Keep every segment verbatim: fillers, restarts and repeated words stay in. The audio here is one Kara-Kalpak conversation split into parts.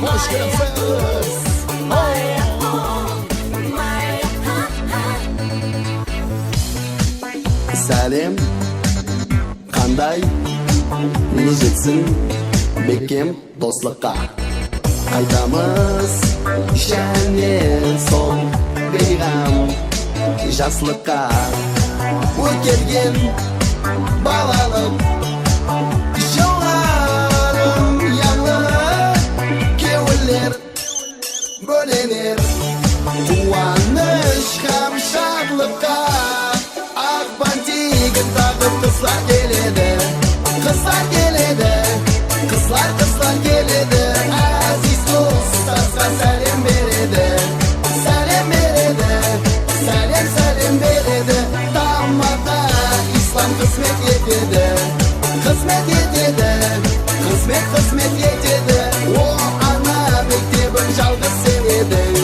Xosh kelipsiz! Sálem, qanday? Ne jetsin bekkem doslıqqa. Qaytamız jáne sol biyǵam jaslıqqa. Ótkergen balalıq jıllarım yańlı kewiller bólener quwanısh hám shadlıqqa. Aq bantigin taǵıp qızlar keledi, qızlar keledi, qızlar, qızlar keledi. Áziz ustazǵa sálem beredi, sálem beredi, sálem, sálem beredi. Tamaqqa Islam xızmet etedi, xızmet etedi, xızmet, xızmet etedi. O ana mektebim, jalǵız sen ediń,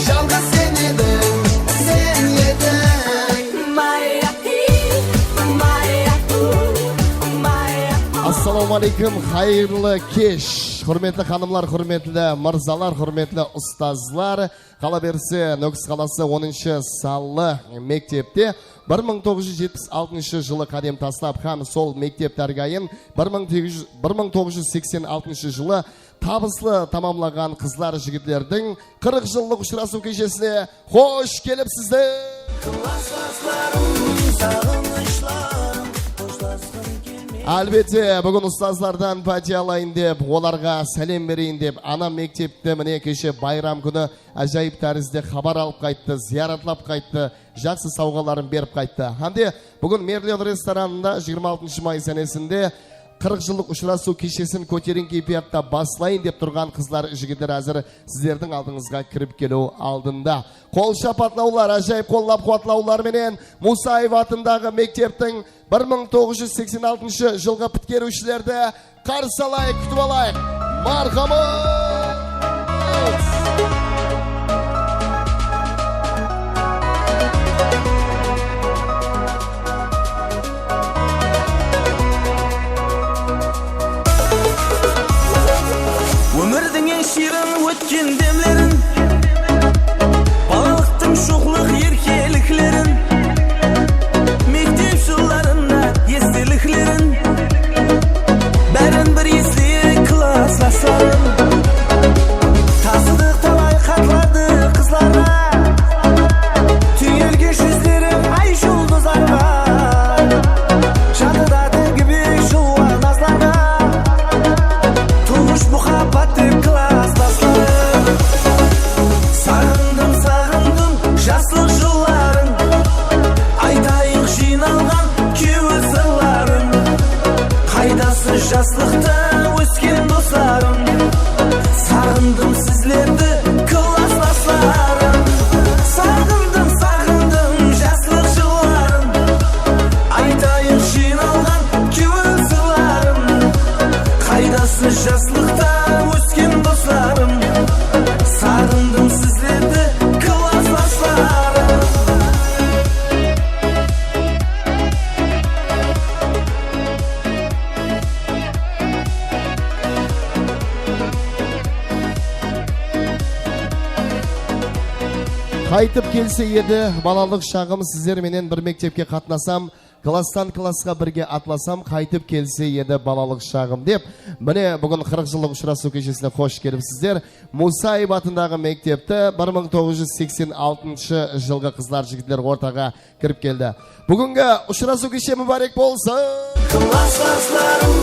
jalǵız sen ediń, sen ediń. Assalawma áleykum, qayırlı kesh. Húrmetli xanımlar, húrmetli mırzalar, húrmetli ustazlar. Qala berse, Nókis qalası onınshı sanlı mektepte bir mıń toǵız júz jetpis altınshı jılı qádem taslap hám sol mektep dárgayın bir mıń toǵız júz, bir mıń toǵız júz seksen altınshı jılı tabıslı tamamlaǵan qızlar, jigitlerdiń qırq jıllıq ushırasıw keshesine xosh kelipsizler! Álbette, búgin ustazlardan pátiya alayın dep, olarǵa sálem bereyin dep, ana mektepte mine keshe bayram kúni ájayıp tárizde xabar alıp qayttı, zıyaratlap qayttı, jaqsı sawǵaların berip qayttı. Hám de búgin Merlion restoranında jigirma altınshı may sánesinde qırq jıllıq ushırasıw keshesin kóteriń keypiyatta baslayın dep turǵan qızlar, jigitler házir sizlerdiń aldıńızǵa kirip keliw aldında. Qol shapatlawlar, ájayıp qollap-quwatlawlar menen Musaev atındaǵı mekteptiń bir mıń toǵız júz seksen altınshı jılǵı pitkeriwshilerdi qarsı alayıq, kútip alayıq. Marhamat! Ómirdiń eń shiyrin ótken demlerin, balalıqtıń shoqlıq erkeliklerin, mektep jıllarına esteliklerin, bárin bir esleyik, klaslaslarım. Tasıdıq talay xatlardı qızlarǵa, túyilgen júzleriń ay juldızlarǵa, jatıda tegip ey juwan nazlarǵa, tuwǵısh muhabbat dep klaslaslarım. Saǵındım, saǵındım jaslıq jılların, aytayıq jıynalǵan kewil sırların. Qaydasız jaslıqta ósken doslarım? Saǵındım sizlerdi, klaslaslarım. Saǵındım, saǵındım jaslıq jılların, aytayıq jıynalǵan kewil sırların. Qaydasız jaslıqta ósken doslarım? Saǵındım sizlerdi, klaslaslarım. Qaytıp kelse edi balalıq shaǵım, sizler menen bir mektepke qatnasam, klasstan klassqa birge atlasam, qaytıp kelse edi balalıq shaǵım dep, mine, búgin qırq jıllıq ushırasıw keshesine xosh kelipsizler. Musaev atındaǵı mektepti bir mıń toǵız júz seksen altınshı jılǵı qızlar, jigitler ortaǵa kirip keldi. Búgingi ushırasıw keshe múbárek bolsın! Klaslaslarım,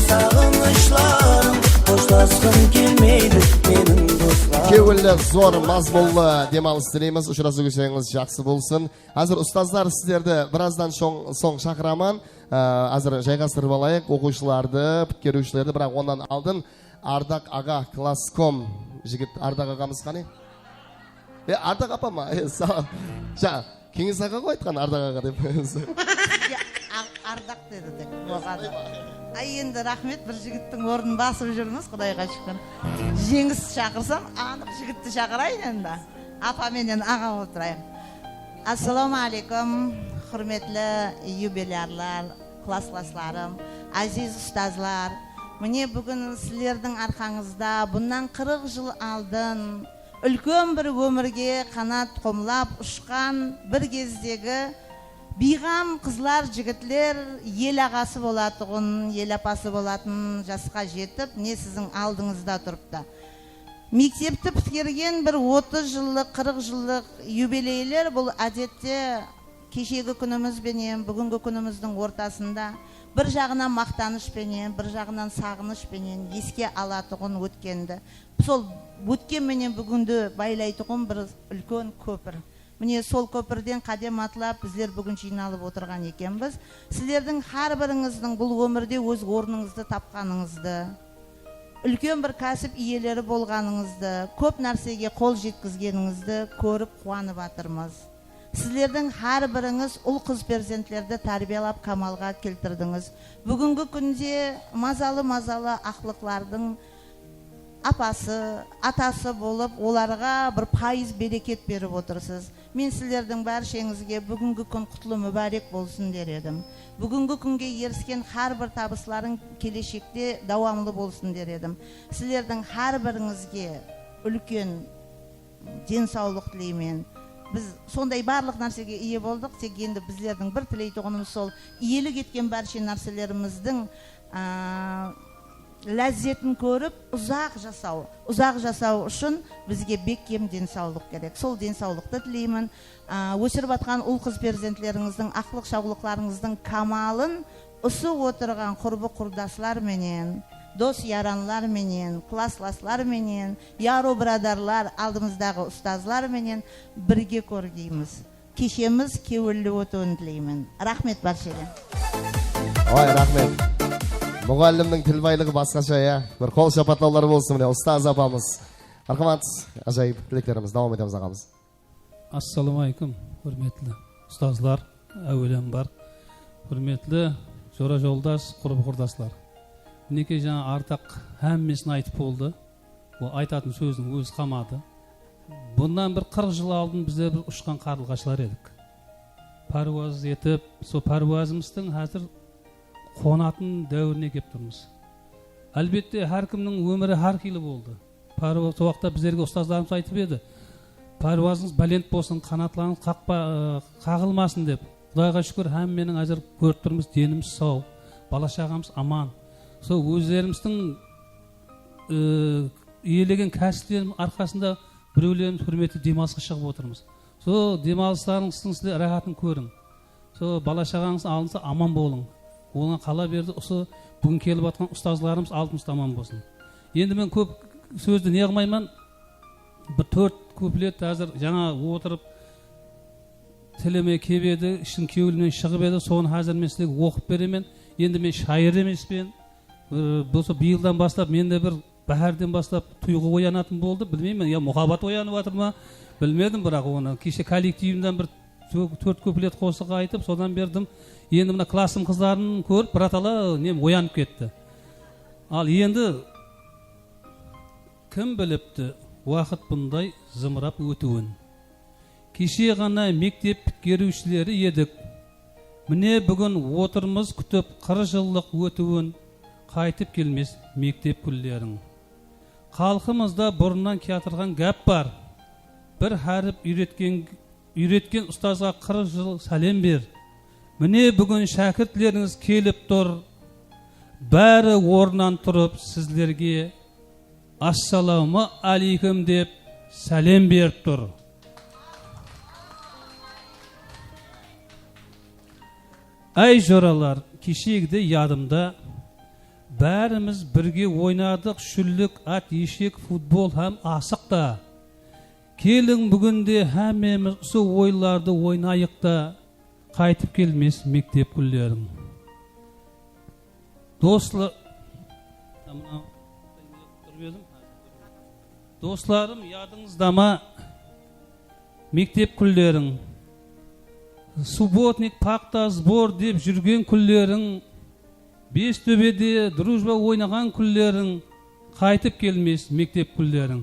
saǵınıshlarım, xoslasqım kelmeydi meniń doslarım. Kewilli, zor mazmunlı dem alıs tileymiz. Ushırasıw kesheńiz jaqsı bolsın. Házir ustazlar sizlerdi birazdan soń, soń shaqıraman. Á, házir jayǵastırıp alayıq oqıwshılardı, pitkeriwshilerdi, biraq onnan aldın Ardaq aǵa, klasskom jigit, Ardaq aǵamız qáne? E, Ardaq apa ma? E, sa-, ja, Keńes aǵa ǵoy aytqan Ardaq aǵa dep. Sizge Ar-, Ardaq dedi tek, oǵan. Ay, endi raxmet, bir jigittiń ornın basıp júrmiz, Qudayǵa shúkir. Jeńis shaqırsam, anıq jigitti shaqırayın endi. Apa menen aǵa bolıp turayın. Assalawma áleykum, húrmetli yubilyarlar, klasslaslarım, áziz ustazlar, Mine, búgin sizlerdiń arqańızda bunnan qırıq jıl aldın úlken bir ómirge qanat qomlap ushqan bir gezdegi biyǵam qızlar, jigitler el aǵası bolatuǵın, el apası bolatın jasqa jetip, mine, siziń aldıńızda turıptı. Mektepti pitkergen bir otız jıllıq, qırıq jıllıq yubileyler, bul, ádette, keshegi kúnimiz benen búgingi kúnimizdiń ortasında bir jaǵınan maqtanısh penen, bir jaǵınan saǵınısh penen eske alatuǵın ótkendi. Sol ótken menen búgindi baylaytuǵın bir úlken kópir. Mine, sol kópirden qádem atlap, bizler búgin jıynalıp otırǵan ekenbiz. Sizlerdiń hár birińizdiń bul ómirde óz ornıńızdı tapqanıńızdı, úlken bir kásip iyeleri bolǵanıńızdı, kóp nársege qol jetkizgenińizdi kórip quwanıp atırmız. Sizlerdiń hár birińiz ul-qız perzentlerdi tárbiyalap kamalǵa keltirdińiz. Búgingi kúnde mazalı-mazalı aqlıqlardıń apası, atası bolıp, olarǵa bir payız bereket berip otırsız. Men sizlerdiń bársheńizge búgingi kún qutlı múbárek bolsın der edim. Búgingi kúnge erisken hár bir tabıslarıń keleshekte dawamlı bolsın der edim. Sizlerdiń hár birińizge úlken densawlıq tileymen. Biz sonday barlıq nársege iye boldıq, tek endi bizlerdiń bir tileytuǵınımız sol, iyelik etken bárshe nárselerimizdiń, a, lázzetin kórip, uzaq jasaw, uzaq jasaw ushın bizge bekkem densawlıq kerek. Sol densawlıqtı tileymen. A, ósirip atqan ul-qız perzentlerińizdiń aqlıq-shawlıqlarıńızdıń kamalın usı otırǵan qurbı-qurdaslar menen, dos-yaranlar menen, klasslaslar menen, yaru-biradarlar, aldımızdaǵı ustazlar menen birge kórgeymiz. Keshemiz kewilli ótiwin tileymen. Raxmet bárshege. Oy, raxmet. Muǵallimniń til baylıǵı basqasha, ya. Bir qol shapatlawlar bolsın, mine, ustaz apamız. Marhamat, ájayıp tileklerimiz. Dawam etemiz, aǵamız. Assalawma áleykum, húrmetli ustazlar, áwelem bar. Húrmetli jora-joldas, qurbi-qurdaslar. Minekey, jańa Ardaq hámmesin aytıp boldı. Ol aytatın sóziniń ózi qalmadı. Bunnan bir qırıq jıl aldın bizler bir ushqan qarılǵashlar edik. Párwaz etip, sol párwazımızdıń házir qonatın dáwirine kelip turmız. Álbette, hár kimniń ómiri hár qıylı boldı. Párwa-, sol waqıtta bizlerge ustazlarımız aytıp edi, "Párwazıńız bálent bolsın, qanatlarıńız qaqpa-, ı, qaǵılmasın", dep. Qudayǵa shúkir, hámmeniń házir kórip turmız, denimiz saw, bala-shaǵamız aman. Sol ózlerimizdiń, ı, iyelegen kásiplerimiz arqasında birewlerimiz húrmetli dem alısqa shıǵıp otırmız. Sol dem alıslarıńızdıń sizler ráhátın kóriń. Sol bala-shaǵańız alınsa, aman bolıń. Oǵan qala berdi, usı búgin kelip atqan ustazlarımız aldımızda aman bolsın. Endi men kóp sózdi ne qılmayman, bir tórt kuplet házir jańa otırıp tilime kep edi, ishim kewlimnen shıǵıp edi, sonı házir men sizlerge oqıp beremen. Endi men shayır emespen. Ee, bolsa bıyıldan baslap mende bir báhárden baslap tuyǵı oyanatın boldı. Bilmeymen, ya muhabbat oyanıp atır ma? Bilmedim, biraq onı keshe kollektivimden bir tó-, tórt kuplet qosıq aytıp, sodan berdim. Endi mına klassım qızların kórip, biratala nem oyanıp ketti. Al endi kim bilipti waqıt bunday zımırap ótiwin? Keshe ǵana mektep pitkeriwshileri edik. Mine, búgin otırmız kútip qırq jıllıq ótiwin, qaytıp kelmes mektep kúnleriń. Xalqımızda burınnan kiyatırǵan gáp bar. Bir hárip úyretken, úyretken ustazǵa qırq jıl sálem ber. Mine, búgin shákirtlerińiz kelip tur. Bári ornınan turıp sizlerge Assalawma áleykum dep sálem berip tur. Áy joralar, keshegide yadımda, bárimiz birge oynadıq shúllik, at eshek, futbol hám asıq ta. Keliń, búginde hámmemiz usı oyınlardı oynayıq ta, qaytıp kelmes mektep kúnleriń. Dosla-, Doslarım, yadıńızda ma mektep kúnleriń? Subbotnik, paxta, zbor dep júrgen kúnleriń, Bes tóbede drujba oynaǵan kúnleriń, qaytıp kelmes mektep kúnleriń.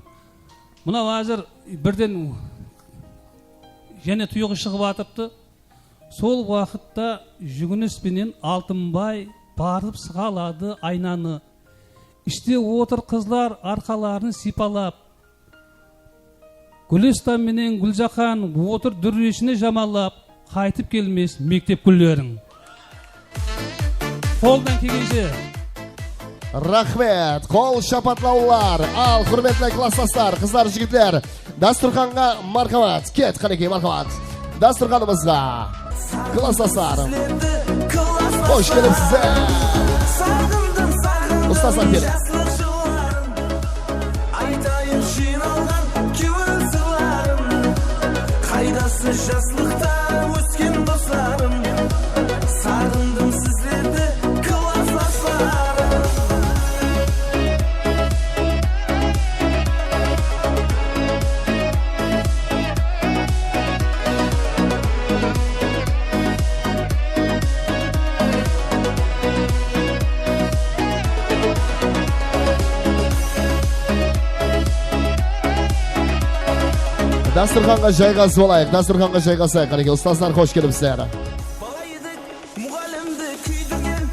Mınaw házir birden jáne tuyıǵı shıǵıp atırıptı. Sol waqıtta Júginis penen Altınbay barıp sıǵaladı aynanı. Ishte otır qızlar arqaların sıypalap. Gúlistan menen Gúljahan otır dúrreshini jamanlap, qaytıp kelmes mektep kúnleriń. Qoldan kelgenshe. Raxmet, qol shapatlawlar. Al, húrmetli klassdaslar, qızlar, jigitler, dasturxanǵa marhamat. Ket, qánekey, marhamat. Dasturxanımızǵa. Klassdaslar. Xosh kelipsizler. Ustazlar, keling. Aytayın jıynalǵan kewil sırların. Qaydası jaslıqta ósken doslarım? Saǵındım sizlerdi, klasslaslarım. Dasturxanǵa jayǵasıp alayıq, dasturxanǵa jayǵasayıq. Qánekey, ustazlar, xosh kelipsizler. Bala edik, muǵallimdi kúydirgen,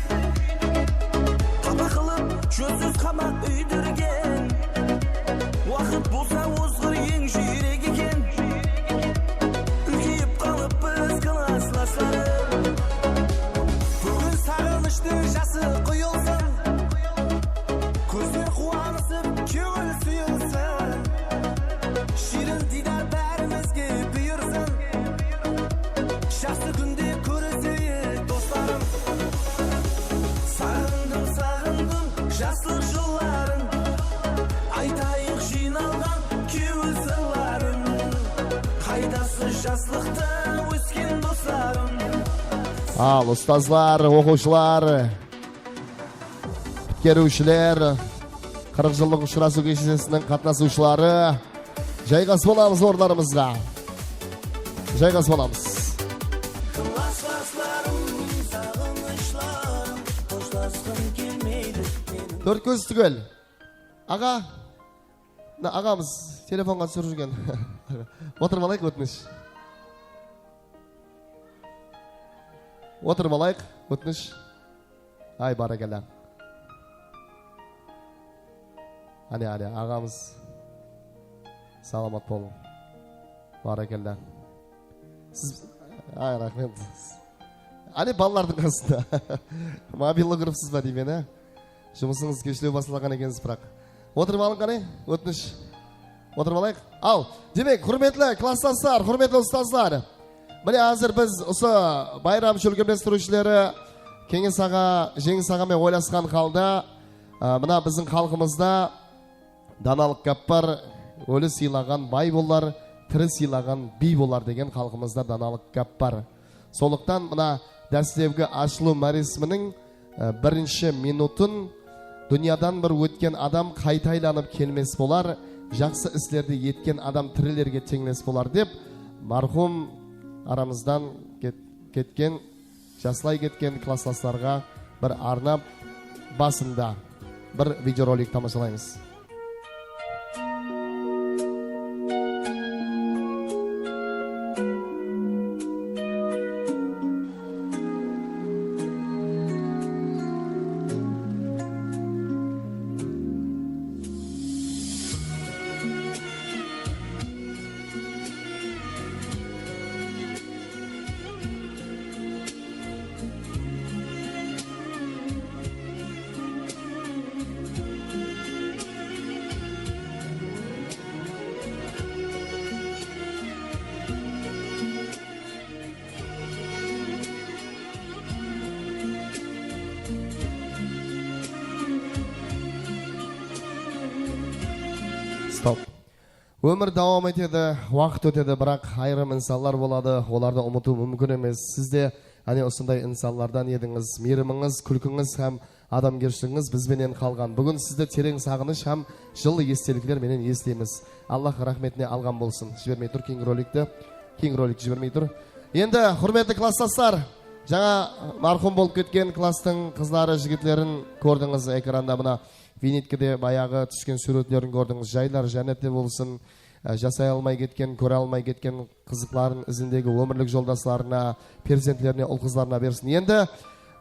qapa qılıp, józsiz qamaq úydirgen. Waqıt bolsa ozǵır eń júrek eken. Úlkeyip qalıppız, klasslaslarım. Búgin saǵınıshtı jası quyılsın. Kózler quwanısıp, kewil súyilsin. Shiyrin diydar bárimizge buyırsın. Jaqsı kúnde kóriseyik, doslarım. Saǵındım, saǵındım jaslıq jılların. Aytayıq jıynalǵan kewil sırların. Qaydası jaslıqta ósken doslarım? Al, ustazlar, oqıwshılar, pitkeriwshiler, qırq jıllıq ushırasıw keshesiniń qatnasıwshıları, jayǵasıp alamız orınlarımızǵa. Jayǵasıp alamız. Tórt kóz túgel. Aǵa, mına aǵamız telefonǵa túsirip júrgen. Otırıp alayıq, ótinish. Otırıp alayıq, ótinish. Ay, bárekella. Áne, áne, aǵamız. Salamat bolıń. Bárekella. Siz, ay, raxmet. Áne, balalardıń qasında. Mobilli grupsız ba deymen, á? Jumısıńız keshlew baslaǵan ekensiz, biraq. Otırıp alıń qáne, ótinish. Otırıp alayıq. Al, demek, húrmetli klassdaslar, húrmetli ustazlar. Mine, házir biz usı bayram shólkemlestiriwshileri Keńes aǵa, Jeńis aǵa menen oylasqan halda, a, mına biziń xalqımızda danalıq gáp bar, óli sıylaǵan bay bolar, tiri sıylaǵan biy bolar degen xalqımızda danalıq gáp bar. Sonlıqtan mına dáslepki ashılıw máresiminiń, e, birinshi minutın dúnyadan bir ótken adam qayta aylanıp kelmes bolar, jaqsı islerdi etken adam tirilerge teńles bolar dep, marhum aramızdan ket-, ketken, jaslay ketken klasslaslarǵa bir arnap basında bir videorolik tamashalaymız. Stop. Ómir dawam etedi, waqıt ótedi, biraq ayırım insanlar boladı, olardı umıtıw múmkin emes. Siz de áne usınday insanlardan edińiz. Miyriminiz, kúlkińiz hám adamgershiligińiz biz benen qalǵan. Búgin sizdi tereń saǵınısh hám jıllı estelikler menen esleymiz. Allah raxmetine alǵan bolsın. Jibermey tur keyingi rolikti. Keyingi rolikti jibermey tur. Endi, húrmetli klassdaslar, jańa marhum bolıp ketken klasstıń qızları, jigitlerin kórdińiz ekranda. Mına Vinitkide bayaǵı túsken súwretlerin kórdińiz. Jaylar jánnette bolsın. Á, jasay almay ketken, kóre almay ketken qızıqların izindegi ómirlik joldaslarına, perzentlerine, ul-qızlarına bersin. Endi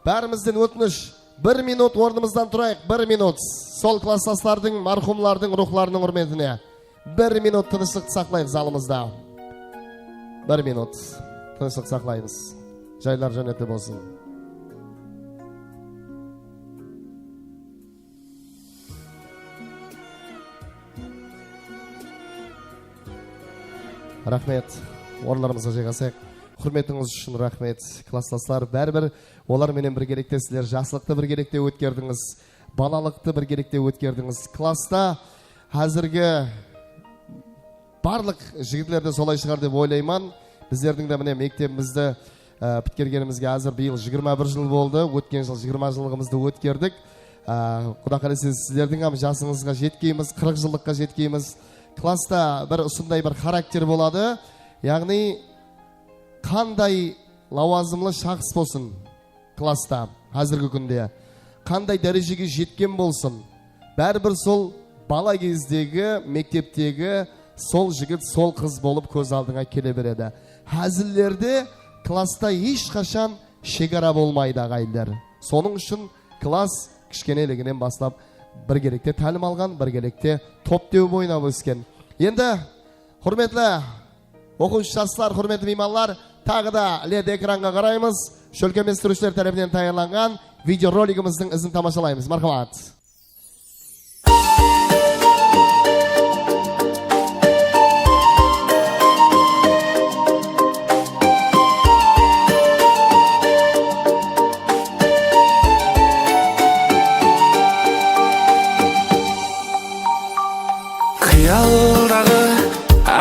bárimizden ótinish, Bir minut ornımızdan turayıq, bir minut. Sol klasstaslardıń, marhumlardıń ruwxlarınıń húrmetine. Bir minut tınıshlıq saqlayıq zalımızda. Bir minut tınıshlıq saqlaymız. Jaylar jánnetli bolsın. Raxmet. Orınlarımızǵa jayǵasayıq. Húrmetińiz ushın raxmet, klasstaslar. Báribir olar menen birgelikte sizler jaslıqtı birgelikte ótkerdińiz, balalıqtı birgelikte ótkerdińiz. Klassta házirgi barlıq jigitler de solay shıǵar dep oylayman. Bizlerdiń de mine mektebimizdi, e, pitkergenimizge házir bıyıl jigirma bir jıl boldı. Ótken jıl jigirma jıllıǵımızdı ótkerdik. E, Quda qálese sizlerdiń hám jasıńızǵa jetkeymiz, qırıq jıllıqqa jetkeymiz. Klassta bir usınday bir xarakter boladı. Yaǵnıy qanday lawazımlı shaxs bolsın, klassta, házirgi kúnde qanday dárejege jetken bolsın, báribir sol bala gezdegi, mekteptegi sol jigit, sol qız bolıp kóz aldıńa kele beredi. Házillerde klassta hesh qashan shegara bolmaydı, aǵayinler. Sonıń ushın klass kishkeneliginen baslap birgelikte tálim alǵan, birgelikte top tewip oynap ósken. Endi, húrmetli oqıwshı jaslar, húrmetli miymanlar, taǵı da led ekranǵa qaraymız. Shólkemlestiriwshiler tárepinen tayarlanǵan videoroligimizdiń izin tamashalaymız. Marhamat. Qıyaldaǵı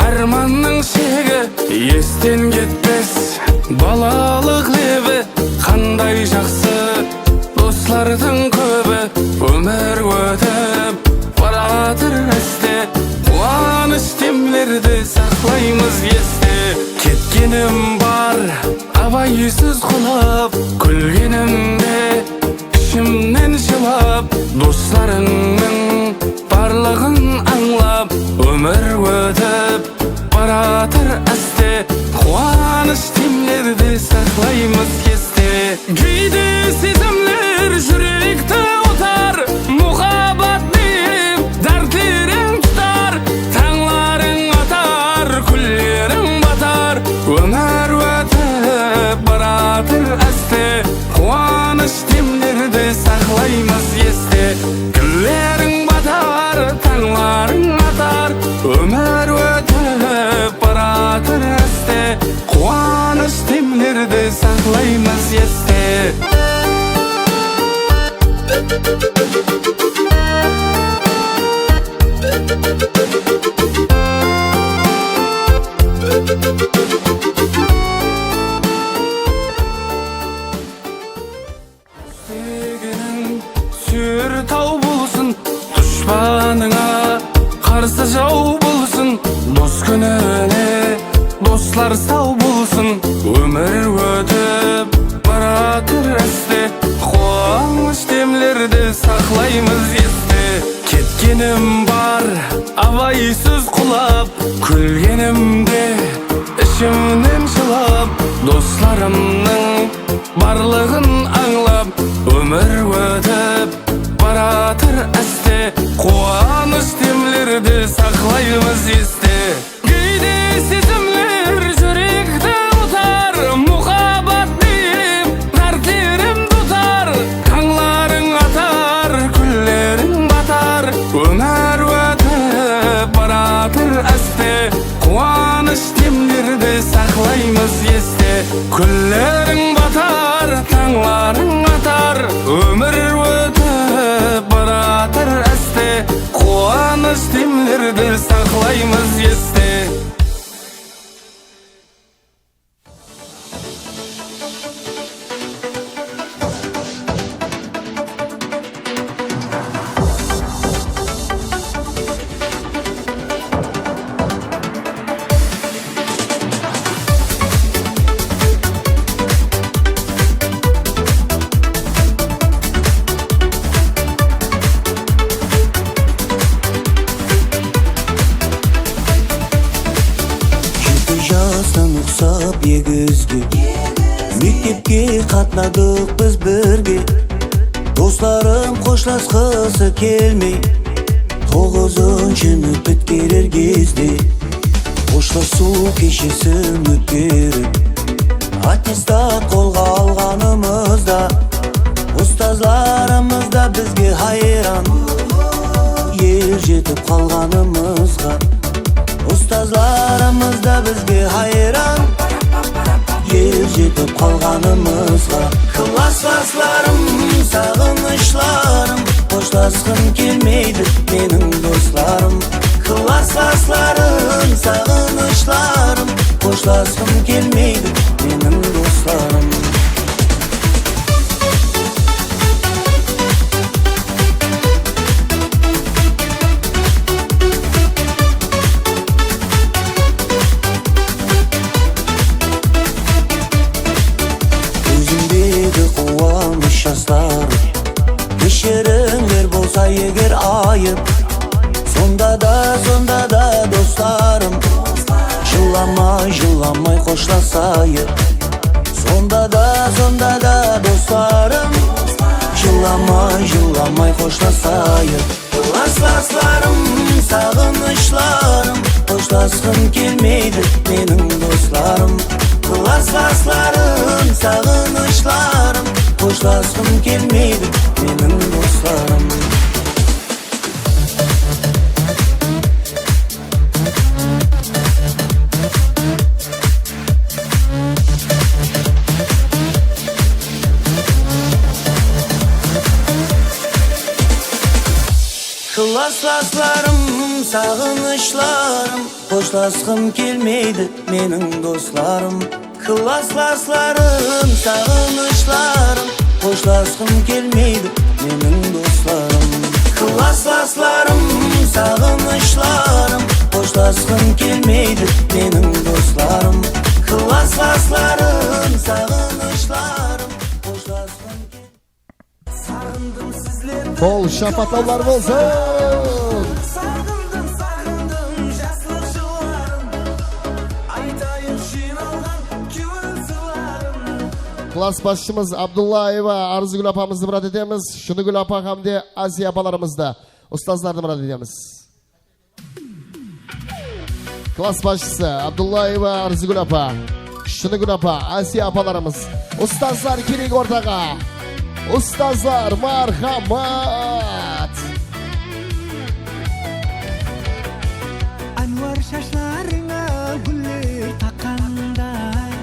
ármannıń shegi, esten ketpes balalıq lebi. Qanday jaqsı doslardıń kóbi, ómir ótip baratır áste. Quwanısh demlerdi saqlaymız este. Ketkenim bar, abaysız qulap, kúlgenimde ishimnen jılap, doslarıńnıń barlıǵın ańlap, ómir ótip baratır áste. Quwanısh demlerdi saqlaymız este. Geyde sezimler júrekti utar, muhabbat deyip dártlereń tutar. Tańlarıń atar, kúnleriń batar, ómir ótip baratır áste. Quwanısh demlerdi saqlaymız este. Kúnleriń batar, tańlarıń atar, ómir ótip baratır áste. Quwanısh demlerdi saqlaymız este. Súygeniń súyir taw bolsın, dushpanıńa qarsı jaw bolsın. Dos kúnine doslar saw bolsın. Ómir ótip baratır áste, quwanısh demlerdi saqlaymız este. Ketkenim bar, abaysız qulap, kúlgenimde ishimnen jılap, doslarımnıń barlıǵın ańlap, ómir ótip baratır áste. Quwanısh demlerdi saqlaymız este. Geyde sezimler júrekti utar, muhabbat deyip dártlereń tutar. Tańlarıń atar, kúnleriń batar, ómir ótip baratır áste. Quwanısh demlerdi saqlaymız este. Kúnleriń batar, tańlarıń atar, ómir ótip baratır áste. Quwanısh demlerdi saqlaymız este. Jeti jastan uqsap egizge, mektepke qatnadıq biz birge. Dos Xoslasqısı kelmey, toǵızınshını pitkerer gezde, xoshlasıw keshesin ótkerip, attestat qolǵa alǵanımızda, ustazlarımız da bizge hayran, el jetip qalǵanımızǵa. Ustazlarımız da bizge hayran, el jetip qalǵanımızǵa. Klaslaslarım, saǵınıshlarım, xoshlasqım kelmeydi meniń doslarım. Klaslaslarım, saǵınıshlarım, xoshlasqım kelmeydi meniń doslarım. Kózimdegi quwanısh jaslar, keshirińler bolsa eger ayıp. Sonda da, sonda da doslarım, jıllamay, jıllamay xoshlasayıq. Sonda da, sonda da doslarım, jıllamay, jıllamay xoshlasayıq. Klaslaslarım, saǵınıshlarım, xoshlasqım kelmeydi meniń doslarım. Klaslaslarım, saǵınıshlarım, xoshlasqım kelmeydi meniń doslarım. Klaslaslarım, saǵınıshlarım, xoshlasqım kelmeydi meniń doslarım. Klaslaslarım, saǵınıshlarım, xoshlasqım kelmeydi meniń doslarım. Klaslaslarım, saǵınıshlarım, xoshlasqım kelmeydi meniń doslarım. Klaslaslarım, saǵınıshlarım, xoshlasqım kelmeydi. Saǵındım sizlerdi. Qol shapatlawlar bolsın. Saǵındım, saǵındım jaslıq jıllarım. Aytayın jıynalǵan kewil sırların. Klass basshımız Abdullaeva Arzıgúl apamızdı mırad etemiz. Shınıgúl apa hám de Asiya apalarımızdı, ustazlardı mırad etemiz. Klass basshısı Abdullaeva Arzıgúl apa, Shınıgúl apa, Asiya apalarımız, ustazlar keliń ortaǵa. Ustazlar, marhamat! Ánwar shashlarıńa gúller taqqanday,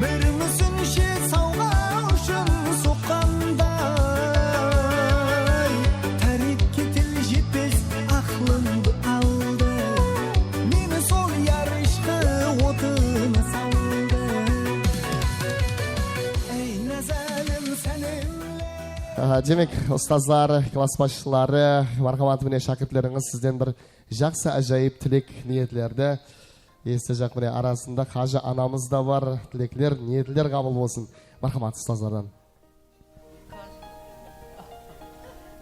bir músinshe sawǵa ushın soqqanday, tárepke til jetpes aqlımdı aldı. Meni sol yarıshqı otına saldı. Ey, názalim, sánemler. Aha, demek, ustazlar, klass basshıları, marhamat, mine, shákirtlerińiz sizden bir jaqsı, ájayıp tilek, niyetlerdi esitejaq. Mine, arasında Qajı anamız da bar. Tilekler, niyetler qabıl bolsın. Marhamat, ustazlardan.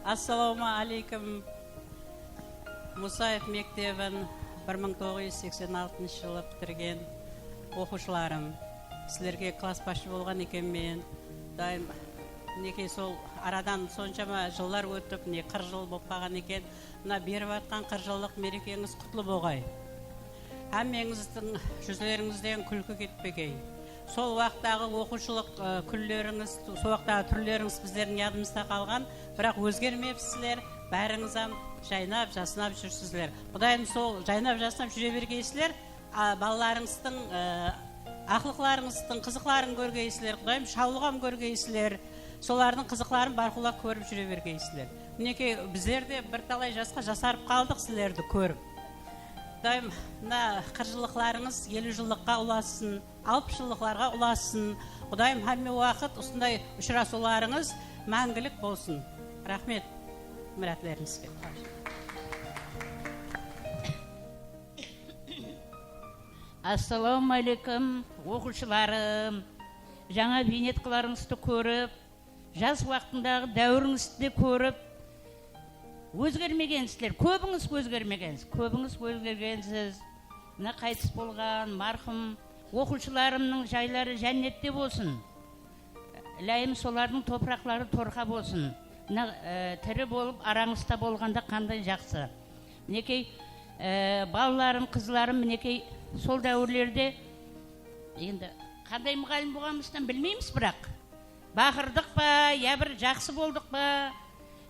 Assalawma áleykum. Musaev mektebin bir mıń toǵız júz seksen altınshı jılı pitirgen oqıwshılarım. Sizlerge klass basshı bolǵan ekenmen. Dayım, minekey, sol aradan sonshama jıllar ótip, mine, qırq jıl bolıp qalǵan eken. Mına berip atqan qırq jıllıq merekeńiz qutlı bolǵay. Hámmeńizdiń júzlerińizden kúlki ketpegey. Sol waqıttaǵı oqıwshılıq, ı, kúnlerińiz, sol waqıttaǵı túnlerińiz bizlerdiń yadımızda qalǵan, biraq ózgermepsizler, bárińiz-ám jaynap, jasnap júrsizler. Qudayım sol jaynap, jasnap júre bergeysizler, a, balalarıńızdıń, ı, aqlıqlarıńızdıń qızıqların kórgeysizler, Qudayım shawlıǵam kórgeysizler, solardıń qızıqların bárqulla kórip júre bergeysizler. Minekey, bizler de bir talay jasqa jasarıp qaldıq sizlerdi kórip. Qudayım mına qırq jıllıqlarıńız eliw jıllıqqa ulassın, alpıs jıllıqlarǵa ulassın. Qudayım hámme waqıt usınday ushırasıwlarıńız máńgilik bolsın. Raxmet, Miratlerimiz. Assalawma áleykum, oqıwshılarım. Jańa ziynetqılarıńızdı kórip, jas waqtındaǵı dáwirińizdi de kórip, ózgermegensizler, kóbińiz ózgermegensiz, kóbińiz ózgergensiz. Mına qaytıs bolǵan marhum oqıwshılarımnıń jayları jánnette bolsın. Ilayım, solardıń topıraqları torqa bolsın. Mına, e, tiri bolıp, arańızda bolǵanda qanday jaqsı. Minekey, e, balalarım, qızlarım, minekey, sol dáwirlerde endi qanday muǵallim bolǵanımızdan bilmeymiz, biraq baqırdıq pa, ya bir jaqsı boldıq pa?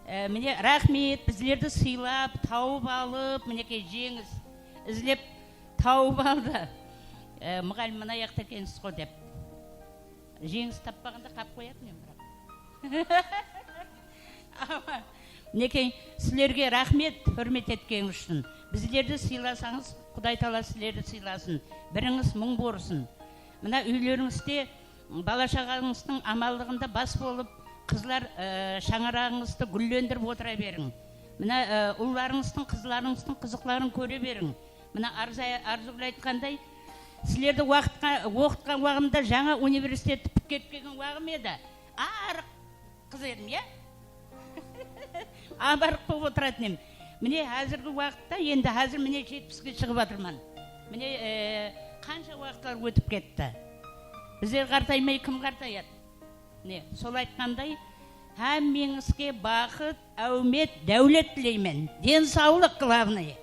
E, mine, raxmet, bizlerdi sıylap, tawıp alıp, minekey, Jeńis izlep tawıp aldı. E, muǵallim, mına jaqta ekensiz ǵo, dep. Jeńis tappaǵanda qap qoyatın edim, biraq. Awa. Minekey, sizlerge raxmet, húrmet etkenińiz ushın. Bizlerdi sıylasańız, Quday taala sizlerdi sıylasın. Birińiz mıń borsın. Mına úylerińizde bala-shaǵańızdıń amanlıǵında bas bolıp, qızlar, e, shańaraǵıńızdı gúllendirip otıra beriń. Mına, e, ullarıńızdıń, qızlarıńızdıń qızıqların kóre beriń. Mına, Arzay-, Arzıgúl aytqanday, sizlerdi waqıtqa, oqıtqan waǵımda jańa universitetti pitkerip kelgen waǵım edi. Arıq qız edim, ya? Abarıq bolıp otıratın edim. Mine, házirgi waqıtta, endi házir mine jetpiske shıǵıp atırman. Mine, e, qansha waqıtlar ótip ketti. Bizler qartaymay, kim qartayadı? Mine, sol aytqanday, hámmeńizge baxıt, áwmet, dáwlet tileymen. Densawlıq, главное.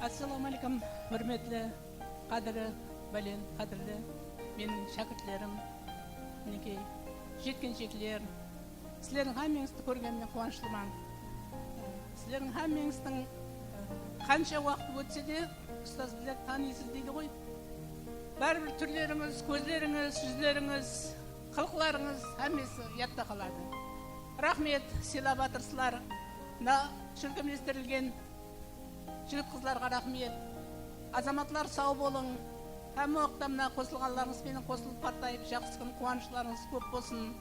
Assalawma áleykum, húrmetli, qádiri bálent, qádirli meniń shákirtlerim, minekey, jetkenshekler. Sizlerdiń hámmeńizdi kórgenime quwanıshlıman. Sizlerdiń hámmeńizdiń, e, qansha waqıt ótse de, ustaz, bizlerdi tanıysız deydi ǵoy. Báribir túrlerińiz, kózlerińiz, júzlerińiz, qılıqlarıńız hámmesi yadta qaladı. Raxmet, sıylap atırsızlar. Mına shólkemlestirilgen jigit-qızlarǵa raxmet. Azamatlar, saw bolıń. Hámme waqıtta mına qosılǵanlarıńız penen qosılıp qartayıp, jaqsı kún quwanıshlarıńız kóp bolsın.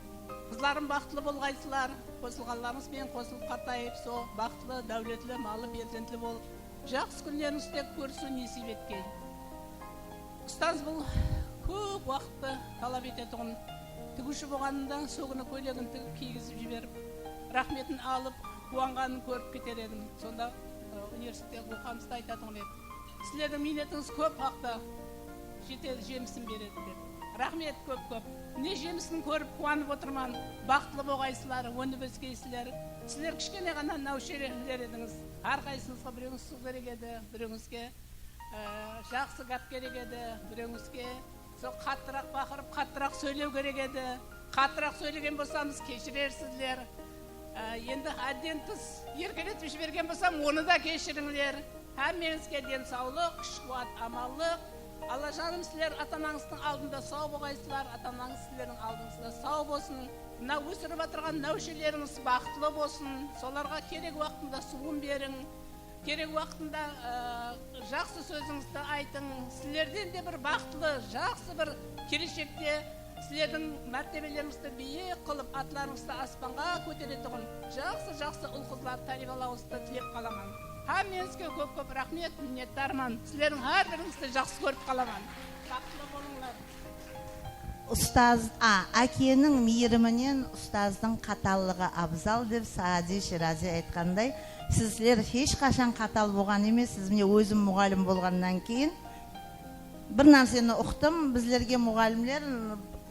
Qızlarım, baxıtlı bolǵaysızlar. Qosılǵanlarıńız penen qosılıp qartayıp, so baxıtlı, dáwletli, malı, perzentli bolıp, jaqsı kúnlerińizde kórisiw nesiyp etkeyin. Ustaz bul kóp waqıttı talap etetuǵın. Tigiwshi bolǵanında, so kúni kóylegin tigip, kiygizip jiberip, raxmetin alıp, quwanǵanın kórip keter edim. Sonda, ı, universitette oqıǵanımızda aytatuǵın edi. Sizlerdiń miynetińiz kóp waqıtta jetedi, jemisin beredi dep. Raxmet kóp-kóp. Mine, jemisin kórip quwanıp otırman. Baxıtlı bolǵaysızlar, ónip óskeysizler. Sizler kishkene ǵana náwsheler edińiz. Hár qaysıńızǵa birewińiz suw kerek edi, birewińizge, e, jaqsı gáp kerek edi, birewińizge sol qattıraq baqırıp, qattıraq sóylew kerek edi. Qattıraq sóylegen bolsamız, keshirersizler. E, endi hádden tıs erkeletip jibergen bolsam, onı da keshirińler. Hámmeńizge densawlıq, kúsh-quwat, amanlıq. Allajanım, sizler ata-anańızdıń aldında saw bolǵaysızlar, ata-anańız sizlerdiń aldıńızda saw bolsın. Mına ósirip atırǵan náwshelerińiz baxıtlı bolsın. Solarǵa kerek waqtında suwın beriń. Kerek waqtında, ı, jaqsı sózińizdi aytıń. Sizlerden de bir baxıtlı, jaqsı bir keleshekte sizlerdiń mártebelerińizdi biyik qılıp, atlarıńızdı aspanǵa kóteretuǵın jaqsı-jaqsı ul-qızlar tárbiyalarıńızdı tilep qalaman. Hámmeńizge kóp-kóp raxmet, minnetdarman. Sizlerdiń hár birińizdi jaqsı kórip qalaman. Baxıtlı bolıńlar. Ustaz, a, ákeniń miyriminen ustazdıń qatallıǵı abzal dep Saadi Shirazi aytqanday, sizler hesh qashan qatal bolǵan emessiz. Mine, ózim muǵallim bolǵannan keyin bir nárseni uqtım, bizlerge muǵallimler,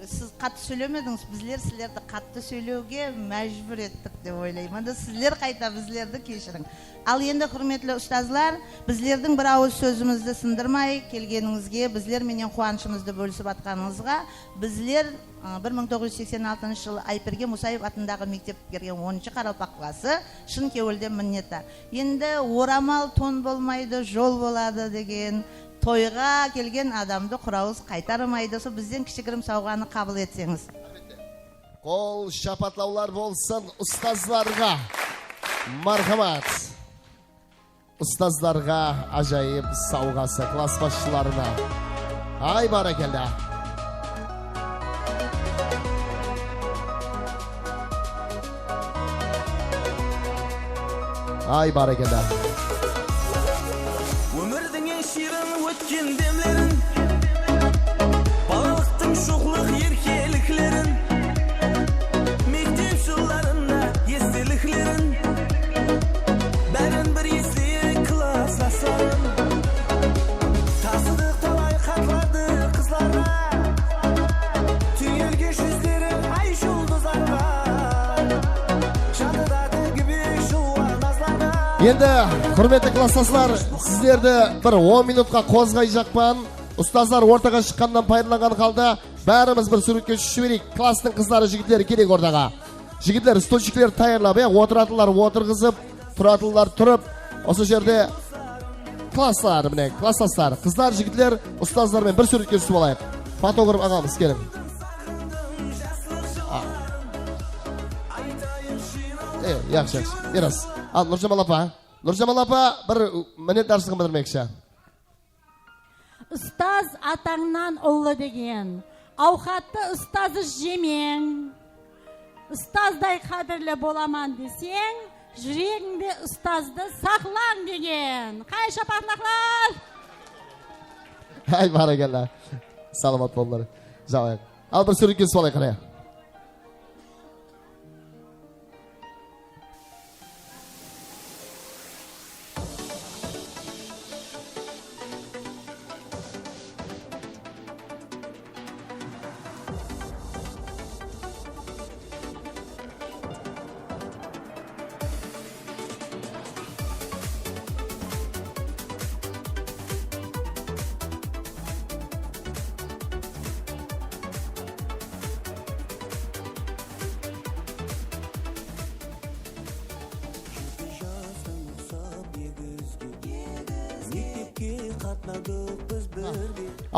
siz qattı sóylemedińiz, bizler sizlerdi qattı sóylewge májbúr ettik dep oylayman da, sizler qayta bizlerdi keshiriń. Al endi, húrmetli ustazlar, bizlerdiń bir awız sózimizdi sındırmay kelgenińizge, bizler menen quwanıshıńızdı bólisip atqanıńızǵa, bizler, ı, bir mıń toǵız júz seksen altınshı jılı Aypirge Musaev atındaǵı mektepke kirgen onınshı qaraqalpaq klası shın kewilden minnetdar. Endi oramal ton bolmaydı, jol boladı degen toyǵa kelgen adamdı qurawız qaytarmaydı. Sol bizden kishigirim sawǵanı qabıl etseńiz. Qol shapatlawlar bolsın ustazlarǵa. Marhamat. Ustazlarǵa ájayıp sawǵası, klass basshılarına. Ay, bárekella. Ay, bárekella. Ómirdiń eń shiyrin ótken demlerin, balalıqtıń shuqlıq erkeliklerin, mektep jıllarında esteliklerin, bárin bir esleyik, klaslaslarım. Tasıdıq talay xatlardı qızlarǵa, túyilgen júzleri, ay, Endi, húrmetli klassdaslar, sizlerdi bir on minutqa qozǵayjaqpan. Ustazlar ortaǵa shıqqannan paydalanǵan halda bárimiz bir súwretke túsip jibereyik. Klasstıń qızları, jigitleri keleyik ortaǵa. Jigitler, stulchiklerdi tayarlap, ya, otıratınlar otırǵızıp, turatunlar turıp, usı jerde klasslar, mine, klassdaslar, qızlar, jigitler, ustazlar menen bir súwretke túsip alayıq. Fotograf aǵamız, keliń. A. E, yaqshı, yaqshı. Biraz. Al, Nurjamal apa. Nurjamal apa, bir minnetdarshılıǵın bildirmekshi. Ustaz atańnan ullı degen, awqattı ustazı jemeń. Ustazday qádirli bolaman deseń, júregińde ustazdı saqlań degen. Qay shapaqlaqlar? Ay, bárekella. Salamat bolıńlar. Jaǵayıq. Al, bir súwretke túsip alayıq, qáne.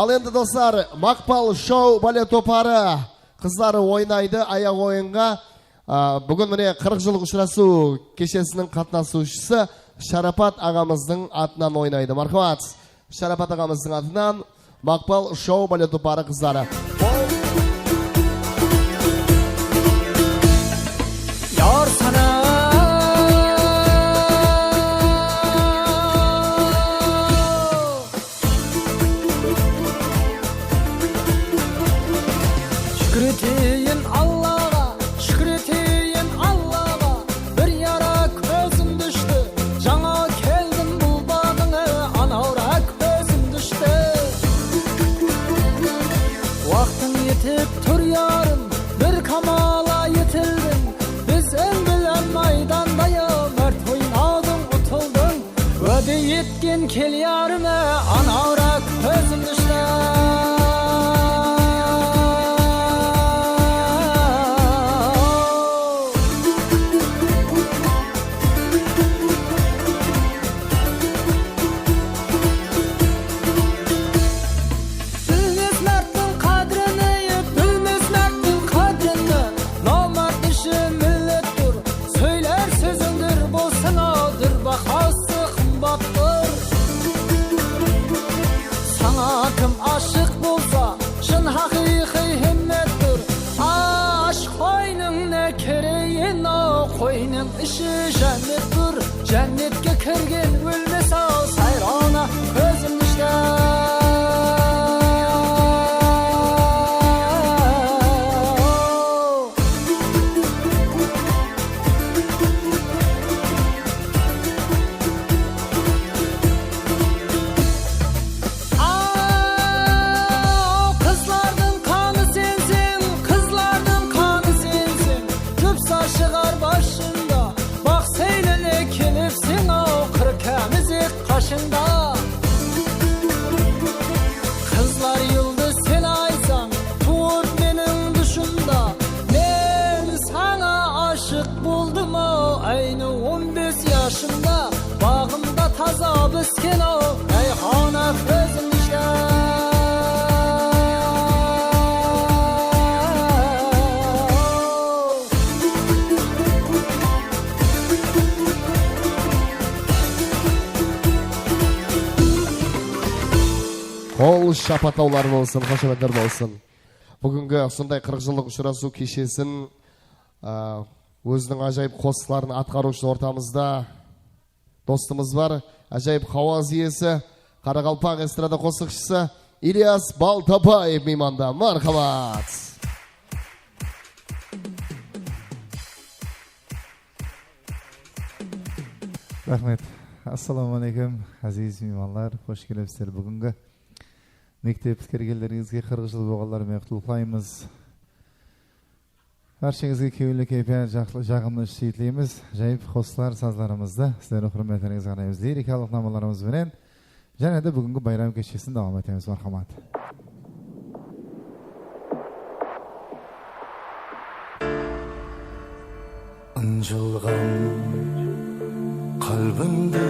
Al endi, doslar, Maqpal shou balet toparı qızları oynaydı ayaq oyınǵa. A, búgin, mine, qırq jıllıq ushırasıw keshesiniń qatnasıwshısı Sharapat aǵamızdıń atınan oynaydı. Marhamat, Sharapat aǵamızdıń atınan Maqpal shou balet toparı qızları. Yar sana Shúkir eteyin Allaǵa, shúkir eteyin Allaǵa. Bir yara kózim dúshti, jańa keldim bul baǵıńa, anawra kózim dúshti. Waqtıń etip tur yarım, bir kamala etildiń. Biz endi maydanda ya, márt oynadıń, utıldıń. Wáde etken kel yarıma, anawra kózim dúshti. Bilmez márttiń qádirini, bilmez márttiń qádirini. Namárt ishi millet dur, sóyler sózińdir bolsın-aw, dur bahası qımbat dur. Sańa kim ashıq bolsa, shın haqıyqıy himmet dur. Ash qoynıńdı, kireyin-aw, qoynıń ishi jánnet dur. Jánnetke kirgen ólmes-aw, sayrana kózim dúshti. Aw, qızlardıń qanı senseń, qızlardıń qanı senseń, jupsa shıǵar bashıńda, baq seyline kelipseń-aw, qır kámizek qashıńda. Qızlar yuldı sen aysań, tuwıp meniń dushımda. Men sańa ashıq boldım-aw, áyni on bes yashımda. Baǵımda taza bisken-aw, rayxana kózim dúshti. Qol shapatlawlar bolsın, xoshamatlar bolsın. Búgingi usınday qırq jıllıq ushırasıw keshesin, a, óziniń ájayıp qosıqların atqarıwshı ortamızda dostımız bar. Ájayıp hawaz iyesi, qaraqalpaq estrada qosıqshısı Ilyas Baltabaev miymanda. Marhamat! Raxmet. Assalawma áleykum, áziz miymanlar, xosh kelipsizler búgingi mektep iskergenlerińizge qırq jıl bolǵanlar menen qutlıqlaymız. Bársheńizge kewilli keypiyat, jaqlı, jaǵımlı ish súyit tileymiz. Ájayıp qosıqlar, sazlarımızdı sizlerdiń húrmetlerińizge arnaymız. Lirikalıq namalarımız benen jáne de búgingi bayram keshesin dawam etemiz, marhamat. Injılǵan qálbimdi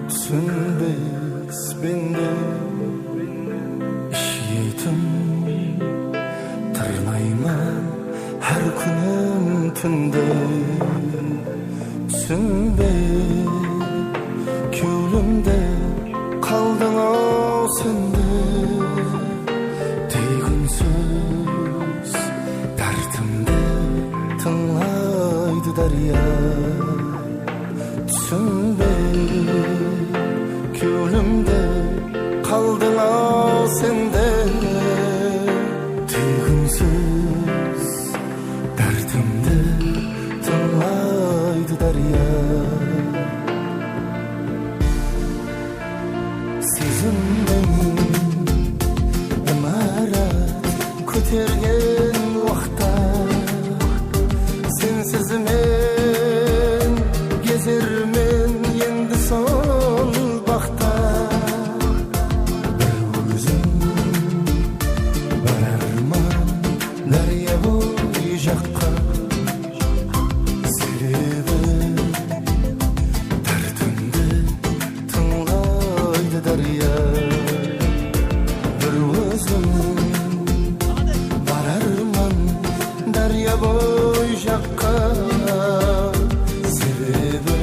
túsinbes bende, isheytin tırnayman hár kúnim túnde. Túsinbey kewlimde qaldıń-aw sende, tiygun sóz dártimdi tıńlaydı dárya. Túsinbey kewlimde qaldıń-aw sende, tiygun sóz dártimdi tıńlaydı dárya. Sezimniń imarat kótergen waqıtta, sensiz men gezermen endi sol baxta. Bir ózim bararman dárya boy jaqqa. Sebebi dártimdi tıńlaydı dárya. Bir ózim bararman dárya boy jaqqa. Sebebi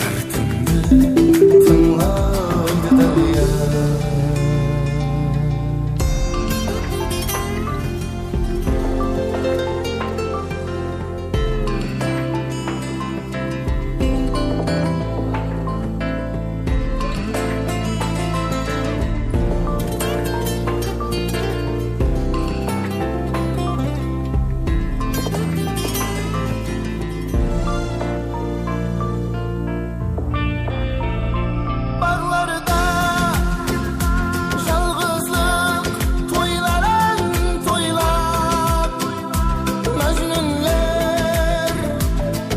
dártimdi tıńlaydı dárya. Baǵlarda jalǵızlıq toyların toylap, májnúnler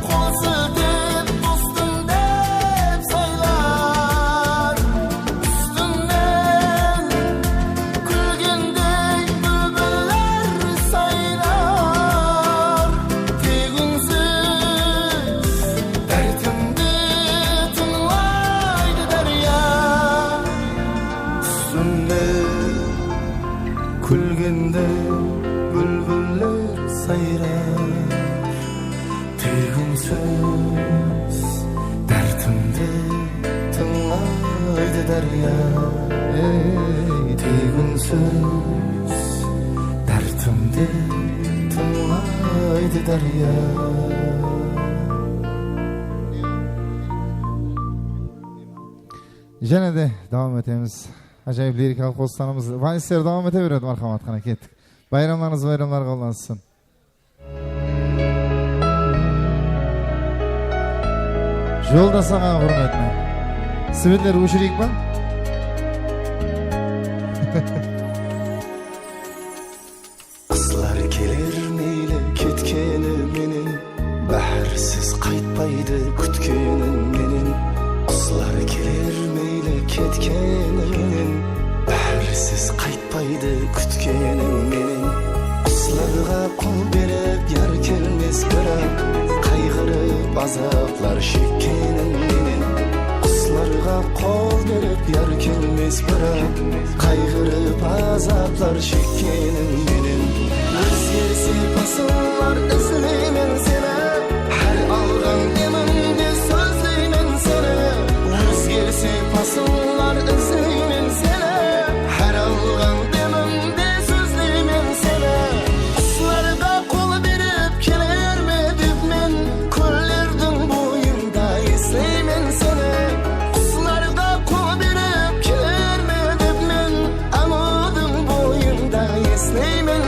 qol siltep, dostım dep saylar. Ústimnen kúlgendey búlbúller sayrar. Tiygun sóz dártimdi tıńlaydı dárya. Ústimnen kúlgendey búlbúller sayrar. Tiygun sóz dártimdi tıńlaydı dárya. Ey, tiygun sóz dártimdi tıńlaydı dárya. Jáne de dawam etemiz. Ájayıp lirikalıq qosıqlarımız, valsler dawam ete beredi, marhamat, qáne kettik. Bayramlarıńız bayramlarǵa ulansın. Joldas aǵa húrmetine. Svetler óshireyik pa? Qıslar keler meyli ketkeni menen, báhársiz qaytpaydı kútkenim menen. Qıslar keler meyli ketkeni menen, báhársiz qayt qaytpaydı kútkenim menen. Quslarǵa qol berip yar kelmes, biraq qayǵırıp azaplar shekkenim menen. Quslarǵa qol berip yar kelmes, biraq qayǵırıp azaplar shekkenim menen. Ózgerse pasıllar, izleymen seni. Hár alǵan demimde sózleymen seni. Ózgerse pasıllar, izleymen seni. Hár alǵan demimde sózleymen seni. Quslarǵa qol berip kelerme dep men, kóllerdiń boyında esleymen seni. Quslarǵa qol berip kelerme dep men, ańlıwdıń boyında esleymen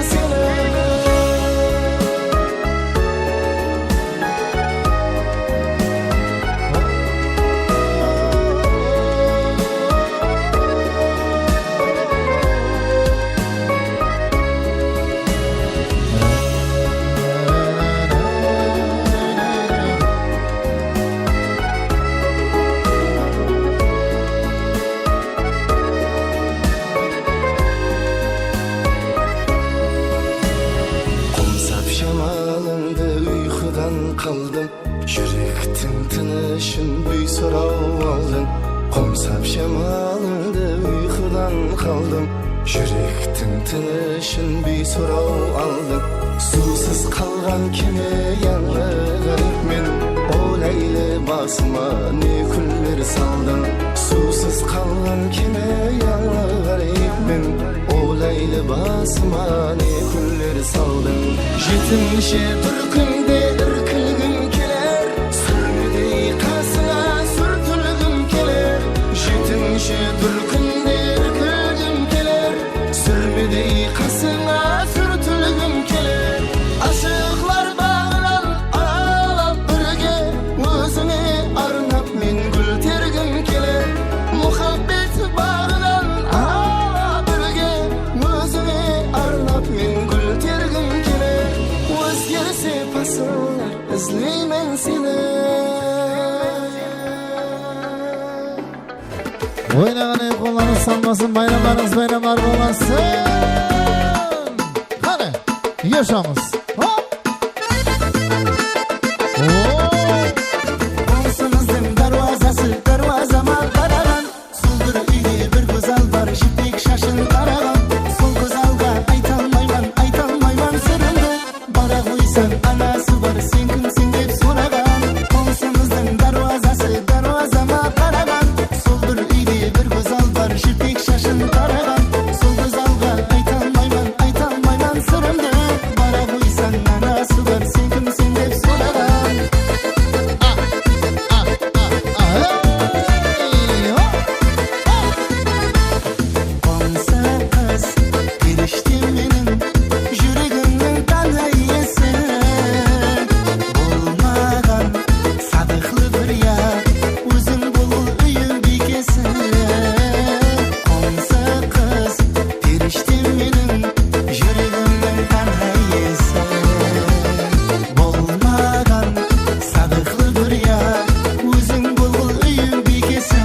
Júrektiń tınıshın biysoraw aldıń, qomsap shamalıńdı uyqıdan qaldıń. Júrektiń tınıshın biysoraw aldıń. Suwsız qalǵan keme yańlı ǵáriypmen, oylaylı basıma ne kúller saldıń. Suwsız qalǵan keme yańlı ǵáriypmen, oylaylı basıma ne kúller saldıń. Jetinshi túrkinde irkilgim keler, súrmedey qasıńa súrtilgim keler. Jetinshi túrkinde irkilgim keler, súrmedey qasıńa súrtilgim keler. Ashıqlar baǵınan aralap birge, ózińe arnap men gúl tergim keler. Muhabbet baǵınan aralap birge, ózińe arnap men gúl tergim keler. Ózgerse pasıllar, izleymen seni. Oynaǵan el qollarıńız salmasın, bayramlarıńız bayramlar bolsın. Qáne, yoshamız. Hop! Oo! Qońsımızdıń dárwazası dárwazama qaraǵan. Sol bir úyde bir gózzal bar, jipek shashın taraǵan. Sol gózzalǵa ayta almayman, ayta almayman sırımdı. Bara qoysań, anası bar, sen kimseń dep soraǵan. Qońsımızdıń dárwazası dárwazama qaraǵan. Sol bir úyde bir gózzal bar, jipek shashın taraǵan. Sol gózzalǵa ayta almayman, ayta almayman sırımdı. Bara qoysań, anası bar, sen kimseń dep soraǵan. Qońsı qız, perishte meniń, júregimniń tana iyesi. Bolmaǵan sadıqlı bir yar, óziń bul úyim biykesi. Qońsı qız, perishte meniń, júregimniń tana iyesi. Bolmaǵan sadıqlı bir yar, óziń bul úyim biykesi.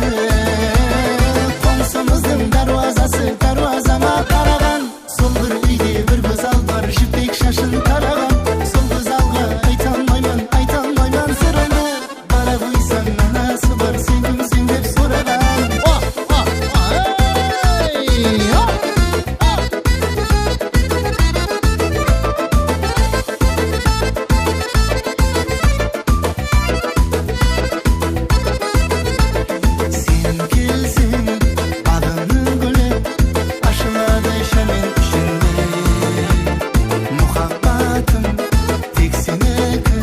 Qońsımızdıń dárwazası dárwazama qaraǵan. Sol bir úyde bir gózzal bar, jipek shashın taraǵan. Sol gózzalǵa ayta almayman, ayta almayman sırımdı. Bara qoysań, anası bar, sen kimseń dep soraǵan. Oh, oh, oh, hey, oh, oh. Sen kelseń, baǵımnıń gúli ashıladı jámen ishinde. Muhabbatım tek seniki,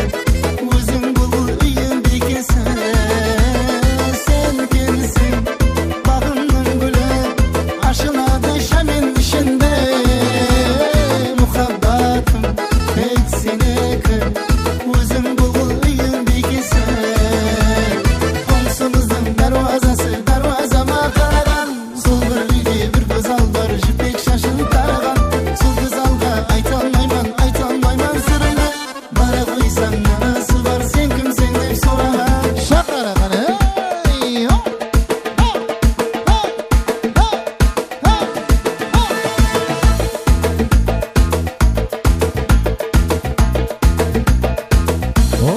óziń bul úyim biykesi. Sen kelseń, baǵımnıń gúli ashıladı jámen ishinde. Muhabbatım tek seniki, óziń bul úyim biykesi. Qońsımızdıń dárwazası dárwazama qaraǵan. Sol bir úyde bir gózzal bar, jipek shashın taraǵan. Sol gózzalǵa ayta almayman, ayta almayman sırımdı. Bara qoysań, anası bar, sen kimseń dep soraǵan. Shaqır qáne, ey, ho, ho, ho, ho, ho.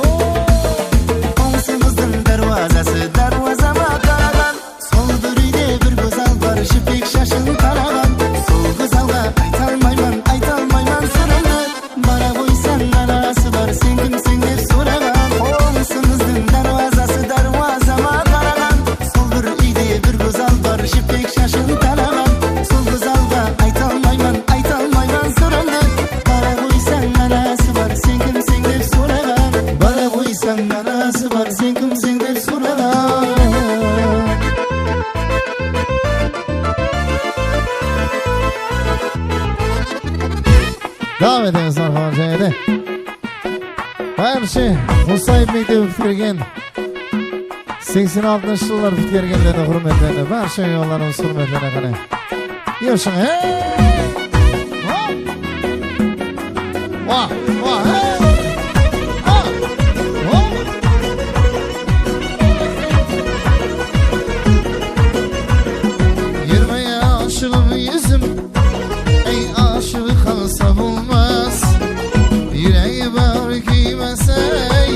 Qońsımızdıń dárwazası dárwazama qaraǵan. Sol bir úyde bir gózzal bar, jipek shashın taraǵan. Sol gózzalǵa ayta almayman, ayta almayman sırımdı. Bara qoysań, anası bar, sen kimseń dep soraǵan. Qońsımızdıń dárwazası dárwazama qaraǵan. Sol bir úyde bir gózzal bar, jipek shashın taraǵan. Sol gózzalǵa ayta almayman, ayta almayman sırımdı. Bara qoysań, anası bar, sen kimseń dep soraǵan. Bara qoysań, anası bar, sen kimseń dep soraǵan. Dawam etemiz, marhamat, jáne de. Bárshe Musaev mektebi pitkergen, seksen altınshı jıllar pitkergenlerdi húrmetlerine, bárshe yollarımız húrmetlerine qáne. Yoshiń, hey! Wah, wah, hey! Wah, wah! Yirmi aşığım yüzüm, ey, aşığı qalsa bolmaz. Yúregi bar kúymas, ey,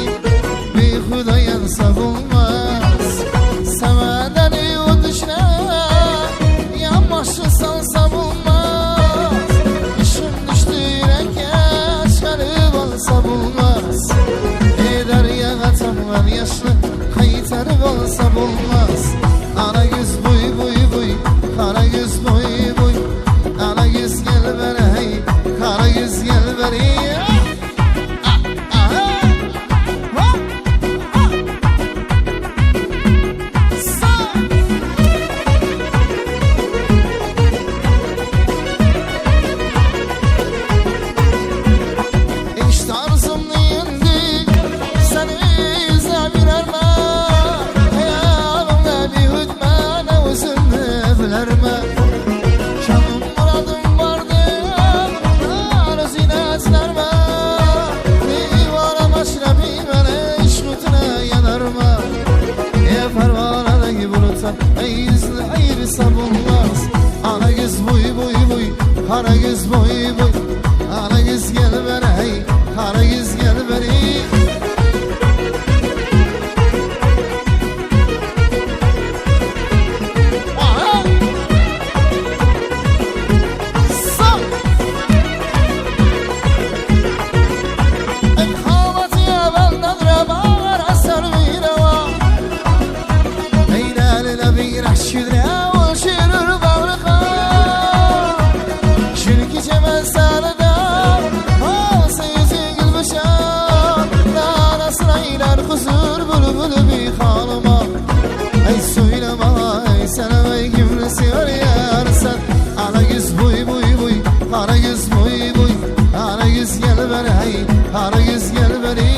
Ey, qara gúz yelbirey.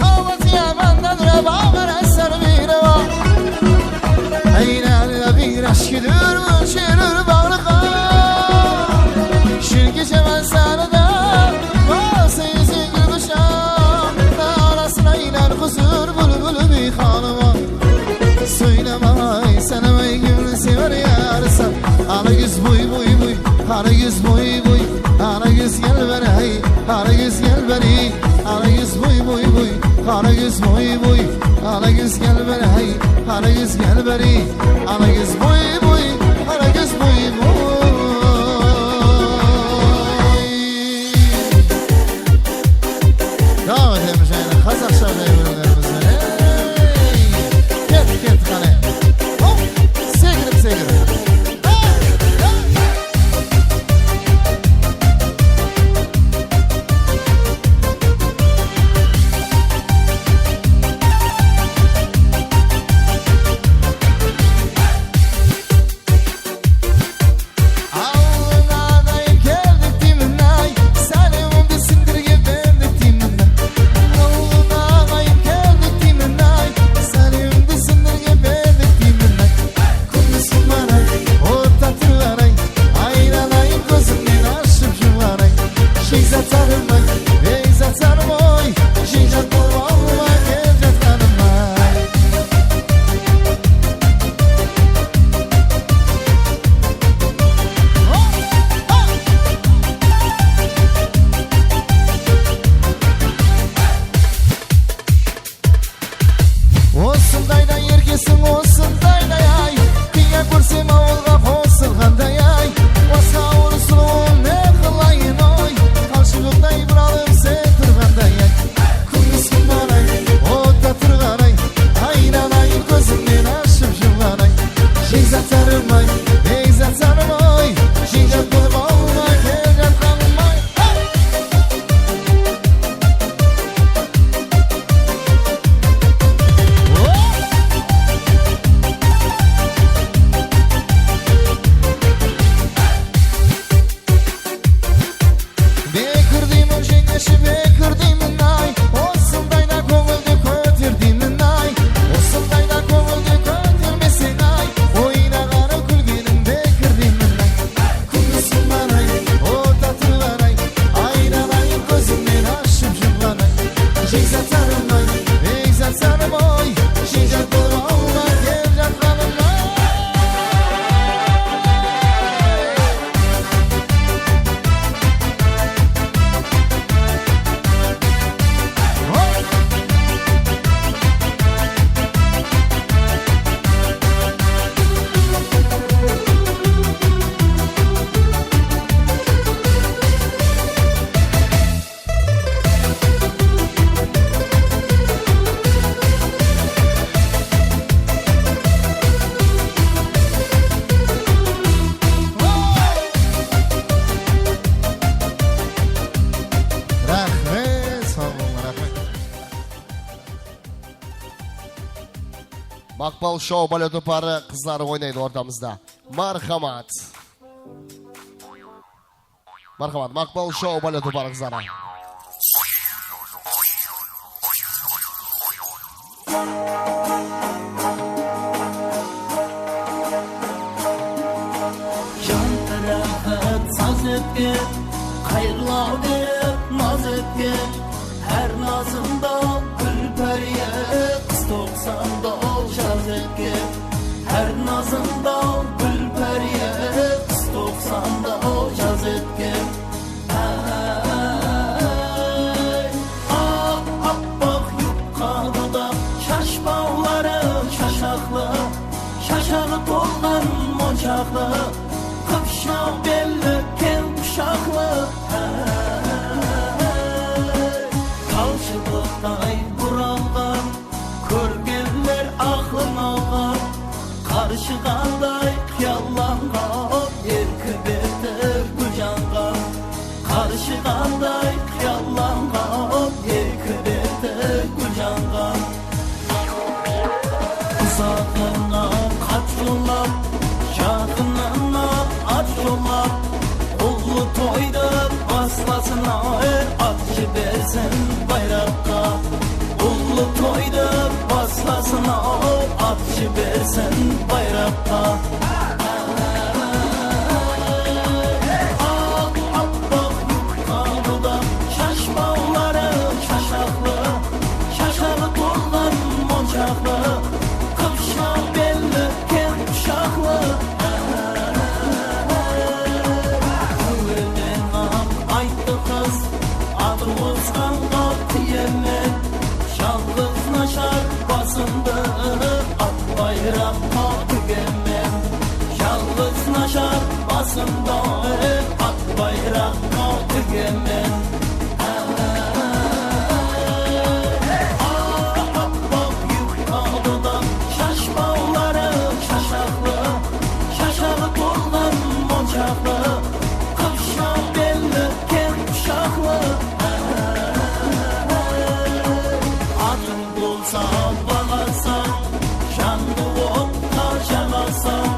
Awa, ziyabanda dura baǵır asar biyrawa. Aynalıǵa biyrash kúdir, ólsherir baǵırǵa. Shúrke jaman sarıda, bolsa ezengil qushaqta, arasın aylar quzır búlbúl biyxanıma. Sóylemey, sanamay kúlse bir yarısa. Ala gúz buy, buy, buy, qara gúz buy, buy, ala gúz yelbirey, qara gúz yelbirey, ala gúz buy, buy, buy, qara gúz buy, buy, ala gúz yelbirey, qara gúz yelbirey, ala gúz buy, buy, qara gúz buy, buy. Dawam etemiz jańa qazaqsha jayıwlarımız benen. Ey! Kettik, kettik, qáne. Hop! Segirim, segirim. Awılına aǵayın keldik deymin-ay, sálemimdi sindirge berdik deymin-ay. Awılına aǵayın keldik deymin-ay, sálemimdi sindirge berdik deymin-ay. Kúndizim baray, otta turǵan-ay, aynalayın kózimnen ashıp jumǵan-ay. Shiyzat sarım-ay, beyzat sarım-oy, jiyzat bolıp awılǵa kelip jatqanım-ay. Osındayda erkesiń, osındayda-ay, qıya kórsem awılǵa qosılǵanday-ay. Basqa awır sulıwın ne qılayın-oy, talshıbıqtay buralıp sen turǵanday-ay. Kúndizim baray, otta turǵan-ay, aynalayın kózimnen ashıp jumǵan-ay. Shiyzat sarım-ay, beyzat sarım-oy, jiyzat bolıp awılǵa kelip jatqanım-ay. Bekir deymen, jeńgeshi, bekir deymen-ay, osındayda kóńildi kóter deymen-ay, osındayda kóńildi kótermeseń-ay, oyna ǵarrı kúlgeniń bekir deymen-ay. Kúndizim baray, otta turǵan-ay, aynalayın kózimnen ashıp jumǵan-ay. Jiyzat sarım-ay, beyzat sarım-oy, jiyzat bolıp awılǵa kelip jatqanım-ay. Raxmet, saw bolıń, raxmet. Maqpal shou balet toparı qızları oynaydı ortamızda. Marhamat. Marhamat, Maqpal shou balet toparı qızları. Jantıraqıp saz etken, qayırlaw berip naz etken, hár nazında gúl páriye, qıs toqsanda ol jaz etken. Hár nazında gúl páriye, qıs toqsan Toydı baslasın-aw, at jibersin bayraqqa. Ullı toydı baslasın-aw, at jibersin bayraqqa. Aq, appaq yufkalıdan, shashbawları shashaqlı, shashaǵı tolǵan monshaqlı, qıpshaq belli, keń qushaqlı. Kóńlinen-aq ayttı qız, atı ozǵanǵa tiyemen. Jalǵız nashar basımdı at bayraqqa tigemen. Jalǵız nashar basımdı at bayraqqa tigemen. Aq, appaq yufkalıdan, shashbawları shashaqlı, shashaǵı tolǵan monshaqlı, qıpshaq belli, keń qushaqlı. Atıń bolsa, balasań, jandı otqa jalasań.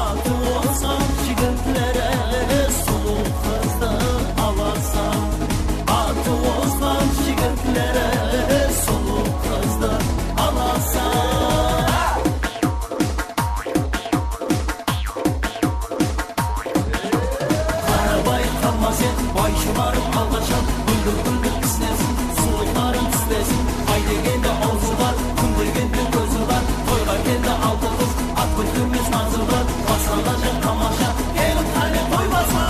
Atı ozǵan jigitleri sulıw qızdı alasań. Atı ozǵan jigitleri sulıw qızdı alasań. Qarabay qalma sen, bay shıbarıp alǵansha, gúldi gúldi islesin, sulıwlarıń túspesin. Ay degende awzı bar, kún degende kózi bar, toyǵa keldi altı qız, at kótermes nazı bar, baslanǵan jaq tamasha, keliń qáne toy basla.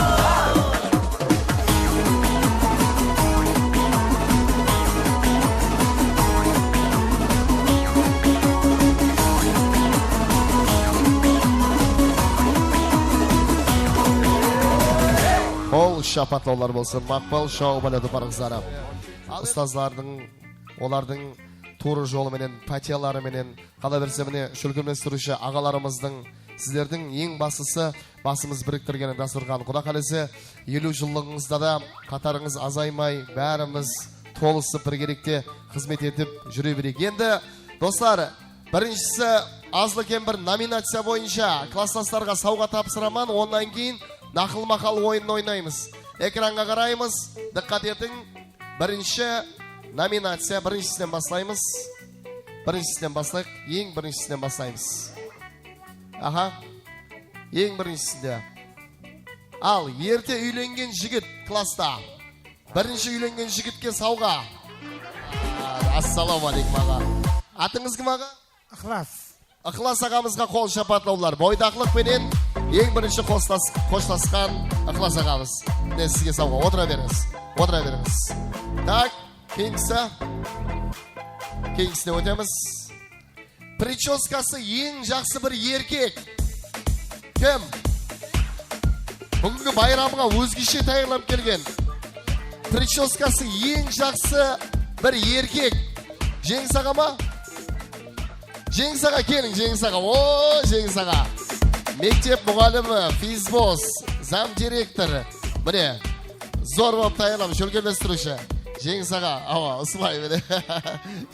Qol shapatlawlar bolsın, Maqpal shou baleto qızları. Ustazlardıń, olardıń tuwrı jolı menen, pátiyaları menen, qalaberse, mine, shólkemlesip turıwshı aǵalarımızdıń, sizlerdiń eń baslısı, basımız biriktirgeni dasturxan. Quda qálese, eliw jıllıǵıńızda da qatarıńız azaymay, bárimiz tolısıp, birgelikte xızmet etip júre bereyik. Endi, doslar, birinshisi, azlı-kem bir nominaciya boyınsha klasslaslarǵa sawǵa tapsıraman, onnan keyin naqıl-maqal oyının oynaymız. Ekranǵa qaraymız, dıqqat etiń. Birinshi nominaciya, birinshisinen baslaymız. Birinshisinen baslayıq, eń birinshisinen baslaymız. Aha. Eń birinshisinde. Al, erte úylengen jigit klassta. Birinshi úylengen jigitke sawǵa. Assalawma áleykum, aǵa. Atıńız kim, aǵa? Iqlas. Iqlas aǵamızǵa qol shapatlawlar. Boydaqlıq penen eń birinshi qoslas-, xoslasqan Iqlas aǵamız. Mine, sizge sawǵa. Otıra berińiz. Otıra berińiz. Tak, keyingisi. Keyingisine ótemiz. Prichoskası eń jaqsı bir erkek. Kim? Búgingi bayramǵa ózgeshe tayarlanıp kelgen. Prichoskası eń jaqsı bir erkek. Jeńis aǵa ma? Jeńis aǵa, keliń, Jeńis aǵa. O, Jeńis aǵa. Mektep muǵallimi, fizbos, zam direktor. Mine, zor bolıp tayarlanıp, shólkemlestiriwshi. Jeńis aǵa, awa, usılay mine.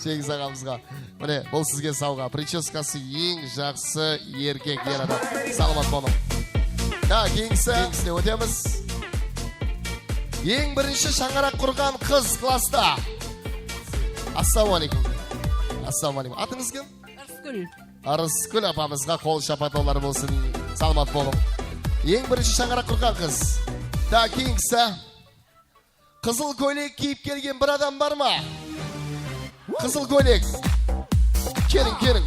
Jeńis aǵamızǵa. Mine, bul sizge sawǵa. Prichoskası eń jaqsı erkek, er adam. Salamat bolıń. Ya, keyingisi, keyingsine ótemiz. Eń birinshi shańaraq qurǵan qız klassta. Assalawma áleykum. Assalawma áleykum. Atıńız kim? Írısgúl. Írısgúl apamızǵa qol shapatlawlar bolsın. Salamat bolıń. Eń birinshi shańaraq qurǵan qız. Da, keyingisi. Qızıl kóylek kiyip kelgen bir adam bar ma? Qızıl kóylek. Keliń, keliń.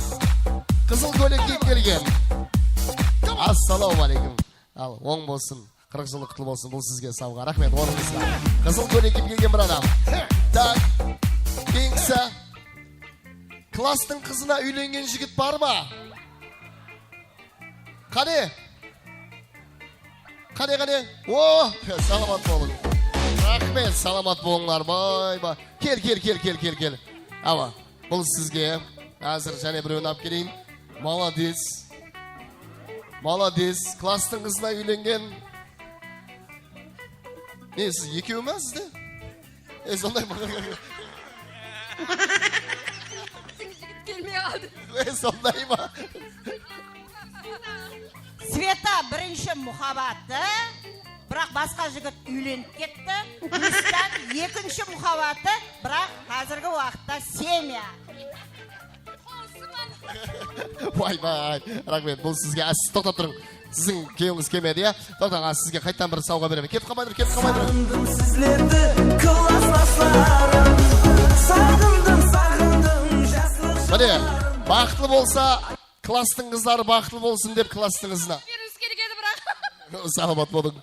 Qızıl kóylek kiyip kelgen. Assalawma áleykum. Al, oń bolsın. Qırıq jıllık qutlı bolsın. Bul sizge sawǵa. Raxmet, ornıńızǵa. Qızıl kóylek kiyip kelgen bir adam. Tak. Keyingisi. Klasstıń qızına úylengen jigit bar ma? Qáne? Qáne, qáne? O, salamat bolıń. Raxmet, salamat bolıńlar. Bay, bay. Kel, kel, kel, kel, kel, kel. Awa, bul sizge. Házir jáne birewin alıp keleyin. Malades. Malades. Klasstıń qızına úylengen. Ne, siz ekew ma sizde? E, sonday ma? Jigit kelmey qaldı. E, sonday ma? Sveta birinshi muhabbatı, Biraq basqa jigit úylenip ketti. Gúlistan ekinshi muhabbatı, biraq házirgi waqıtta semya. Oybay, raxmet, bul sizge. Á, siz toqtap turıń. Siziń kewlińiz kelmedi, ya? Toqtań, á, sizge qayttan bir sawǵa beremen. Ketip qalmay tur, ketip qalmay tur. Saǵındım sizlerdi, klaslaslarım. Saǵındım, saǵındım, jaslıq Mine, baxıtlı bolsa, klastıń qızları baxıtlı bolsın dep klastıń qızına. Bergimiz kelgedi, biraq. Salamat bolıń.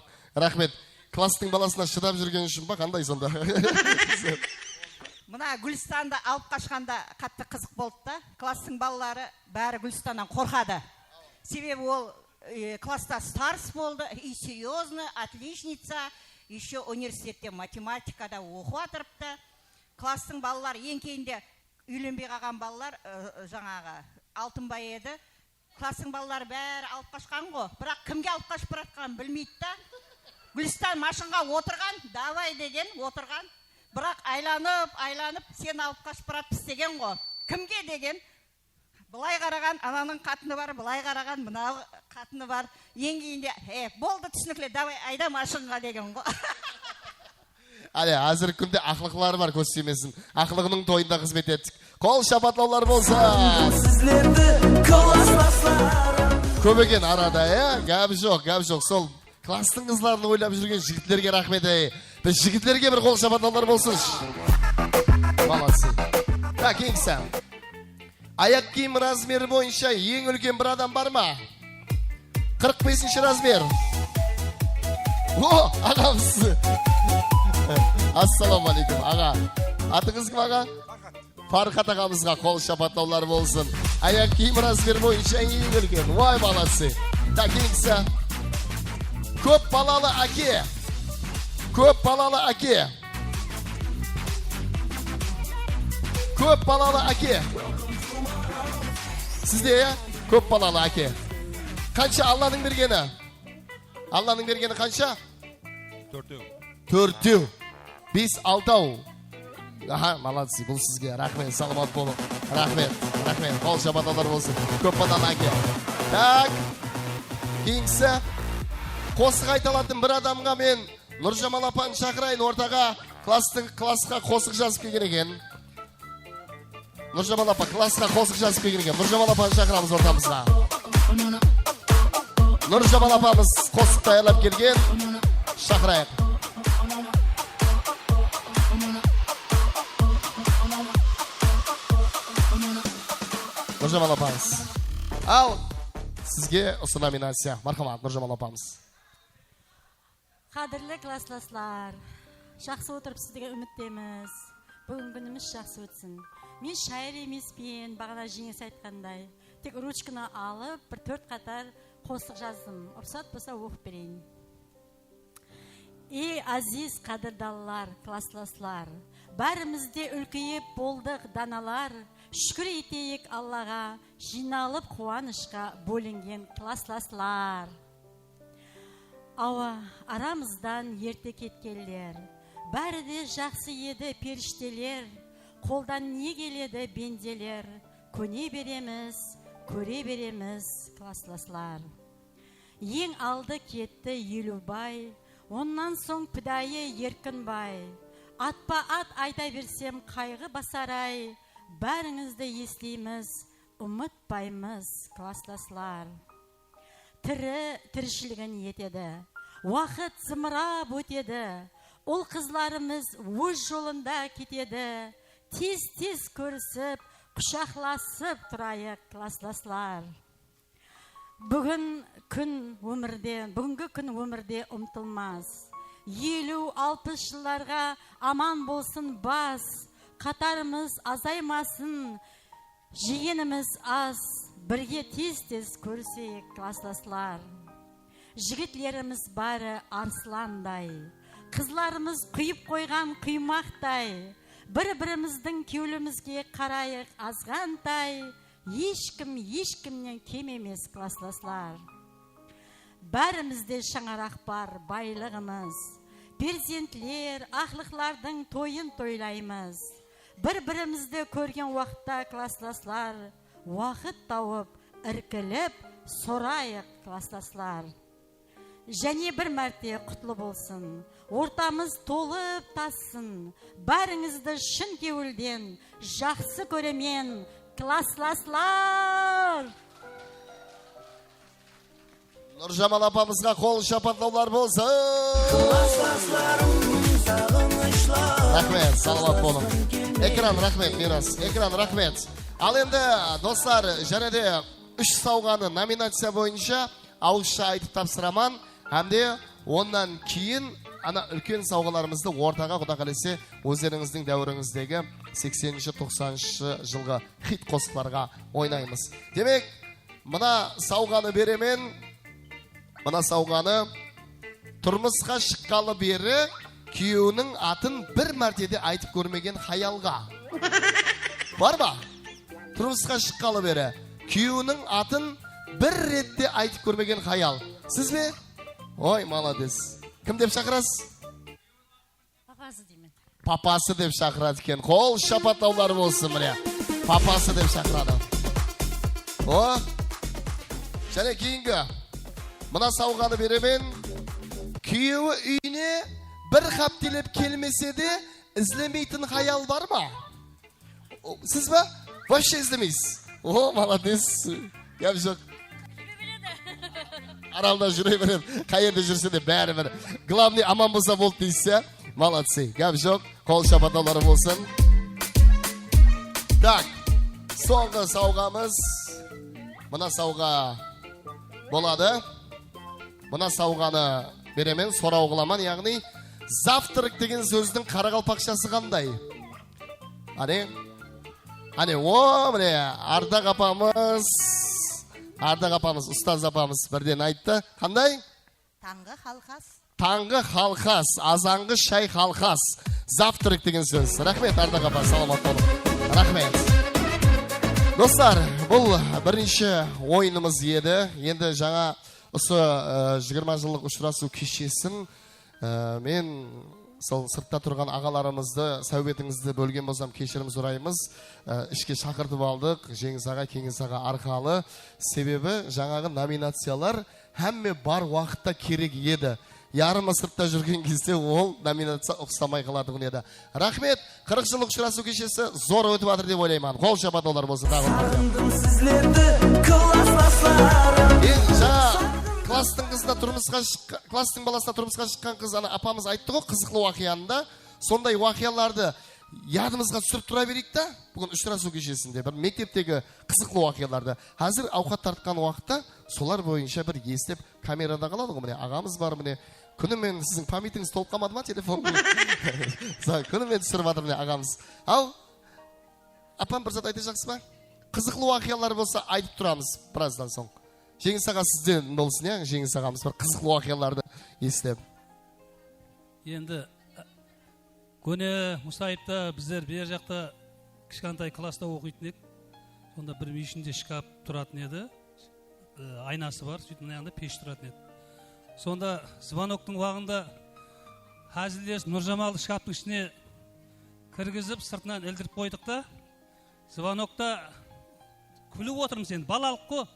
Raxmet. Klastıń balasına shıdap júrgeni ushın ba, qanday sonda? Mına Gúlistandı alıp qashqanda qattı qızıq boldı da. Klastıń balaları bári Gúlistannan qorqadı. Sebebi ol e, klassta stars boldı, и серьёзно, отличница, ещё universitette matematikada oqıp atırıptı. Klastıń balaları eń keyinde úylenbey qalǵan balalar, e, jańaǵı, Altınbay edi. Klastıń balaları bári alıp qashqan ǵo, biraq kimge alıp qashıp baratqanın bilmeydi da. Gúlistan mashinǵa otırǵan, davay degen, otırǵan. Biraq aylanıp, aylanıp, seni alıp qashıp baratpız degen ǵo. Kimge degen? Bılay qaraǵan, ananıń qatını bar, bılay qaraǵan, mına qatını bar. Eń keyinde, e, boldı, túsinikli, davay, ayda mashinǵa degen ǵo. Áne, házirgi kúnde aqlıqları bar, kóz tiymesin. Aqlıǵınıń toyında xızmet ettik. Qol shapatlawlar bolsın. Sizlerdi klaslaslarım. Kóp eken arada, ya? Gáp joq, gáp joq. Sol klastıń qızların oylap júrgen jigitlerge raxmet, ey. Biz jigitlerge bir qol shapatlawlar bolsın. Молодцы. Tak, keyingisi. Ayaq kiyim razmeri boyınsha eń úlken bir adam bar ma? Qırq besinshi razmer. O, aǵamız. Assalawma áleykum, aǵa. Atıńız kim, aǵa? Farxat aǵamızǵa qol shapatlawlar bolsın. Ayaq kiyim razmer boyınsha eń úlken. Vay, молодцы. Tak, keyingisi. Kóp balalı áke. Kóp balalı áke. Kóp balalı áke. Sizde, ya? Kóp balalı áke. Qansha Allanıń bergeni? Allanıń bergeni qansha? Tórtew. Tórtew. Bes, altaw. Aha, молодцы, bul sizge. Raxmet, salamat bolıń. Raxmet, raxmet. Qol shapatlawlar bolsın. Kóp balalı áke. Tak. Keyingisi. Qosıq ayta alatın bir adamǵa men Nurjamal apanı shaqırayın ortaǵa. Klastıń, klassqa qosıq jazıp kelgen eken. Nurjamal apa, klassqa qosıq jazıp kelgen eken. Nurjamal apanı shaqıramız ortamızǵa. Nurjamal apamız qosıq tayarlap kelgen. Shaqırayıq. Nurjamal apamız. Al, sizge usı nominaciya. Marhamat, Nurjamal apamız. Qádirli klasslaslar, jaqsı otırıpsız degen úmittemiz. Búgin kúnimiz jaqsı ótsin. Men shayır emespen, baǵana Jeńis aytqanday, tek ruchkanı alıp, bir tórt qatar qosıq jazdım. Ruxsat bolsa, oqıp bereyin. Ey, áziz qádirdanlar, klasslaslar! Bárimiz de úlkeyip boldıq danalar. Shúkir eteyik Allaǵa, jıynalıp quwanıshqa bólingen klasslaslar. Awa, aramızdan erte ketkenler. Bári de jaqsı edi, perishteler. Qoldan ne keledi, bendeler? Kóne beremiz, kóre beremiz, klasslaslar. Eń aldı ketti Eliwbay, onnan soń pidayı Erkinbay. Atpa-at ayta bersem, qayǵı basaray. Bárińizdi esleymiz, umıtpaymız, klasslaslar. Tiri tirishiligin etedi, waqıt zımırap ótedi. Ul-qızlarımız óz jolında ketedi. Tez-tez kórisip, qushaqlasıp turayıq, klasslaslar. Búgin kún ómirde, búgingi kún ómirde umtılmas. Eliw, alpıs jıllarǵa aman bolsın bas. Qatarımız azaymasın, jegenimiz az. Birge tez-tez kóriseyik, klasslaslar. Jigitlerimiz bári arıslanday, qızlarımız quyıp qoyǵan quymaqtay. Bir-birimizdiń kewlimizge qarayıq azǵantay. Hesh kim hesh kimnen kem emes, klasslaslar. Bárimizde shańaraq bar, baylıǵımız. Perzentler, aqlıqlardıń toyın toylaymız. Bir-birimizdi kórgen waqıtta, klasslaslar, waqıt tawıp, irkilip sorayıq, klasslaslar. Jáne bir márte qutlı bolsın. Ortamız tolıp tassın. Bárińizdi shın kewilden jaqsı kóremen, klasslaslar! Nurjamal apamızǵa qol shapatlawlar bolsın! Klasslaslarım, saǵınıshlar. Raxmet, salamat bolıń. Ekran, raxmet, Miyras. Ekran, raxmet. Al endi, doslar, jáne de úsh sawǵanı nominaciya boyınsha awızsha aytıp tapsıraman. Hám de onnan keyin ana úlken sawǵalarımızdı ortaǵa, Quda qálese, ózlerińizdiń dáwirińizdegi sekseninshi, toqsanınshı jılǵı xit qosıqlarǵa oynaymız. Demek, mına sawǵanı beremen. Mına sawǵanı turmısqa shıqqalı beri kúyewiniń atın bir márte de aytıp kórmegen hayalǵa. Bar ma? Turmısqa shıqqalı beri kúyewiniń atın bir ret te aytıp kórmegen hayal. Siz be? Oy, malades. Kim dep shaqırasız? Papası deymen. Papası dep shaqıradı eken. Qol shapatlawlar bolsın, mine. Papası dep shaqıradı. O. Jáne keyingi. Mına sawǵanı beremen. Kúyewi úyine bir háptelep kelmese de, izlemeytin hayal bar ma? O, siz ba? Вообще izlemeysiz. O, malades. Gáp joq. Aralda júre beredi. Qayerde júrse de báribir. Главный aman bolsa boldı deysiz, ya? Молодцы. Gáp joq. Qol shapatlawları bolsın. Tak. Sońǵı sawǵamız. Mına sawǵa boladı. Mına sawǵanı beremen, soraw qılaman, yaǵnıy, завтрак degen sózdiń qaraqalpaqshası qanday? Áne, áne, o, mine, Ardaq apamız, Ardaq apamız, ustaz apamız birden ayttı. Qanday? Tańǵı halqas. Tańǵı halqas, azanǵı shay halqas. Завтрак degen sóz. Raxmet, Ardaq apa, salamat bolıń. Raxmet. Doslar, bul birinshi oyınımız edi. Endi jańa usı, e, jigirma jıllıq ushırasıw keshesin, e, men sol sırtta turǵan aǵalarımızdı, sáwbetińizdi bólgen bolsam, keshirim soraymız. E, ishke shaqırtıp aldıq, Jeńis aǵa, Keńes aǵa arqalı. Sebebi jańaǵı nominaciyalar hámme bar waqıtta kerek edi. Yarımı sırtta júrgen gezde ol nominaciya uqsatpay qalatuǵın edi. Raxmet, qırıq jıllıq ushırasıw keshesi zor ótip atır dep oylayman. Qol shapatlawlar bolsın taǵı bir márte. Saǵındım sizlerdi, klasslaslarım. E, jańa klasstıń qızına turmısqa shıqqa-, klasstıń balasına turmısqa shıqqan qız, ana, apamız ayttı ǵoy, qızıqlı waqıyanı da. Sonday waqıyalardı yadımızǵa túsirip tura bereyik ta. Búgin ushırasıw keshesinde bir mekteptegi qızıqlı waqıyalardı. Házir awqat tartqan waqıtta solar boyınsha bir eslep, kamerada qaladı ǵoy, mine, aǵamız bar, mine, kúnimen siziń pamyatińiz tolıp qalmadı ma, telefon? Kúnimen túsirip atır, mine, aǵamız. Al, apam, bir zat aytajaqsız ba? Qızıqlı waqıyalar bolsa aytıp turamız birazdan soń. Jeńis aǵa, sizden bolsın, ya, Jeńis aǵamız bir qızıqlı waqıyalardı eslep. Endi Kóne Musayıpta bizler ber jaqta kishkantay klassta oqıytın edik. Sonda bir múyeshinde shkaf turatın edi. E, aynası bar, sóytip mına jaǵında pesh turatın edi. Sonda zvonoktıń waǵında házillesip Nurjamaldı shkaftıń ishine kirgizip, sırtınan ildirip qoydıq ta. Zvonokta kúlip otırmız endi, balalıq ǵo.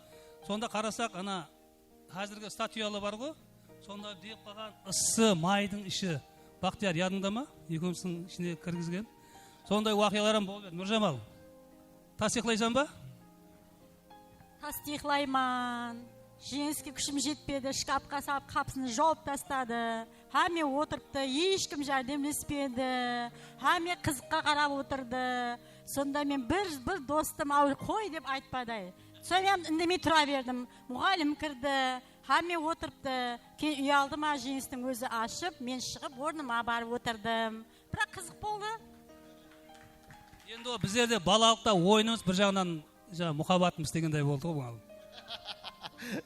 Sonda qarasaq, ana Házirgi statuyalı bar ǵo, sonda dep qalǵan ıssı maydıń ishi. Baxtiyar, yadıńda ma? Ekewimizdiń ishine kirgizgen. Sonday waqıyalar hám bolıp edi. Nurjamal, tastıyıqlaysań ba? Tastıyıqlayman. Jeńiske kúshim jetpedi, shkafqa salıp, qapısın jawıp tastadı. Hámme otırıptı, hesh kim járdemlespedi. Hámme qızıqqa qarap otırdı. Sonda men bir, bir dostım, aw, qoy dep aytpaday. Sonda men indemey tura berdim. Muǵallim kirdi. Hámme otırıptı. Keyin uyaldı ma, Jeńistiń ózi ashıp, men shıǵıp, ornıma barıp otırdım. Biraq qızıq boldı. Endi o bizlerde balalıqta oyınımız bir jaǵınan jańa muhabbatımız degendey boldı ǵo buǵan.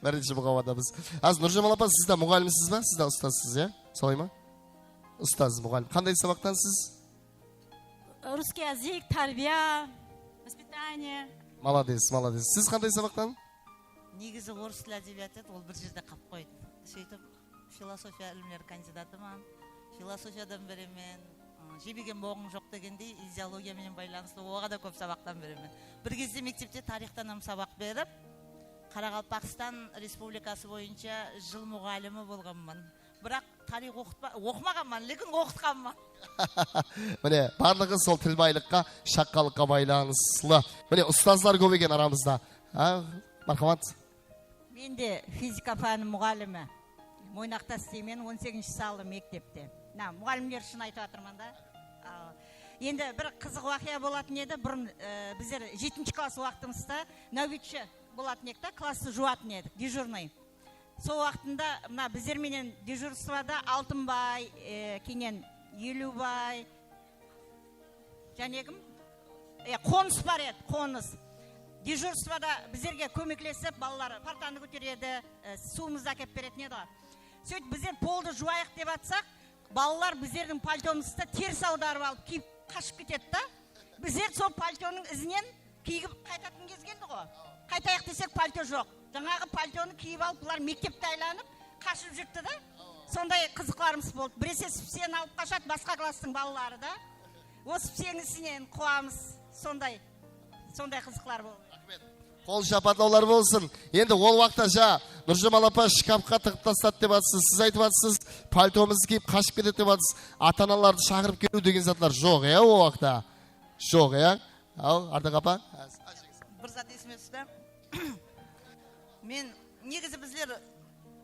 Birinshi muhabbatımız. Házir Nurjamal apa, siz de muǵallimsiz ba? Siz de ustazsız, ya? Solay ma? Ustaz, muǵallim. Qanday sabaqtansız? Русский язык, tárbiya, воспитание. Молодец, молодец. Siz qanday sabaqtan? Negizi orıs tili ádebiyatı edi, ol bir jerde qalıp qoydı. Sóytip, filosofiya ilimleri kandidatıman. Filosofiyadan beremen, ı, jebegen boǵıń joq degendey ideologiya menen baylanıslı, oǵan da kóp sabaqtan beremen. Bir gezde mektepte tariyxtan hám sabaq berip, Qaraqalpaqstan Respublikası boyınsha jıl muǵallimi bolǵanman. Biraq tariyx oqıtpa-, oqımaǵanman, lekin oqıtqanman. Mine, barlıǵı sol tilbaylıqqa, shaqqanlıqqa baylanıslı. Mine, ustazlar kóp eken aramızda. Ha, marhamat. Men de fizika páni muǵallimi. Moynaqta isleymen, on segizinshi sanlı mektepte. Mına, muǵallimler ushın aytıp atırman da. Awa. Endi bir qızıq waqıya bolatın edi. Burın, e, bizler jetinshi klass waqtımızda náwbetshi bolatın edik ta, klastı juwatın edik, dejurnıy. Sol waqtında mına bizler menen dejurstvoda Altınbay, e, keyin Eliwbay, jáne kim? E, Qonıs bar edi, Qonıs. Dejurstvoda bizlerge kómeklesip, balalar partanı kóteredi, e, suwımızdı ákep beretin edi ǵoy. Sóytip bizler poldı juwayıq dep atsaq, balalar bizlerdiń paltomızdı teris awdarıp alıp kiyip qashıp ketedi da. Bizler sol paltonıń izinen kiyip qaytatın kez keldi ǵo. Qaytayıq desek, palto joq. Jańaǵı paltonı kiyip alıp, bular mektepti aylanıp, qashıp júripti da. Sonday qızıqlarımız boldı. Birese sipseni alıp qashadı basqa klasstıń balaları da. O sipseniń isinen quwamız. Sonday, sonday qızıqlar boldı. Raxmet. Qol shapatlawlar bolsın. Endi ol waqıtta ja Nurjamal apa shkafqa tıǵıp tasladı dep atsız. Siz aytıp atsız, paltomızdı kiyip qashıp ketedi dep atsız. Ata-analardı shaqırıp keliw degen zatlar joq, ya, ol waqıtta. Joq, ya. Aw, Ardaq apa? Bir zat esime tústi. Men, negizi bizler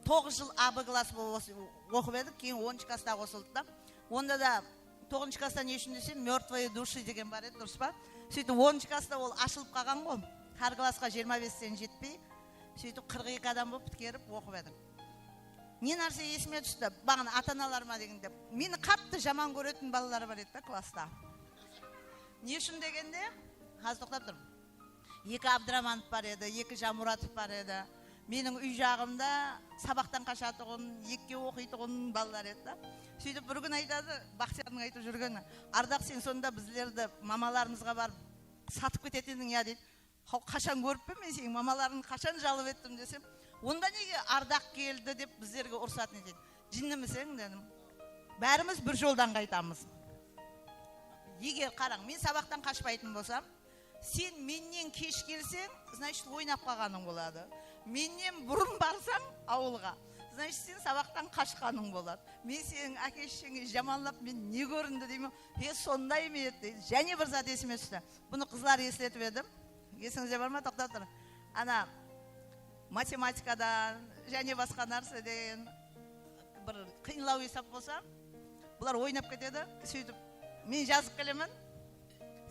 toǵız jıl A B klass bolıp os-, oqıp edik, keyin onınshı klassta qosıldı da. Onda da toǵızınshı klassta ne ushın desem, Мёртвые души degen bar edi, durıs pa? Sóytip onınshı klassta ol ashılıp qalǵan ǵo. Hár klassqa jigirma besten jetpey, sóytip qırq eki adam bolıp pitkerip oqıp edik. Ne nárse esime tústi, baǵana ata-analarıma degende, meni qattı jaman kóretin balalar bar edi da klassta. Ne ushın degende, házir toqtap turıń. Eki Abduramanov bar edi, eki Jamuratov bar edi. Meniń úy jaǵımda sabaqtan qashatuǵın, ekige oqıytuǵın balalar edi da. Sóytip bir kúni aytadı, Baxtiyardıń aytıp júrgeni, Ardaq, sen sonda bizlerdi mamalarımızǵa barıp satıp ketetin ediń ya, deydi. Haw, qashan kórippen men seniń mamalarıńdı, qashan jalp ettim desem, onda nege Ardaq keldi dep bizlerge urısatın etedi. Jinnimiseń, dedim. Bárimiz bir joldan qaytamız. Eger, qarań, men sabaqtan qashpaytın bolsam, sen mennen kesh kelseń, значит, oynap qalǵanıń boladı. Mennen burın barsań awılǵa, значит, sen sabaqtan qashqanıń boladı. Men seniń áke-shesheńe jamanlap, men ne kórindi deymen. He, sonday ma edi, deydi. Jáne bir zat esime tústi. Bunı qızlar esletip edim. Esińizde bar ma? Toqtap tur. Ana, matematikadan, jáne basqa nárseden bir qıyınlaw esap bolsa, bular oynap ketedi. Sóytip, men jazıp kelemen.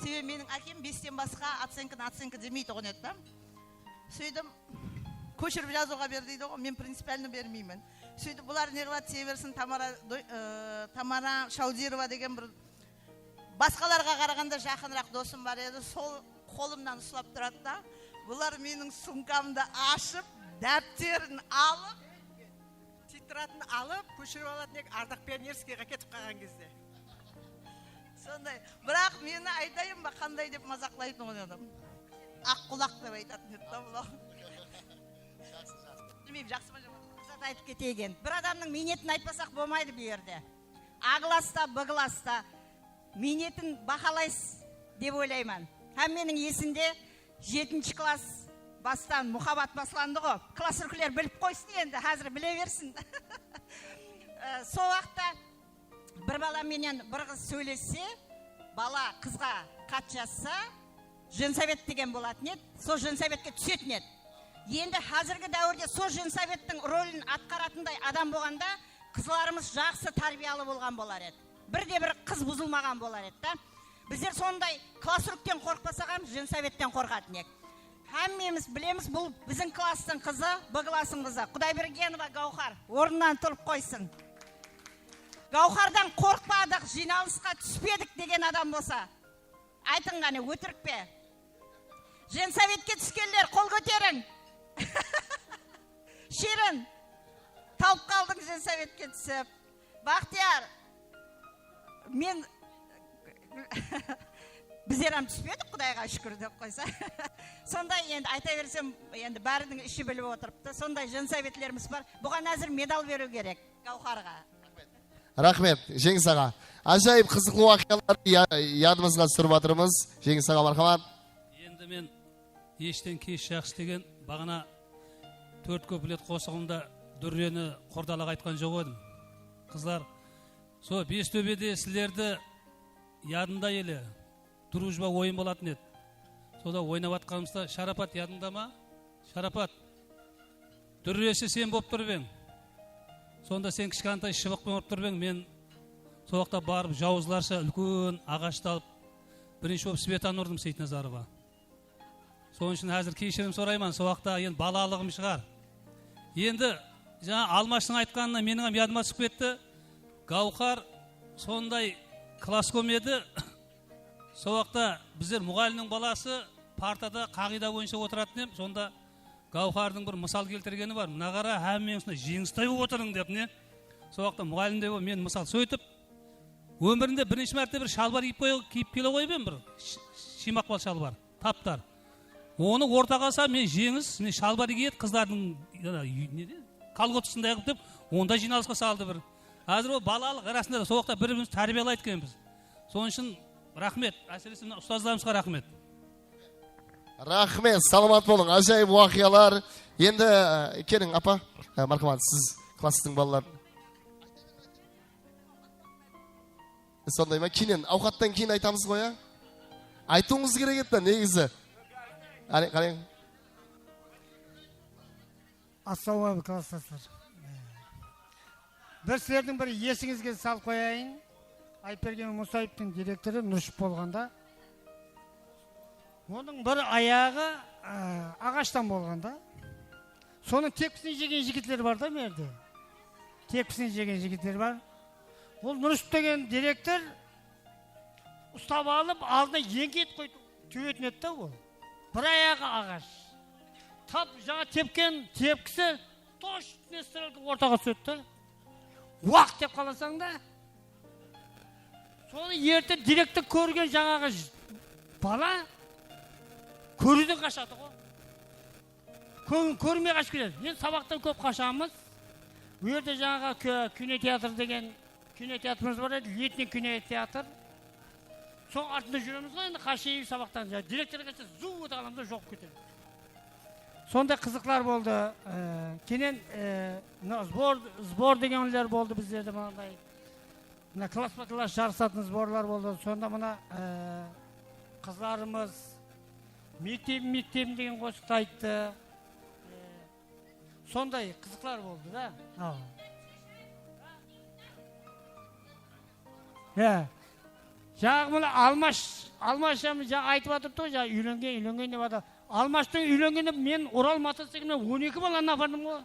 Sebebi meniń ákem besten basqa otsenkanı otsenka demeytuǵın edi da. Sóytip, kóshirip jazıwǵa ber deydi ǵo, men принципиально bermeymen. Sóytip, bular ne qıladı, tiye bersin, Tamara Doy-, ı, Tamara Shawdirova degen bir basqalarǵa qaraǵanda jaqınıraq dosım bar edi, sol qolımnan uslap turadı da, bular meniń sumkamdı ashıp, dápterin alıp, tetiradın alıp, kóshirip alatın edi, Ardaq Pionerskiyge ketip qalǵan gezde. Sonday. Biraq meni aytayın ba, qanday dep mazaqlaytuǵın edim. Aq qulaq dep aytatın edi da bular. Bilmeymen, jaqsı ma, jaman ma? Bir zat aytıp keteyik endi. Bir adamnıń miynetin aytpasaq bolmaydı bu jerde. A klassta, B klassta miynetin bahalaysız dep oylayman. Hámmeniń esinde jetinshi klass bastan muhabbat baslandı ǵo. Klass úlkeler bilip qoysın endi, házir bile bersin. E, sol waqıtta bir bala menen bir qız sóylesse, bala qızǵa xat jazsa, женсовет degen bolatın edi, sol женсоветке túsetin edi. Endi házirgi dáwirde sol женсоветtiń rolin atqaratınday adam bolǵanda, qızlarımız jaqsı tárbiyalı bolǵan bolar edi. Bir de bir qız buzılmaǵan bolar edi da. Bizler sonday klassrukten qorqpasaq hám, женсоветten qorqatın edik. Hámmemiz bilemiz, bul biziń klasstıń qızı, B klasstıń qızı, Qudaybergenova Gáwhar. Ornınan turıp qoysın. Gáwhardan qorqpadıq, jıynalısqa túspedik degen adam bolsa, aytıń qáne, ótirik pe? Женсоветке túskenler qol kóteriń. Shirin, tawıp qaldıń женсоветке túsip. Baxtiyar, men, bizler hám túspedik, Qudayǵa shúkir dep qoysa. Sonday endi ayta bersem, endi báriniń ishi bilip otırıptı. Sonday женсоветlerimiz bar. Buǵan házir medal beriw kerek Gáwharǵa. Raxmet, Jeńis aǵa. Ájayıp qızıqlı waqıyalardı ya-, yadıńızǵa túsirip atırmız. Jeńis aǵa, marhamat. Endi men eshten kesh jaqsı degen baǵana tórt kuplet qosıǵımda Dúrreni qurdalaǵa aytqan joq edim. Qızlar, sol Bestóbede sizlerdi yadımda ele, Drujba oyın bolatın edi. Soda oynap atqanımızda, Sharapat, yadıńda ma? Sharapat, Dúrresi sen bolıp turıp eń. Sonda sen kishkantay shıbıqpen urıp turıp eń. Men sol waqıtta barıp, jawızlarsha úlken aǵashtı alıp, birinshi bolıp Svetanı urdım Seytnazarovǵa. Sonıń ushın házir keshirim sorayman, sol waqıtta endi balalıǵım shıǵar. Endi jańa Almashtıń aytqanına meniń hám yadıma túsip ketti. Gáwhar sonday klasskom edi. Sol waqıtta bizler muǵallimniń balası partada qaǵıyda boyınsha otıratın em, sonda Gáwhardıń bir mısal keltirgeni bar. Mına qara, hámmeniń usınday jeńistay bolıp otırıń dep, ne? Sol waqıtta muǵallimde bolıp men mısal sóytip, ómirinde birinshi márte bir shalbar kiyip qoy-, kiyip kele qoyıp em, bir sh-, shıy maqpal shalbar, taptar. Onı ortaǵa salsam, men jeńis, men shalbar kiyedi, qızlardıń, ne de, kolgotkasinday qılıp dep, onda jıynalısqa saldı bir. Házir ol balalıq, rasında da, sol waqıtta bir-birimizdi tárbiyalaydı ekenbiz. Sonıń ushın raxmet, ásirese mına ustazlarımızǵa raxmet. Raxmet, salamat bolıń, ájayıp waqıyalar. Endi, e, keliń, apa, e, marhamat, siz klasstıń balaların. Sonday ma? Keyin, awqattan keyin aytamız ǵoy, ya? Aytıwıńız kerek edi da, negizi. Áne, qarań. Assalawma áleykum, klassdaslar. Bir sizlerdiń bir esińizge salıp qoyayın. Ayıpbergen Musaevtıń direktorı Nurshıp bolǵanda, onıń bir ayaǵı, a, aǵashtan bolǵanda, sonıń tepkisin jegen jigitler bar da, bu jerde. Tepkisin jegen jigitler bar. Ol Nurshıp degen direktor ustap alıp, aldına eńke etip qoydı. Túbetin etti da ol. Bir ayaǵı aǵash. Tap jańa tepken tepkisi toshno strelka ortaǵa túsedi da. Waq dep qalasań da. Sonı erte direktor kórgen jańaǵı j-, bala kóriwden qashadı ǵo. Kó-, kórmey qashıp ketedi. Endi sabaqtan kóp qashamız. Bu jerde jańaǵı kó-, kinoteatr degen kinoteatrımız bar edi, letniy kinoteatr. Sonıń artında júremiz ǵoy, endi qashayıq sabaqtan. Ja, direktor kelse, zuw etip alamız da, joq ketedi. Sonday qızıqlar boldı. E, keyin, e, mına zbor, zbor degenler boldı bizlerde mınaday. Mına klasspa-klass jarısatın zborlar boldı. Sonda mına, e, qızlarımız Mektebim, mektebim degen qosıqtı ayttı. E, Sonday qızıqlar boldı da. Awa. Ya. Jańaǵı mına Almash, Almash jańa aytıp atırıptı ǵoy, jańa úylengen, úylengen dep atır. Almashtıń úylengen dep men Ural motociklinen on eki balanı apardım ǵoy.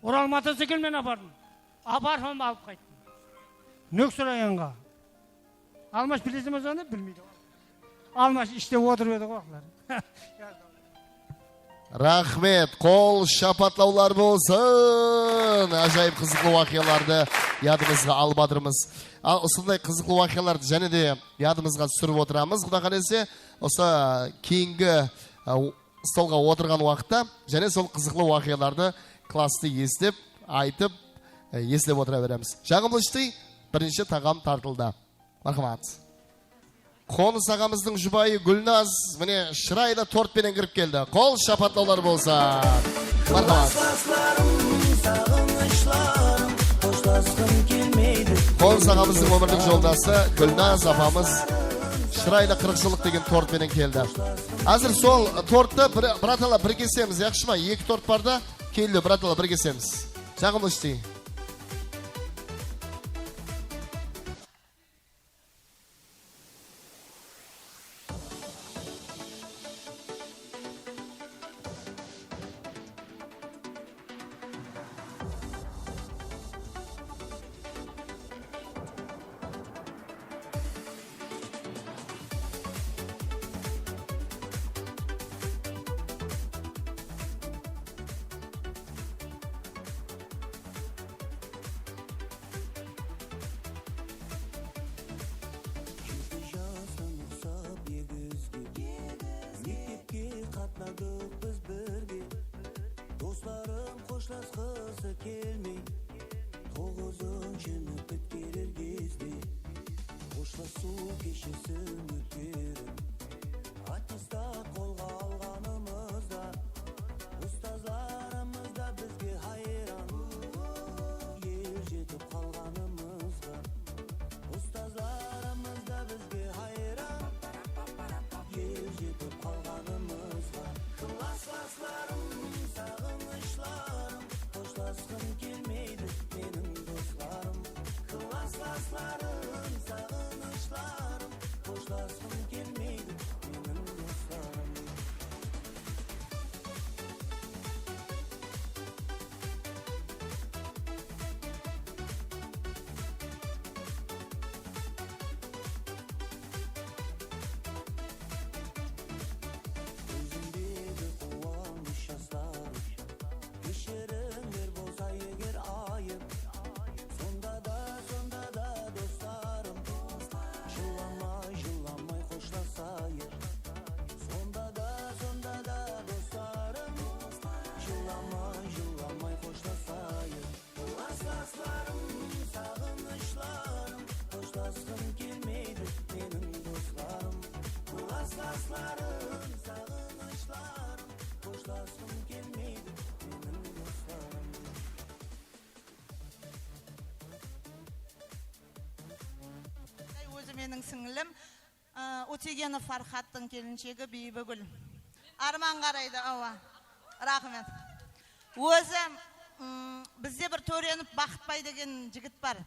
Ural motociklinen apardım. Aparıp hám alıp qayttım. Nókis rayonǵa. Almash, bilesiz be sonı? Bilmeydi. Almash ishte otırıp edi ǵoy, waqıtları. Raxmet, qol shapatlawlar bolsın. Ájayıp qızıqlı waqıyalardı yadıńızǵa alıp atırmız. Al, usınday qızıqlı waqıyalardı jáne de yadıńızǵa túsirip otıramız. Quda qálese, usı keyingi, e, stolǵa otırǵan waqıtta jáne sol qızıqlı waqıyalardı klasstı eslep, aytıp, e, eslep otıra beremiz. Jańılıshtı birinshi taǵam tartıldı. Marhamat. Qonıs aǵamızdıń jubayı Gúlnaz, mine, shıraylı tort penen kirip keldi. Qol shapatlawlar bolsa. Marhamat. Klaslaslarım, saǵınıshlarım, xoshlasqım kelmeydi. Qonıs aǵamızdıń ómirlik joldası Gúlnaz apamız shıraylı qırq jıllıq degen tort penen keldi. Házir sol torttı bir, bratalar, bir kesemiz, yaqshı ma? Eki tort bar da, keldi, bratalar, bir kesemiz. Jaǵımlı ishtiy. Meniń sińlim, ı, Ótegenov Farxattıń kelinshegi Biybigúl. Arman qaraydı, awa. Raxmet. Ózi, ım, bizde bir Tórenip Baxıtbay degen jigit bar.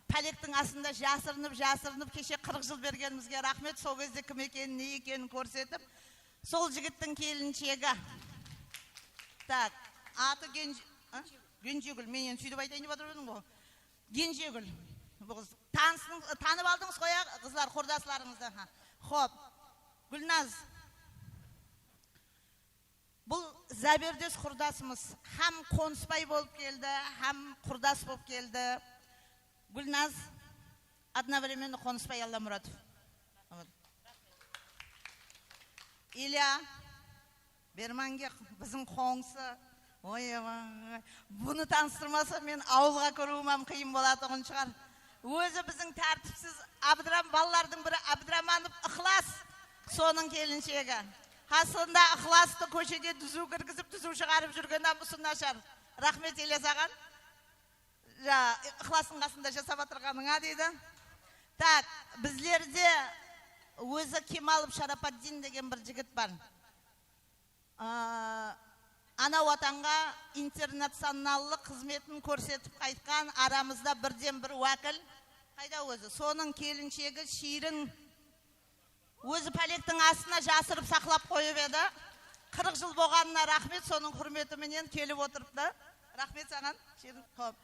Pálektiń astında jasırınıp, jasırınıp, keshe qırıq jıl bergenimizge raxmet, sol gezde kim ekenin, ne ekenin kórsetip, sol jigittiń kelinshegi. Tak, atı Genj-, a? Genjegúl, men endi súytip aytayın dep atır edim ǵoy. Genjegúl. Bul qız tanıstıń-, tanıp aldıńız ǵoy, a, qızlar, qurdaslarıńızdı. Ha. Xop. Gúlnaz. Bul záberdes qurdasımız. Hám qonıspay bolıp keldi, hám qurdas bolıp keldi. Gúlnaz, одновременно qonıspay Allamuratov. Вот. Ilya. Bermange biziń qońsı. Oy, oy, oy. Bunı tanıstırmasam, men awılǵa kiriwim hám qıyın bolatuǵın shıǵar. Ózi biziń tártipsiz Abdıram-, balalardıń biri Abdıramanov Iqlas, sonıń kelinshegi. Aslında Iqlastı kóshede dúziw kirgizip, dúziw shıǵarıp júrgen hám usı nashar. Raxmet ele saǵan. Ja, Iqlastıń qasında jasap atırǵanıńa deydi. Tak, bizlerde ózi Kemalov Sharapaddin degen bir jigit bar. Aa, ana Watanǵa internacionallıq xızmetin kórsetip qaytqan aramızda birden bir wákil. Qayda ózi? Sonıń kelinshegi Shiyrin. Ózi pálektiń astına jasırıp saqlap qoyıp edi. Qırıq jıl bolǵanına raxmet, sonıń húrmeti menen kelip otırıptı. Raxmet saǵan, Shiyrin. Xop.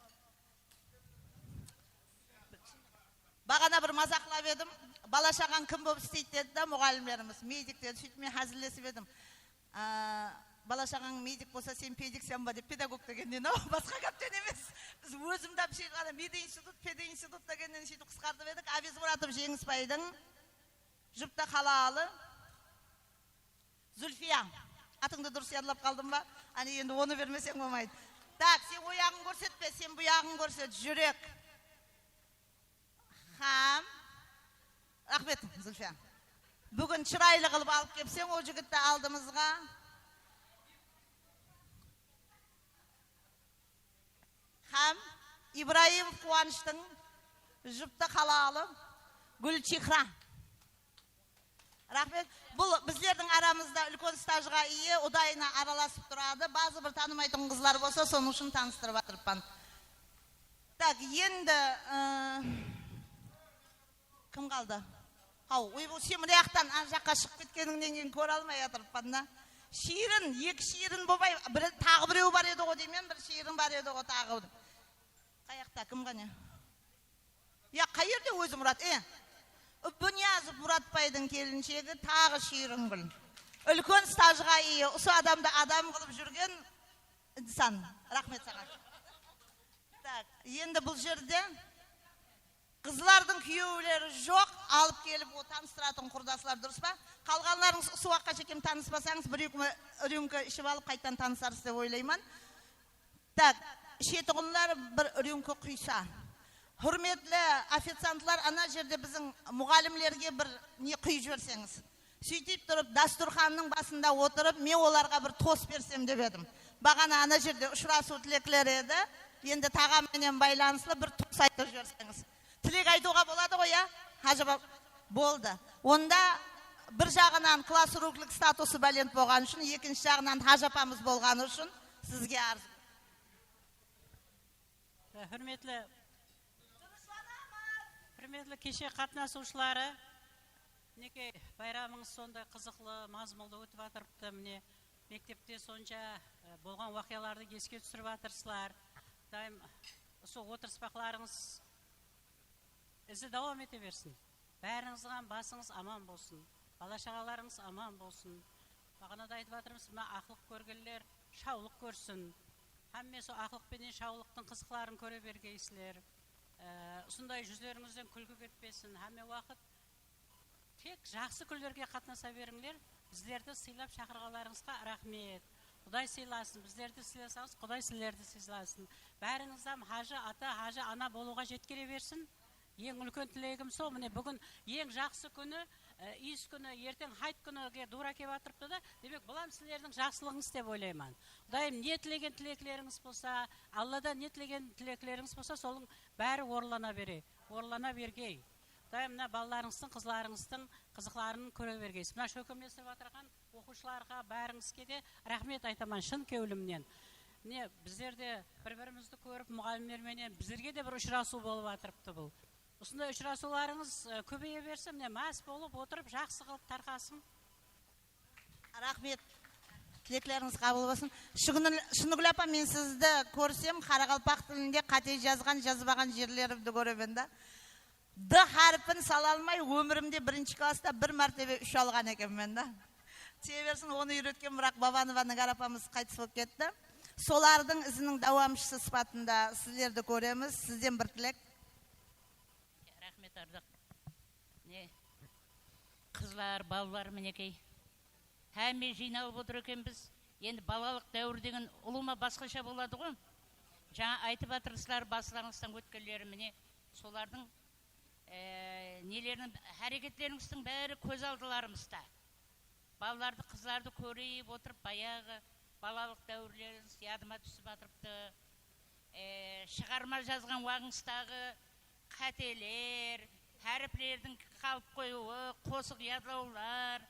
Baǵana bir mazaqlap edim. Bala-shaǵań kim bolıp isleydi dedi da muǵallimlerimiz. Medik dedi. Sóytip men házillesip edim. Aa, bala-shaǵań medik bolsa, sen pedikseń ba dep, pedagog degennen-aw, basqa gápten emes. Biz ózimdi вообще ǵana medinstitut, pedinstitut degennen sóytip qısqartıp edik. Abiz Muratov Jeńisbaydıń jupta halalı. Zulfiya, atıńdı durıs yadlap qaldım ba? Áne, endi onı bermeseń bolmaydı. Tak, sen oyaǵıń kórsetpe, sen buyaǵıń kórset, júrek. Hám, raxmet, Zulfiya. Búgin shıraylı qılıp alıp kepseń ol jigitti aldımızǵa. Hám Ibrayımov Quwanıshtıń juptı halalı Gúlchehra. Raxmet. Bul bizlerdiń aramızda úlken stajǵa iye, udayına aralasıp turadı. Bazı bir tanımaytuǵın qızlar bolsa, sonıń ushın tanıstırıp atırıppan. Tak, endi, ı, kim qaldı? Haw, oy, bul sen mına jaqtan ana jaqqa shıǵıp ketkenińnen keyin kóre almay atırıppan da. Shiyrin, eki Shiyrin bolmay, bir, taǵı birew bar edi ǵo deymen, bir Shiyrin bar edi ǵo taǵı. Qayaqta, kim ǵane? Ya, qayerde ózi Murat? E, Úbbiniyazov Muratbaydıń kelinshegi, taǵı Shiyringúl. Úlken stajǵa iye, usı adamdı adam qılıp júrgen insan. Raxmet saǵan. Tak, endi bul jerde qızlardıń kúyewleri joq, alıp kelip o tanıstıratuǵın qurdaslar, durıs pa? Qalǵanlarıńız usı waqıtqa shekem tanıspasańız, bir-eki rümka iship alıp qaytadan tanısarız dep oylayman. Tak, ishetuǵınlar bir rümka quysa. Húrmetli oficiantlar, ana jerde biziń muǵallimlerge bir ne quyıp jiberseńiz. Sóytip turıp, dasturxannıń basında otırıp, men olarǵa bir tos bersem dep edim. Baǵana ana jerde ushırasıw tilekleri edi. Endi taǵam menen baylanıslı bir tos aytıp jiberseńiz. Tilek aytıwǵa boladı ǵoy, ya? Hajı apa, boldı. Onda bir jaǵınan klass rukovodитель statusı bálent bolǵanı ushın, ekinshi jaǵınan hajı apamız bolǵanı ushın sizge arz. Húrmetli, húrmetli keshe qatnasıwshıları, minekey, bayramıńız sonday qızıqlı, mazmunlı ótip atırıptı. Mine, mektepte sonsha, e, bolǵan waqıyalardı eske túsirip atırsızlar. Dayım usı otırıspaqlarıńız izi dawam ete bersin. Bárińizdiń hám basıńız aman bolsın. Bala-shaǵalarıńız aman bolsın. Baǵana da aytıp atırmız, mına aqlıq kórgenler shawlıq kórsin. Hámme sol aqlıq penen shawlıqtıń qızıqların kóre bergeysizler. E, usınday júzlerińizden kúlki ketpesin. Hámme waqıt tek jaqsı kúnlerge qatnasa berińler. Bizlerdi sıylap shaqırǵanlarıńızǵa raxmet. Quday sıylasın, bizlerdi sıylasańız, Quday sizlerdi sıylasın. Bárińizdi hám hajı ata, hajı ana bolıwǵa jetkere bersin. Eń úlken tilegim sol. Mine, búgin eń jaqsı kúni, e, iyis kúni, erteń hayt kúnige tuwra kep atırıptı da. Demek, bul hám sizlerdiń jaqsılıǵıńız dep oylayman. Qudayım, ne tilegen tileklerińiz bolsa, Alladan ne tilegen tileklerińiz bolsa, sonıń bári orınlana bere, orınlana bergey. Qudayım, mına balalarıńızdıń, qızlarıńızdıń qızıqların kóre bergeysiz. Mına shólkemlestirip atırǵan oqıwshılarǵa, bárińizge de raxmet aytaman shın kewlimnen. Mine, bizler de bir-birimizdi kórip, muǵallimler menen bizlerge de bir ushırasıw bolıp atırıptı bul. Usınday ushırasıwlarıńız, e, kóbeye bersin, mine, más bolıp otırıp, jaqsı qılıp tarqasıń. Raxmet. Tileklerińiz qabıl bolsın. Shıǵınıl-, Shınıgúl apa, men sizdi kórsem, qaraqalpaq tilinde qáte jazǵan, jazbaǵan jerlerimdi kóremen da. D hárpin sala almay, ómirimde birinshi klassta bir mártebe úsh alǵan ekenmen da. Tiye bersin, onı úyretken, biraq Babanova Nigar apamız qaytıs bolıp ketti. Solardıń iziniń dawamshısı sıpatında sizlerdi kóremiz. Sizden bir tilek. Raxmet, Ardaq. Mine, qızlar, balalar, minekey. Hámme jıynalıp otır ekenbiz. Endi balalıq dáwir degen ulıwma basqasha boladı ǵoy. Jańa aytıp atırsızlar, baslarıńızdan ótkenleri, mine, solardıń, e, neleriniń, háreketlerińizdiń bári kóz aldılarımızda. Balalardı, qızlardı kórip otırıp, bayaǵı balalıq dáwirlerińiz yadıma túsip atırıptı. E, shıǵarma jazǵan waǵıńızdaǵı qáteler, háriplerdiń qalıp qoyıwı, qosıq yadlawlar.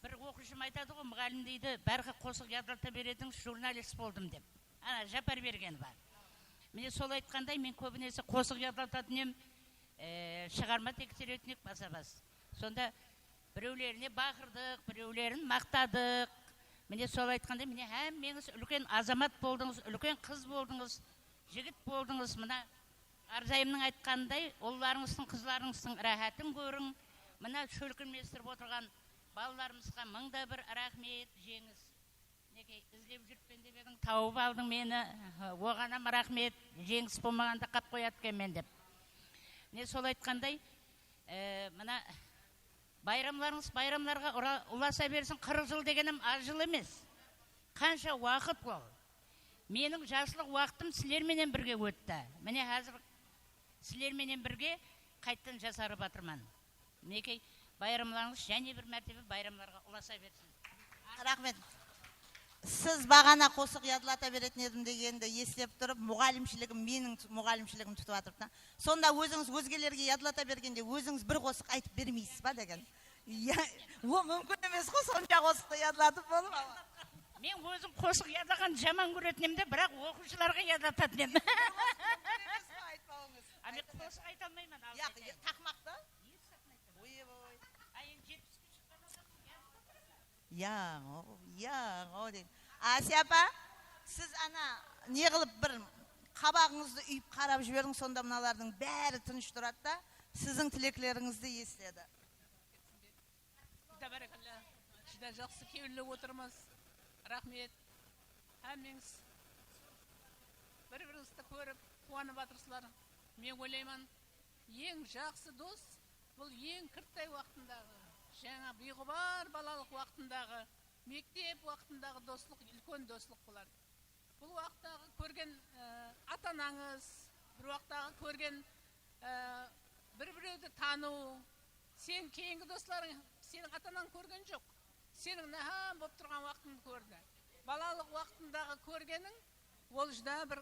Bir oqıwshım aytadı ǵoy, muǵallim deydi, bárge qosıq yadlata beredińiz, jurnalist boldım dep. Ana, Japar Bergenova. Mine, sol aytqanday, men kóbinese qosıq yadlatatuǵın em, e, shıǵarma tekseretuǵın edik basa-bas. Sonda birewlerine baqırdıq, birewlerin maqtadıq. Mine, sol aytqanday, mine, hámmeńiz úlken azamat boldıńız, úlken qız boldıńız, jigit boldıńız. Mına, Arzayımnıń aytqanınday, ullarıńızdıń, qızlarıńızdıń ráhátın kóriń. Mına, shólkemlestirip otırǵan balalarımızǵa mıń da bir raxmet, Jeńis. Minekey, izlep júrippen dep ediń, tawıp aldıń meni. Oǵan hám raxmet, Jeńis bolmaǵanda qap qoyadı ekenmen dep. Mine, sol aytqanday, e, mına, bayramlarıńız bayramlarǵa ura-, ulasa bersin, qırq jıl degenim az jıl emes. Qansha waqıt ol. Meniń jaslıq waqtım sizler menen birge ótti. Mine, házir sizler menen birge qaytadan jasarıp atırman. Minekey, bayramlarıńız jáne bir mártebe bayramlarǵa ulasa bersin. Raxmet. Siz baǵana qosıq yadlata beretin edim degendi eslep turıp, muǵallimshiligim, meniń t-, muǵallimshiligim tutıp atırıp ta. Sonda ózińiz ózgelerge yadlata bergende ózińiz bir qosıq aytıp bermeysiz ba degen. Iya, o múmkin emes ǵo, sonsha qosıqtı yadlatıp bolıp. Men ózim qosıq yadlaǵandı jaman kóretin em de, biraq oqıwshılarǵa yadlatatın em. Múmkin emes ǵo aytpawıńız. A, men qosıq ayta almayman, alıs aytayın. Yaq, taqmaq ta. Oy-oy. A, endi jetpis kún shıqqan adam. Yańo, yańo deydi. Ásiya apa, siz ana ne qılıp bir qabaǵıńızdı úyip qarap jiberiń, sonda mınalardıń bári tınısh turadı da, siziń tileklerińizdi esitedi. Júdá bárekella, júdá jaqsı kewillep otırmız. Raxmet. Hámmeńiz bir-birińizdi kórip, quwanıp atırsızlar. Men oylayman, eń jaqsı dos, bul eń kirttay waqtındaǵı, jańa biyqubar balalıq waqtındaǵı, mektep waqtındaǵı doslıq, úlken doslıq boladı. Bul waqıttaǵı kórgen, e, ata-anańız, bir waqıttaǵı kórgen, e, bir-birewdi tanıw, sen keyingi doslarıń, seniń ata-anań kórgen joq. Seniń náhám bolıp turǵan waqtıńdı kórdi. Balalıq waqtındaǵı kórgeniń, ol júdá bir,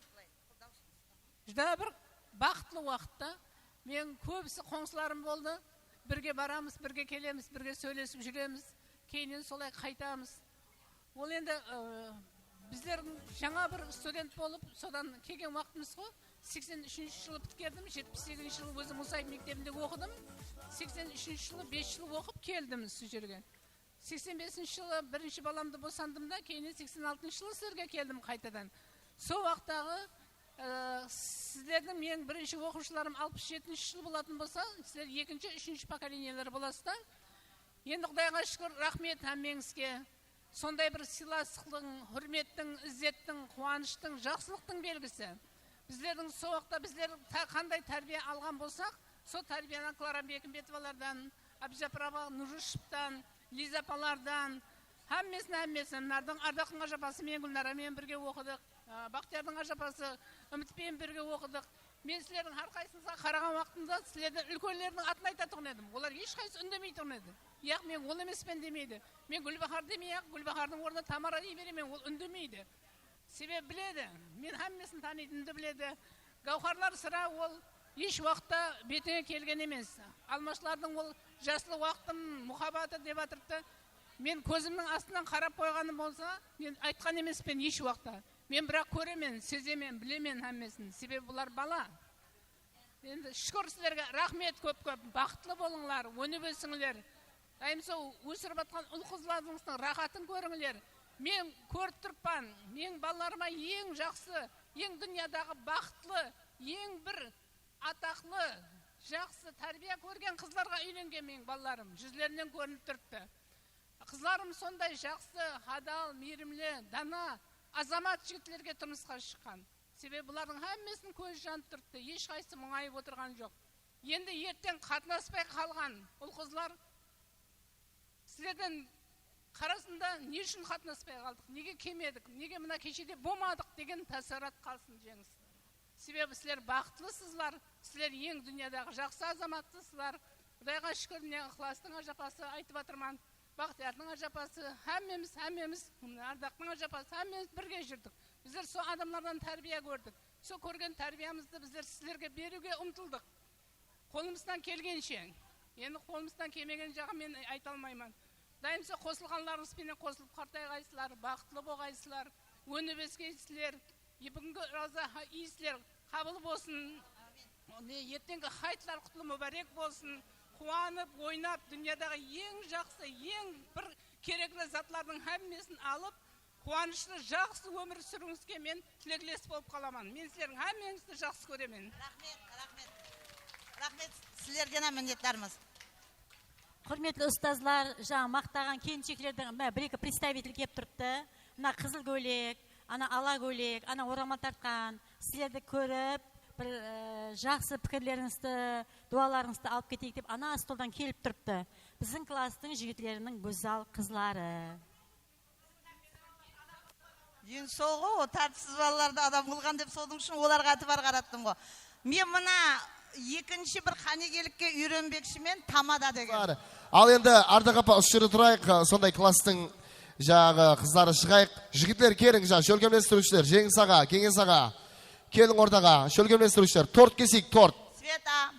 júdá bir baxıtlı waqıt ta. Meniń kóbisi qońsılarım boldı. Birge baramız, birge kelemiz, birge sóylesip júremiz. Keyninen solay qaytamız. Ol endi, ı, bizlerdiń jańa bir student bolıp, sodan kelgen waqtımız ǵo. Seksen úshinshi jılı pitkerdim, jetpis segizinshi jılı ózim Musayıp mektebinde oqıdım. Seksen úshinshi jılı bes jıl oqıp keldim usı jerge. Seksen besinshi jılı birinshi balamdı bosandım da, keyin seksen altınshı jılı sizlerge keldim qaytadan. Sol waqıttaǵı, ı, sizlerdiń meniń birinshi oqıwshılarım alpıs jetinshi jılı bolatın bolsa, sizler ekinshi, úshinshi pokoleniyeler bolasızlar. Endi Qudayǵa shúkir, raxmet hámmeńizge. Sonday bir sıylaslıqtıń, húrmettiń, izzettiń, quwanıshtıń, jaqsılıqtıń belgisi. Bizlerdiń sol waqıtta bizler ta-, qanday tárbiya alǵan bolsaq, sol tárbiyanı Klara Bekimbetovalardan, Ábijapır apa Nurjúsovtan, Liza apalardan, hámmesin, hámmesin, mınalardıń, Ardaqtıń ájapası menen, Gúlnara menen birge oqıdıq, a, Baxtiyardıń ájapası Úmit penen birge oqıdıq. Men sizlerdiń hár qaysıńızǵa qaraǵan waqtımda sizlerden úlkenlerdiń atın aytatuǵın edim. Olar hesh qaysı úndemeytuǵın edi. Yaq, men ol emespen demeydi. Men Gúlbahar demey-aq, Gúlbahardıń ornına Tamara dey beremen, ol úndemeydi. Sebebi biledi, men hámmesin tanıytınımdı biledi. Gáwharlar sirá ol Hesh waqıtta betińe kelgen emes. Almashlardıń ol jaslı waqtım muhabbatı dep atırıptı. Men kózimniń astınan qarap qoyǵanım bolsa, men aytqan emespen hesh waqıtta. Men biraq kóremen, sezemen, bilemen hámmesin. Sebebi bular bala. Endi shúkir sizlerge, raxmet kóp-kóp. Baxıtlı bolıńlar, ónip ósińler. Dayım sol ósirip atqan ul-qızlarıńızdıń raxatın kórińler. Men kórip turıppan, meniń balalarıma eń jaqsı, eń dúnyadaǵı baxıtlı, eń bir ataqlı, jaqsı tárbiya kórgen qızlarǵa úylengen meniń balalarım. Júzlerinen kórinip turıptı. Qızlarım sonday jaqsı, hadal, miyrimli, dana, azamat jigitlerge turmısqa shıqqan. Sebebi bulardıń hámmesiniń kózi janıp turıptı, hesh qaysısı muńayıp otırǵan joq. Endi erteń qatnaspay qalǵan ul-qızlar sizlerden qarasın da, ne ushın qatnaspay qaldıq, nege kelmedik, nege mına keshede bolmadıq degen tásáwrat qalsın, jeńis. Sebebi sizler baxıtlısızlar, sizler eń dúnyadaǵı jaqsı azamatsızlar. Qudayǵa shúkir, mine, Iqlastıń ájapası, aytıp atırman, Baxtiyardıń ájapası, hámmemiz, hámmemiz, mına, Ardaqtıń ájapası, hámmemiz birge júrdik. Bizler sol adamlardan tárbiya kórdik. Sol kórgen tárbiyamızdı bizler sizlerge beriwge umtıldıq. Qolımızdan kelgenshe. Endi qolımızdan kelmegen jaǵın men ayta almayman. Qudayım sol qosılǵanlarıńız penen qosılıp qartayǵaysızlar, baxıtlı bolǵaysızlar, ónip óskeysizler. E, búgingi raza ha-, iyisler qabıl bolsın. Ne, erteńgi haytlar qutlı múbárek bolsın. Quwanıp, oynap, dúnyadaǵı eń jaqsı, eń bir kerekli zatlardıń hámmesin alıp, quwanıshlı, jaqsı ómir súriwińizge men tilekles bolıp qalaman. Men sizlerdiń hámmeńizdi jaqsı kóremen. Raxmet, raxmet. Raxmet, sizlerge hám minnetdarmız. Húrmetli ustazlar, jańa maqtaǵan kelinsheklerdiń, mine, bir-eki представитель kelip turıptı. Mına qızıl kóylek, ana ala kóylek, ana oramal tartqan, sizlerdi kórip, bir, e, jaqsı pikirlerińizdi, duwalarıńızdı alıp keteyik dep, ana stoldan kelip turıptı. Biziń klasstıń jigitleriniń gózzal qızları. Endi sol ǵo, o tártipsiz balalardı adam qılǵan dep, sonıń ushın olarǵa itibar qarattıń ǵo. Men mına ekinshi bir qánigelikke úyrenbekshimen, tamada degen. Al endi Ardaq apa, usı jerde turayıq, sonday klasstıń jańaǵı qızları shıǵayıq. Jigitler, keliń, jańa shólkemlestiriwshiler, Jeńis aǵa, Keńes aǵa, keliń ortaǵa, shólkemlestiriwshiler, tort keseyik, tort. Sveta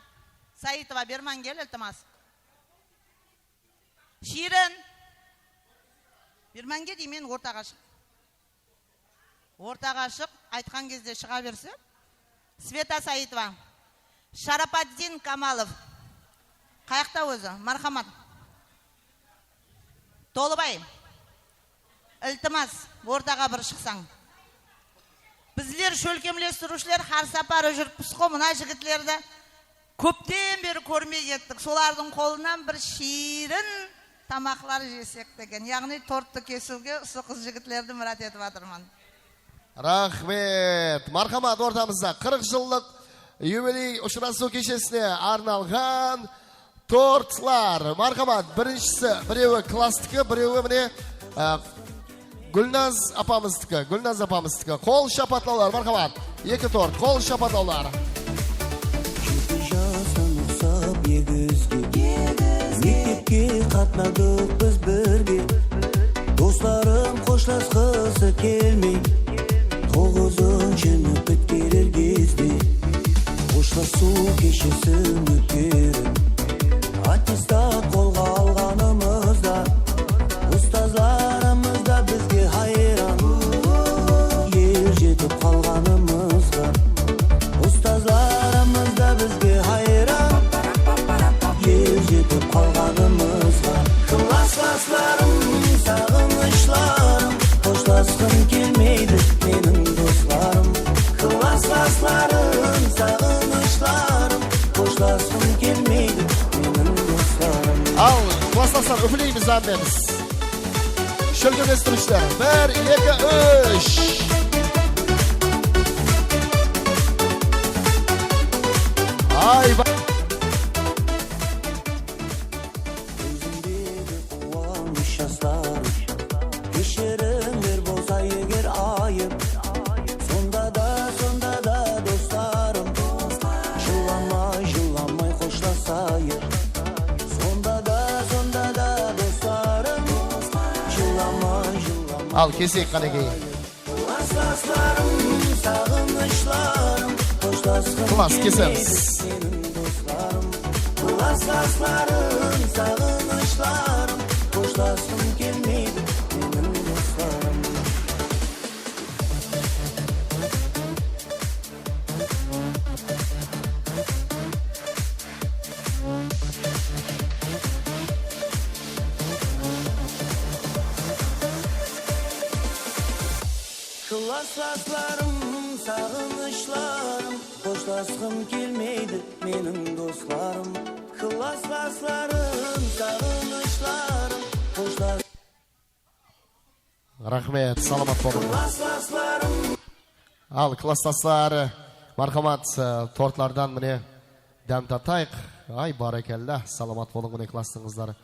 Saitova, berman kel, iltimas. Shiyrin. Bermánge deymen, ortaǵa shıq. Ortaǵa shıq, aytqan gezde shıǵa berse. Sveta Saitova. Sharapaddin Kamalov. Qayaqta ózi? Marhamat. Tolıbay. Iltimas, ortaǵa bir shıqsań. Bizler shólkemlestiriwshiler hár sapar júrippis ǵo, mına jigitlerdi kópten beri kórmey kettik. Solardıń qolınan bir shiyrin tamaqlar jesek degen. Yaǵnıy torttı kesiwge usı qız-jigitlerdi mirát etip atırman. Raxmet. Marhamat, ortamızda qırq jıllıq yubiley ushırasıw keshesine arnalǵan tortlar. Marhamat, birinshisi, birewi klasstiki, birewi mine, e, Gúlnaz apamızdiki, Gúlnaz apamızdiki. Qol shapatlawlar, marhamat. Eki tort, qol shapatlawlar. Jeti jastan uqsap egizge. Mektepke qatnadıq biz birge. Doslarım xoshlasqısı kelmey, toǵızınshını pitkerer gezde. Xoshlasıw keshesini ótkerip, attestat qolǵa alǵanımızda, ustazlarımız da bizge hayran. Er jetip qalǵanımızǵa, ustazlarımız da bizge hayran. Er jetip qalǵanımızǵa. Klasslaslarım, saǵınıshlarım, xoshlasqım kelmeydi meniń doslarım. Klasslaslarım, saǵınıshlarım, xoshlasqım kelmeydi meniń doslarım. Al, klasslaslar, úfleymiz hámmemiz. Shólkemlestiriwshiler, bir, eki, úsh. Ay, ba- Ózimdegi quwanısh jaslar, keshirińler bolsa eger ayıp. Sonda da, sonda da doslarım, jıllamay, jıllamay xoshlasayıq. Sonda da, sonda da doslarım, jıllamay, jıllamay. Al, keseyik, qánekey. Iqlaslaslarım, saǵınıshlarım, xosh Klass, kesemiz. Meniń doslarım, klaslaslarım, saǵınıshlarım, xoshlasqım kelmeydi, meniń doslarım. Klaslaslarım, saǵınıshlarım, xoshlasqım kelmeydi, meniń doslarım. Klaslaslarım, saǵınıshlarım, xoshlas- Raxmet, salamat bolıń. Al, klasslaslar, marhamat, e, tortlardan mine dám tatayıq. Ay, bárekella, salamat bolıń, mine, klasstıń qızları.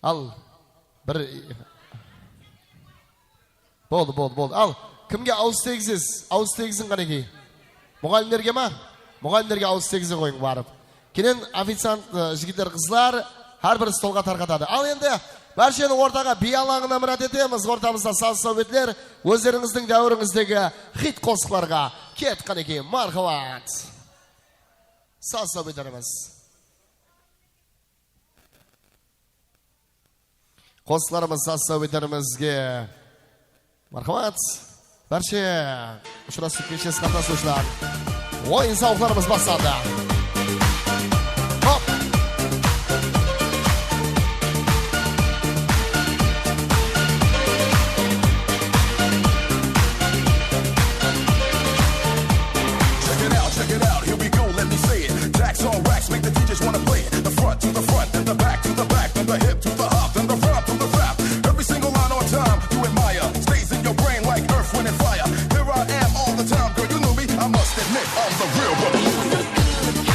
Al, bir Boldı, boldı, boldı. Al, kimge awız tiygizesiz? Awız tiygiziń qánekey. Muǵallimlerge ma? Muǵallimlerge awız tiygize qoyıń barıp. Keyin oficiant, e, jigitler, qızlar hár bir stolǵa tarqatadı. Al endi bársheni ortaǵa, biy alańına mirát etemiz. Ortamızda saz-sáwbetler, ózlerińizdiń dáwirińizdegi xit qosıqlarǵa. Ket qánekey, marhamat. Saz-sáwbetlerimiz. Qosıqlarımız, saz-sáwbetlerimizge marhamat. Bárshe ushırasıp keshiresiz, qatnasıwshılar. Oyın-sawlıqlarımız baslandı. Hop! Check it out, check it out, here we go, let me say it. Tax on wax, make the D Js wanna play it. The front to the front, and the back to the back, and the hip to the hop, and the front to the flap. Every single line on time, you admire. Stays in your brain like earth, wind, and fire. Here I am all the time, girl, you knew me. I must admit, I'm the real revolution.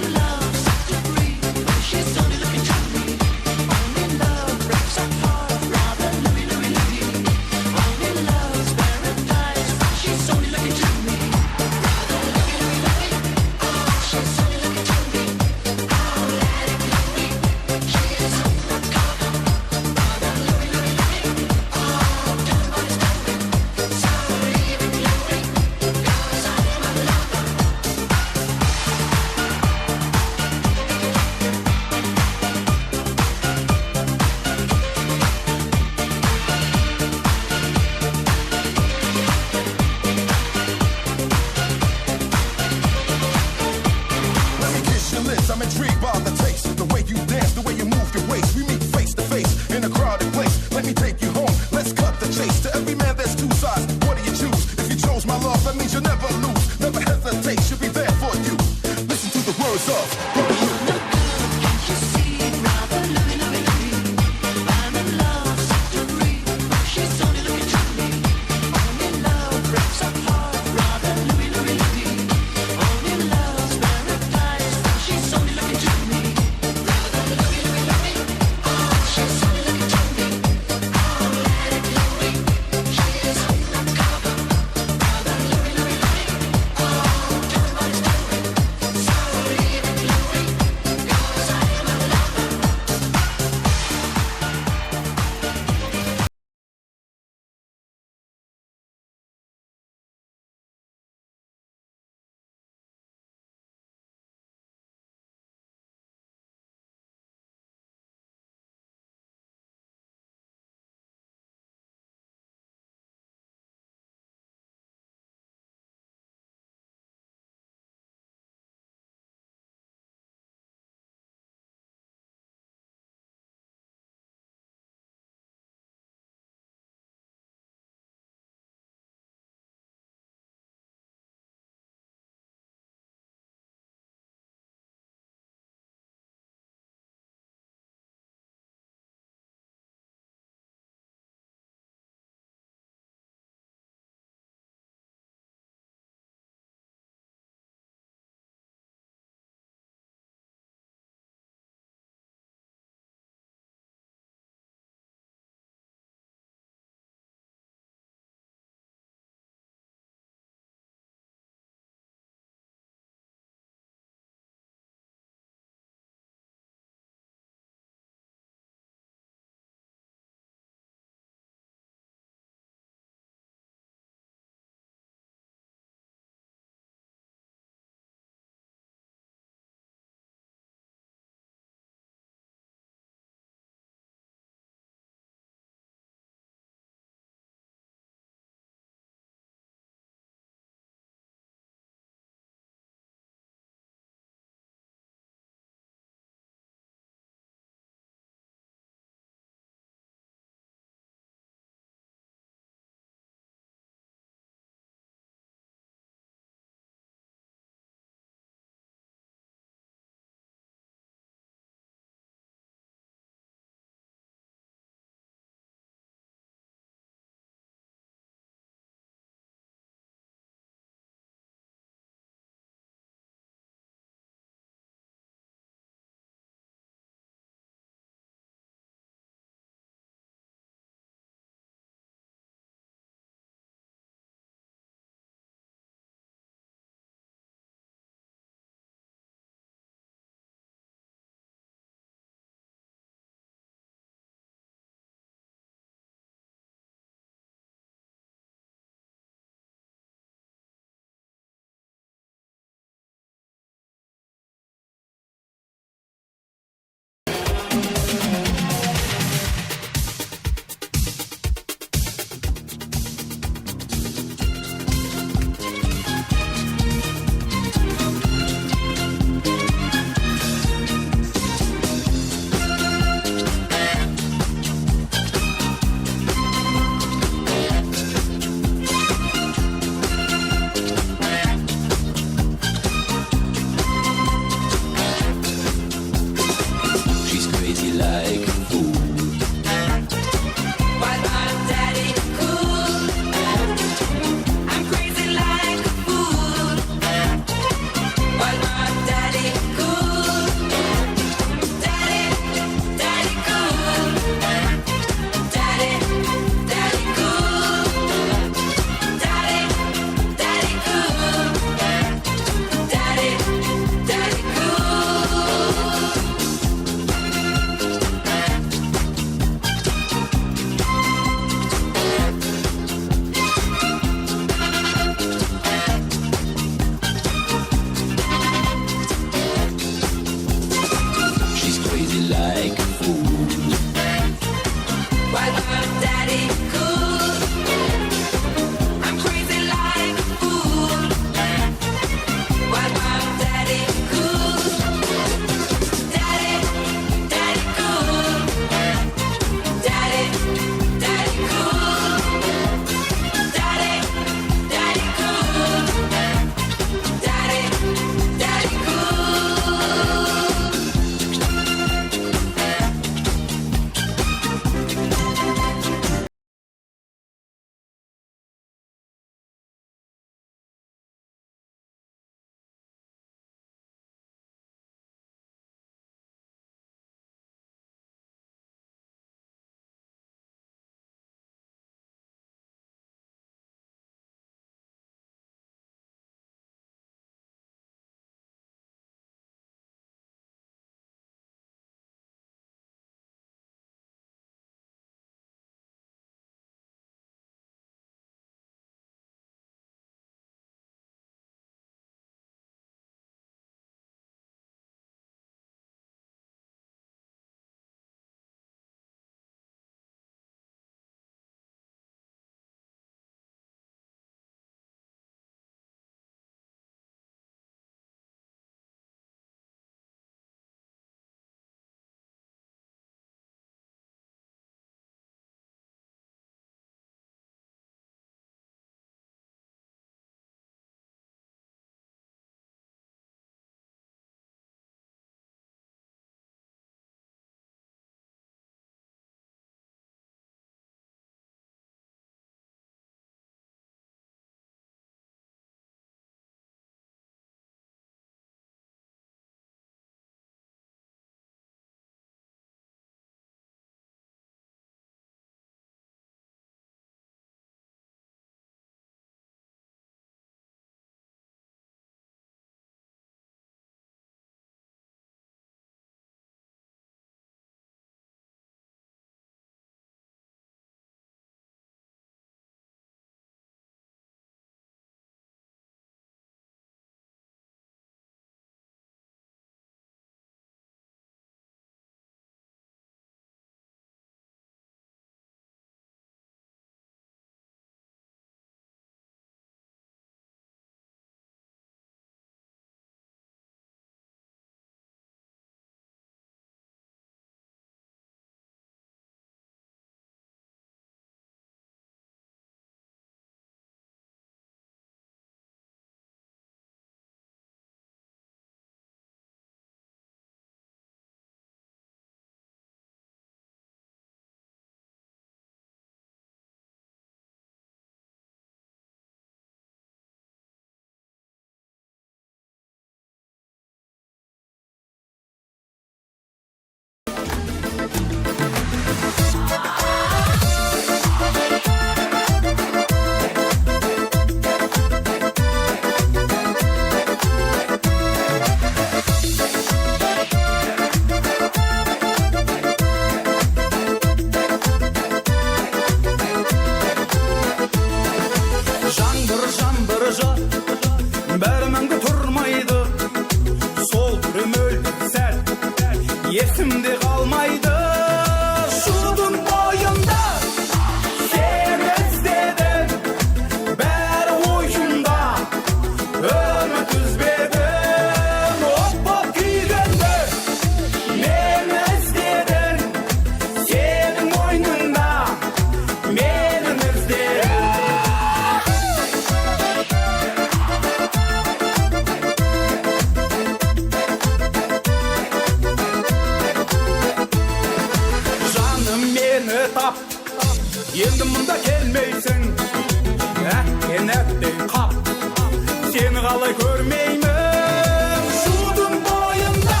Seni qalay kórmeymen, jurtım boyında.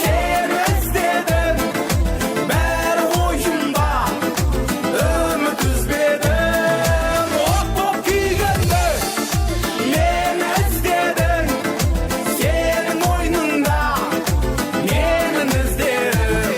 Seni izledim, bári oyımda. Úmit úzbedim, ot bolıp kúygendi. Meni izlediń, seniń oyınıńda. Meni izledim.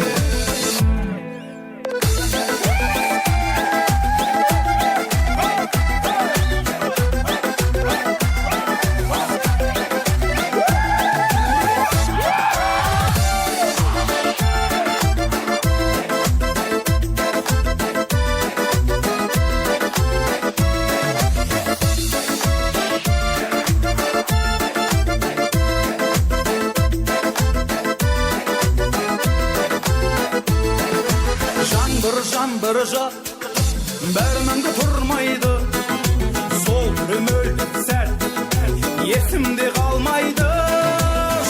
Jańbır, jańbır jawıp, bári mańda turmaydı. Sol bir móltip sát esimde qalmaydı.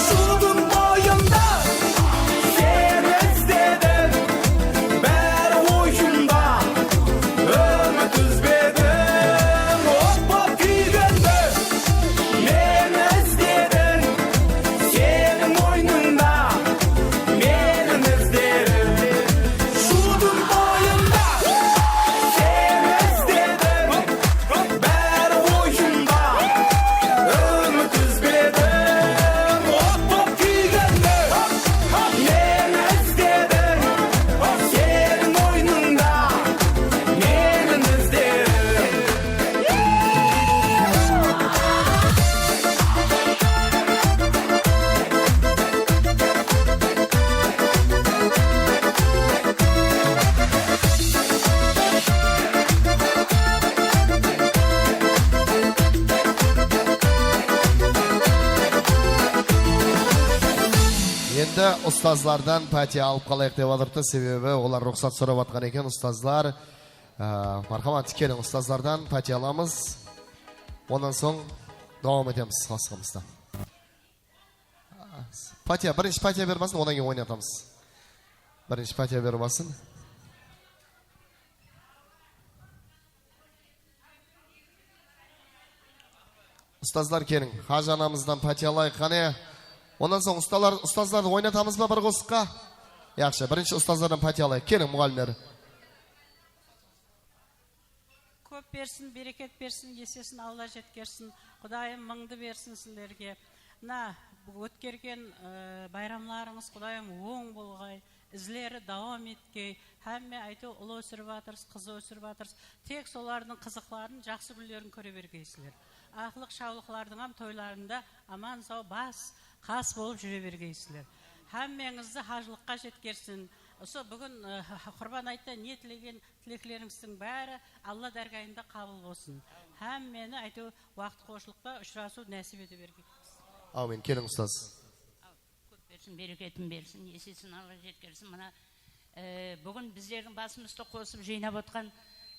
Jurtım boyında seni izledim, bári oyımda. Úmit úzbedim, ot bolıp kúygendi. Meni izlediń, seniń oyınıńda. Meni izlediń, jurtım boyında. Seni izledim, bári oyımda. Úmit úzbedim, ot bolıp kúygendi. Meni izlediń, seniń oyınıńda. Meni izlediń. Endi ustazlardan pátiya alıp qalayıq dep atırıptı, sebebi olar ruxsat sorap atqan eken, ustazlar. Á, marhamat, keliń, ustazlardan pátiya alamız. Onnan soń dawam etemiz basqımızda. Pátiya, birinshi pátiya berip alsın, onnan keyin oynatamız. Birinshi pátiya berip alsın. Ustazlar, keliń, Hajı anamızdan pátiya alayıq, qáne. Onnan soń ustalar, ustazlardı oynatamız ba bir qosıqqa? Yaqshı, birinshi ustazlardan pátiya alayıq. Keliń, muǵallimler. Kóp bersin, bereket bersin, esesin Alla jetkersin. Qudayım mıńdı bersin sizlerge. Mına, ótkergen, e, bayramlarıńız, Qudayım, oń bolǵay, izleri dawam etkey. Hámme, áytewir, ul ósirip atırız, qız ósirip atırız. Tek solardıń qızıqların, jaqsı kúnlerin kóre bergeysizler. Aqlıq, shawlıqlardıń hám toylarında aman-saw bas, qas bolıp júre bergeysizler. Hámmeńizdi hajılıqqa jetkersin. Usı búgin, e, Qurban aytta ne tilegen tileklerińizdiń bári Alla dárgayında qabıl bolsın. Hámmeni, áytewir, waqıt xoshlıqta ushırasıw násip ete bergey. Áwmin. Keliń, ustaz. Kóp bersin, bereketin bersin, esesin Alla jetkersin. Mına, e, búgin bizlerdiń basımızdı qosıp jıynap otqan,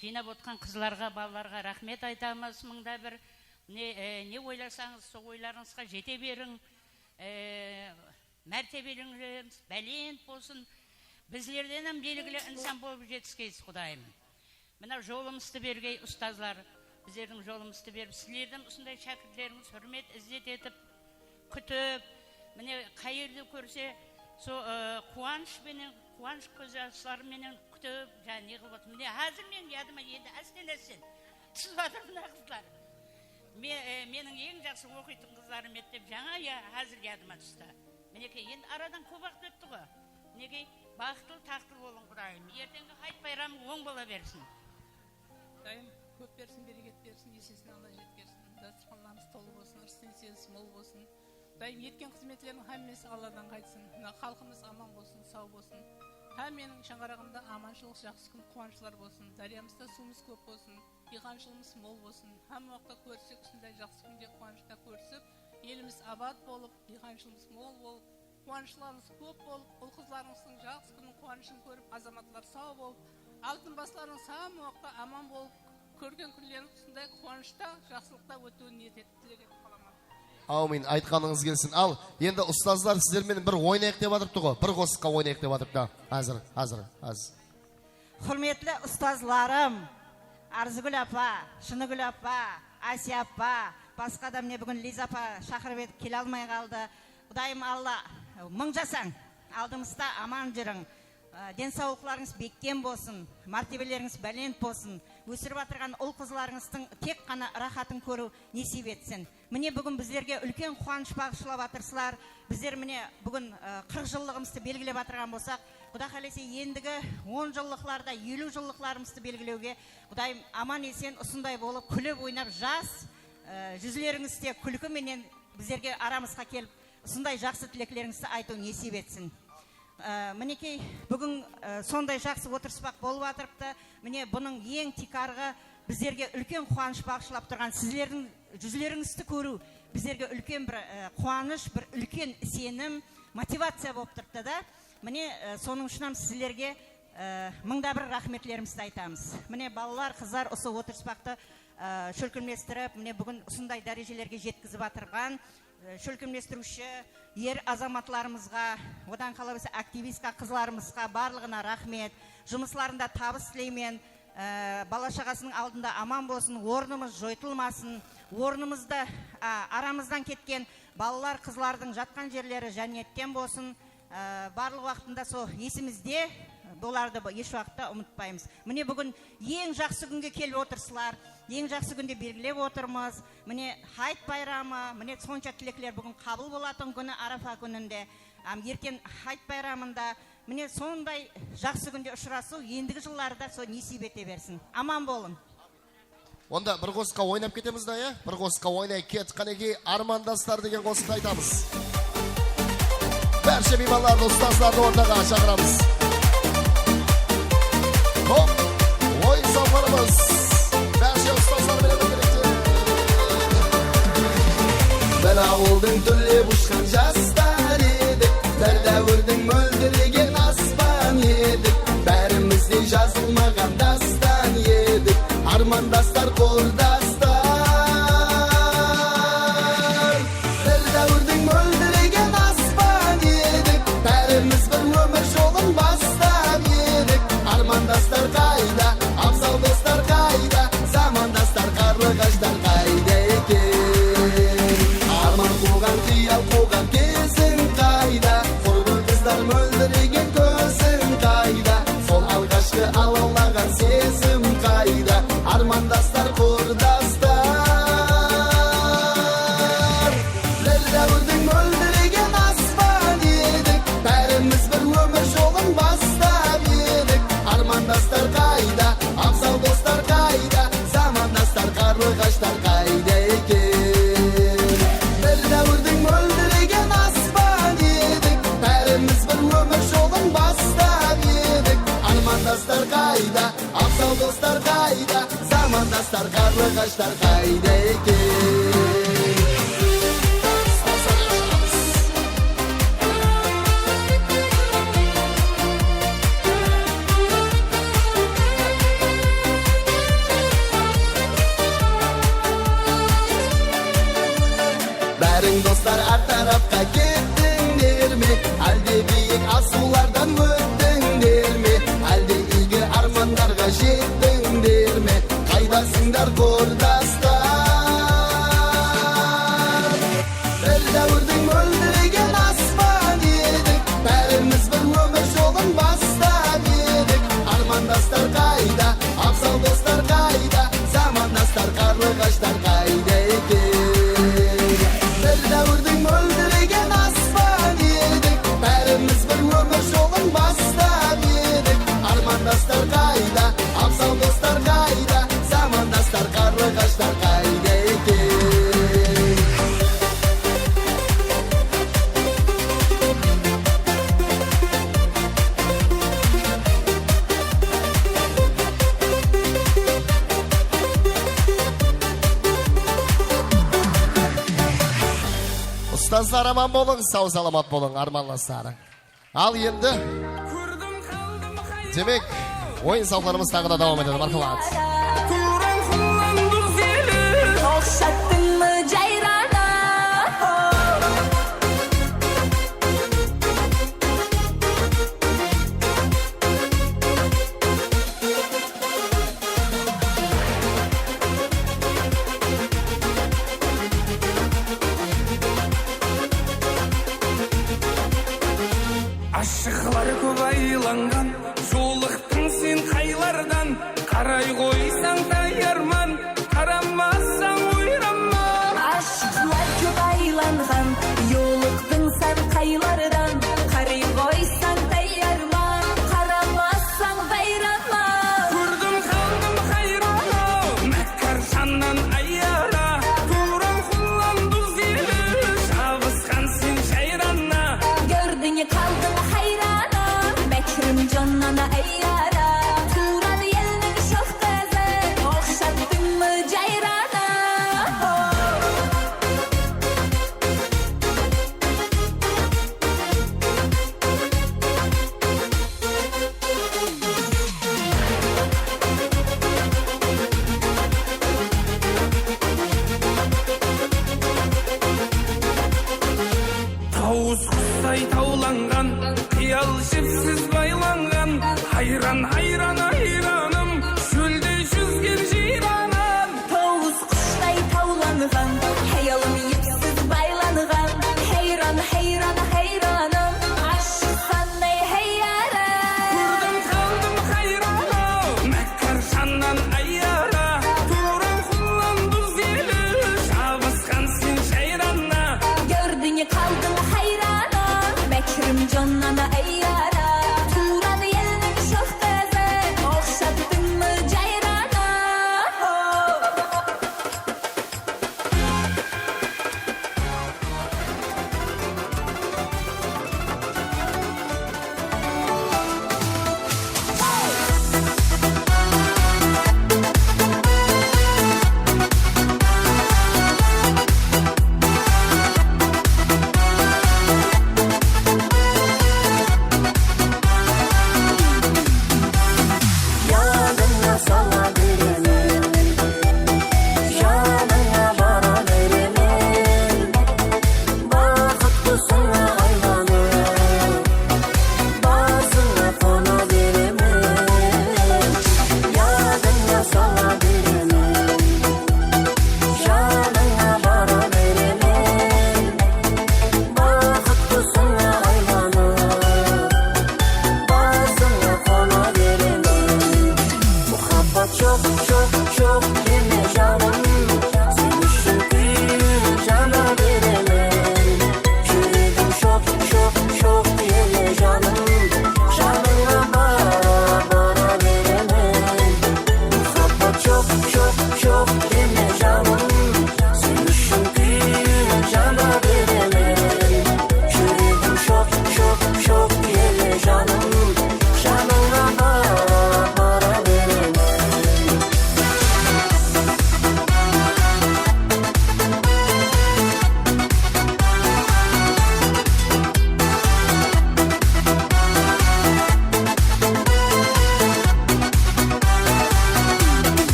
jıynap otqan qızlarǵa, balalarǵa raxmet aytamız, mıńda bir. Ne, e, ne oylasańız, sol oylarıńızǵa jete beriń. E, Mártebelerińiz bálent bolsın. Bizlerden hám belgili insan bolıp jetiskeysiz, Qudayım. Mına jolımızdı bergey, ustazlar. Bizlerdiń jolımızdı berip, sizlerden usınday shákirtlerińiz húrmet, izzet etip, kútip, mine, qay jerde kórse, so, ı, quwanısh penen, quwanısh kóz jasları menen kútip, jańa ne qılıp otır. Mine, házir meniń yadıma endi ásten-ásten túsip atır mına qızlar. Me-, e, meniń eń jaqsı oqıytın qızlarım edi dep jańa ya, házir yadıma tústi. Minekey, endi aradan kóp waqıt ótti ǵo. Minekey, baxıtlı, taxtlı bolıń, Qudayım. Erteńgi hayıt bayramı oń bola bersin. Qudayım kóp bersin, bereket bersin, esesin Alla jetkersin. Dasturxanlarıńız tolı bolsın, ırıs-enseniz mol bolsın. Qudayım, etken xızmetleriń hámmesi Alladan qaytsın. Mına xalqımız aman bolsın, saw bolsın. Hámmeniń shańaraǵında amanshılıq, jaqsı kún, quwanıshlar bolsın. Dáryamızda suwımız kóp bolsın. Diyqanshılıǵımız mol bolsın. Hámme waqıtta kórissek, usınday jaqsı kúnde, quwanıshta kórisip, elimiz abat bolıp, diyqanshılıǵımız mol bolıp, quwanıshlarımız kóp bolıp, ul-qızlarımızdıń jaqsı kúnniń quwanıshın kórip, azamatlar saw bolıp, altın baslarımız hámme waqıtta aman bolıp, kórgen kúnlerińiz usınday quwanıshta, jaqsılıqta ótiwin niyet etip, tilek etip qalaman. Áwmin, aytqanıńız kelsin. Al, endi ustazlar sizler menen bir oynayıq dep atırıptı ǵo, bir qosıqqa oynayıq dep atırıptı. Házir, házir, házir. Húrmetli ustazlarım, Arzıgúl apa, Shınıgúl apa, Ásiya apa, Basqa da mine búgin Liza apa shaqırıp edik, kele almay qaldı. Qudayım Alla, mıń jasań, aldımızda aman júriń. Á, densawlıqlarıńız bekkem bolsın, mártebelerińiz bálent bolsın. Ósirip atırǵan ul-qızlarıńızdıń tek ǵana ıraxatın kóriw nesiyp etsin. Mine, búgin bizlerge úlken quwanısh baǵıshlap atırsızlar. Bizler, mine, búgin, ı, qırq jıllıǵımızdı belgilep atırǵan bolsaq, Quda qálese, endigi on jıllıqlarda, eliw jıllıqlarımızdı belgilewge, Qudayım aman-esen usınday bolıp, kúlip, oynap, jas, ı, júzlerińizde kúlki menen bizlerge aramızǵa kelip, usınday jaqsı tileklerińizdi aytıw nesiyp etsin. Á, minekey, búgin, á, sonday jaqsı otırıspaq bolıp atırıptı. Mine, bunıń eń tiykarǵı bizlerge úlken quwanısh baǵıshlap turǵan sizlerdiń júzlerińizdi kóriw bizlerge úlken bir, á, quwanısh, bir úlken isenim, motivaciya bolıp turıptı da. Mine, á, sonıń ushın hám sizlerge, á, mıńda bir raxmetlerimizdi aytamız. Mine, balalar, qızlar usı otırıspaqtı, á, shólkemlestirip, mine, búgin usınday dárejelerge jetkizip atırǵan, e, shólkemlestiriwshi er azamatlarımızǵa, odan qala bilse aktivistka qızlarımızǵa barlıǵına raxmet. Jumıslarında tabıs tileymen. E, bala-shaǵasınıń aldında aman bolsın, ornımız joytılmasın. Ornımızda, a, aramızdan ketken balalar, qızlardıń jatqan jerleri jánnetten bolsın. Á, barlıq waqtında sol esimizde, bulardı bu-, hesh waqıtta umıtpaymız. Mine, búgin eń jaqsı kúnge kelip otırsızlar, eń jaqsı kúnde belgilep otırmız. Mine, hayıt bayramı, mine, sonsha tilekler búgin qabıl bolatuǵın kúni, Arafa kúninde. Hám erteń hayıt bayramında, mine, sonday jaqsı kúnde ushırasıw endigi jılları da sol nesiyp ete bersin. Aman bolıń. Onda bir qosıqqa oynap ketemiz da, ya? Bir qosıqqa oynay ket, qánekey, Armandaslar degen qosıqtı aytamız. Bárshe miymanlardı, ustazlardı ortaǵa shaqıramız. Hop, oyın sawqanımız. Bárshe ustazlar menen birgelikte. Bir awıldıń túllep ushqan jasları edik, bir dáwirdiń móldiregen aspan edik. Bárimiz de jazılmaǵan dástan edik, armandaslar, qurdaslar. Bir dáwirdiń móldiregen aspan edik, bárimiz bir ómir jolın baslap edik. Armandaslar qayda, abzal doslar qayda, zamandaslar, qarlıǵashlar qayda eken? Arman quwǵan, qıyal quwǵan keziń qayda? Qurbi qızlar móldiregen kóziń qayda? Sol alǵashqı alawlaǵan sezim qayda? Armandaslar, qurdaslar. Bir dáwirdiń móldiregen aspan edik, bárimiz bir ómir jolın baslap edik. Armandaslar qayda, abzal doslar qayda, zamandaslar, qarlıǵashlar qayda eken? Bir dáwirdiń móldiregen aspan edik, bárimiz bir ómir jolın baslap edik. Armandaslar qayda, abzal doslar qayda, zamandaslar, qarlıǵashlar qayda eken? Báriń doslar art tarapqa kettińler me? Álde biyik asıwlardan óttińler me? Álde iygi armanlarǵa jettińler me? Qaydasıńdar, qurdaslar? Bir dáwirdiń móldiregen aspan edik, bárimiz bir ómir jolın baslap edik. Armandaslar qayda, abzal doslar qayda, zamandaslar, qarlıǵashlar qayda eken? Bir dáwirdiń móldiregen aspan edik, bárimiz bir ómir jolın baslap edik. Armandaslar qayda, abzal doslar qayda, zamandaslar, qarlıǵashlar qayda eken? Ustazlar, aman bolıń, saw-salamat bolıń, armanlaslar. Al endi, demek, oyın-sawqatlarımız taǵı da dawam etedi. Marhamat. Oqshattıńmı jayrana? Bar kóp aylanǵan, jolıqtıń sen qaylardan, qaray qoysań tayarman, qaramassań oyranman. Ashıqlar kóp aylanǵan, jolıqtıń sen qaylardan, qaray qoysań tayarman, qaramassań bayranman. Kórdim qaldım hayran-aw, mákkar jannan ayara, tuwrań qullan duz eli, jabısqan sen jayrana. Kórdiń qaldıń hayrana, mákrim jannan ayara, tuwrań elniń shoq qızı, oqshattıń mı jayrana. Tawıs qustay tawlanǵan, qıyal jipsiz baylanǵan, hayran, hayran, hayranım, shólde júzgen jıyranım. Tawıs qushtay tawlanǵan, hayalım ipsiz baylanǵan, hayran, hayran, hayranım, ashıq sanday hayara. Kórdim qaldım hayran-aw, mákkar jannan ayara, tuwrań qullan duz eli, jabısqan sen jayrana. Kórdiń qaldıń hayrana, mákrim jannan ayara, tuwrań elniń shoq qızı, oqshattıń mı jayrana. Yadıńa sala beremen, janıńa bara beremen. Baxıt qusıńa aylanıp, basıńa qona beremen. Yadıńa sala beremen, janıńa bara beremen. Baxıt qusıńa aylanıp, basıńa qona beremen. Muhabbat joq, joq, joq deme, janım, sen ushın kúyip jana beremen. Júregim shoq, shoq, shoq ele, janım, janıńa bara, bara beremen. Muhabbat joq, joq, joq deme, janım, sen ushın kúyip jana beremen. Júregim shoq, shoq, shoq ele, janım, janıńa bara, bara beremen.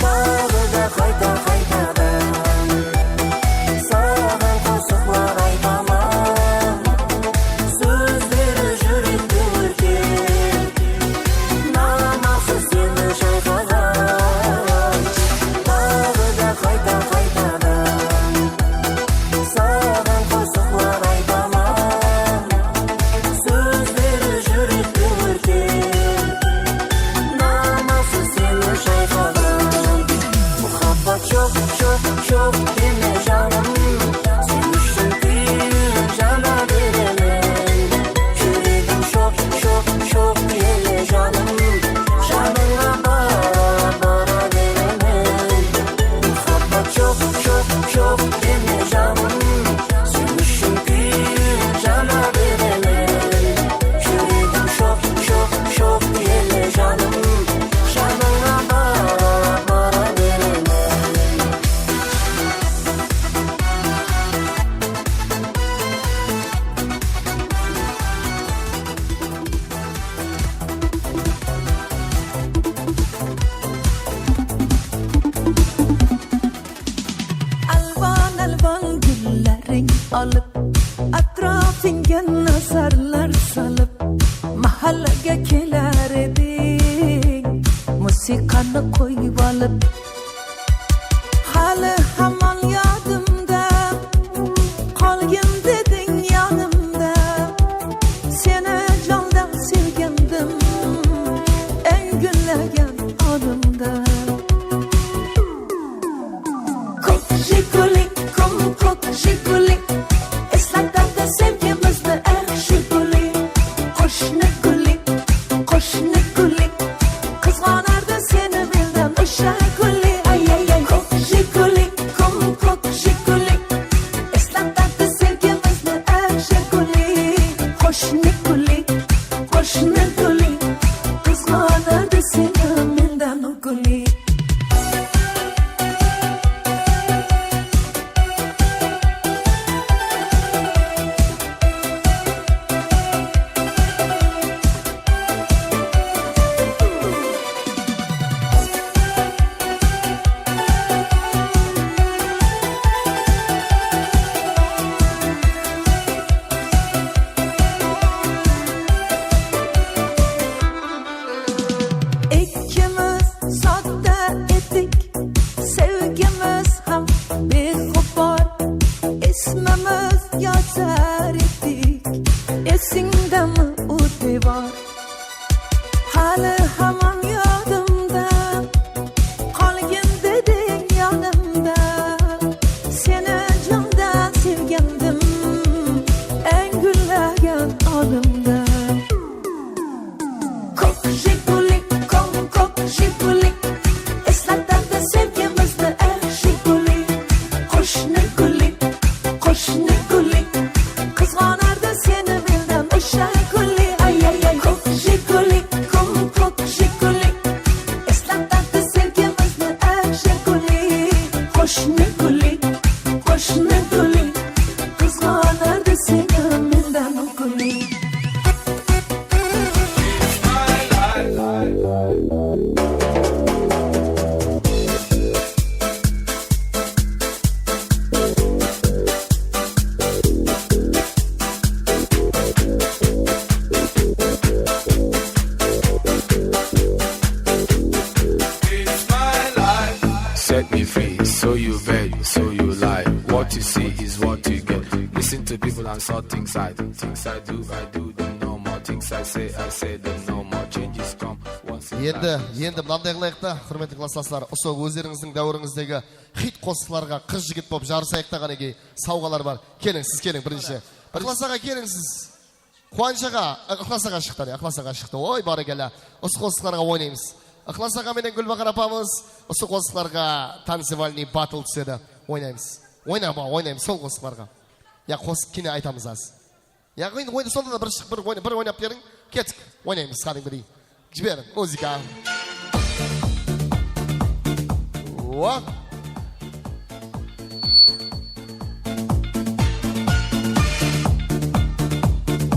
Daǵı da qayta-qaytadan saǵan qosıqlar aytaman. Sózleri júrekti órtep, namazı seni shayqaǵan. Daǵı da qayta-qaytadan saǵan qosıqlar aytaman. Sózleri júrekti órtep, namazı seni shayqaǵan. Muhabbat joq, joq, joq deme, janım, sen ushın kúyip jana beremen. Júregim shoq, shoq, shoq ele, janım, janıńa bara, bara beremen. Muhabbat joq, joq, joq deme, janım, sen ushın kúyip jana beremen. Júregim shoq, shoq, shoq ele, janım, janıńa bara, bara beremen. Alwan-alwan gúlleriń alıp, átirapıńga nazarlar salıp, mahallaǵa kelar ediń, musiqanı qoyıp alıp. Halı hamon yodimda, qolgin dediń yonimda. Sen Qoshni gúli, qızǵanardı seni mendan gúli. Ekkimiz sodda edik, sevgimiz hám bexabar. Ismimiz yozar edik, esińdemi u devor? Hali hamon yodimda, qolgin deding yonimda. Seni jondan sevgandim, eń gúllagan onimda. Kók Jiguli, kom kók Jiguli, eslatardı sevgimizni, eh, Jiguli. Qoshni gúli, qoshni gúli, qızǵanardı seni mendan, oy Jiguli, ay, ay, ay. Kók Jiguli, kom kók Jiguli, eslatardı sevgimizni, eh, Jiguli. Qoshni gúli, qoshni gúli, qızǵanardı seni mendan gúli. Set me free, so you beg, so you lie. What you see is what you get. Listen to people and saw things I do. Things I do, I do them no more. Things I say, I say them no more. Changes come once in a Endi, life. Endi mınanday qılayıq ta, húrmetli klaslaslar, usı ózlerińizdiń dáwirińizdegi xit qosıqlarǵa qız-jigit bolıp jarısayıq ta, qánekey, sawǵalar bar. Keliń, siz keliń, birinshi. Iqlas aǵa, keliń siz. Quwanısh aǵa, Iqlas aǵa shıqtı, áne, Iqlas aǵa shıqtı. Oy, bárekella. Usı qosıqlarǵa oynaymız. Iqlas aǵa menen Gúlbahar apamız usı qosıqlarǵa tancevalnıy battle túsedi. Oynaymız. Oyna, apa, oynaymız sol qosıqlarǵa. Ya, qosıq kene aytamız az. Ya, oyna, oyna, sonda da bir shıq, bir oyna, bir oynap beriń. Kettik. Oynaymız, qádimgidey. Jiberiń, muzıka. Wah.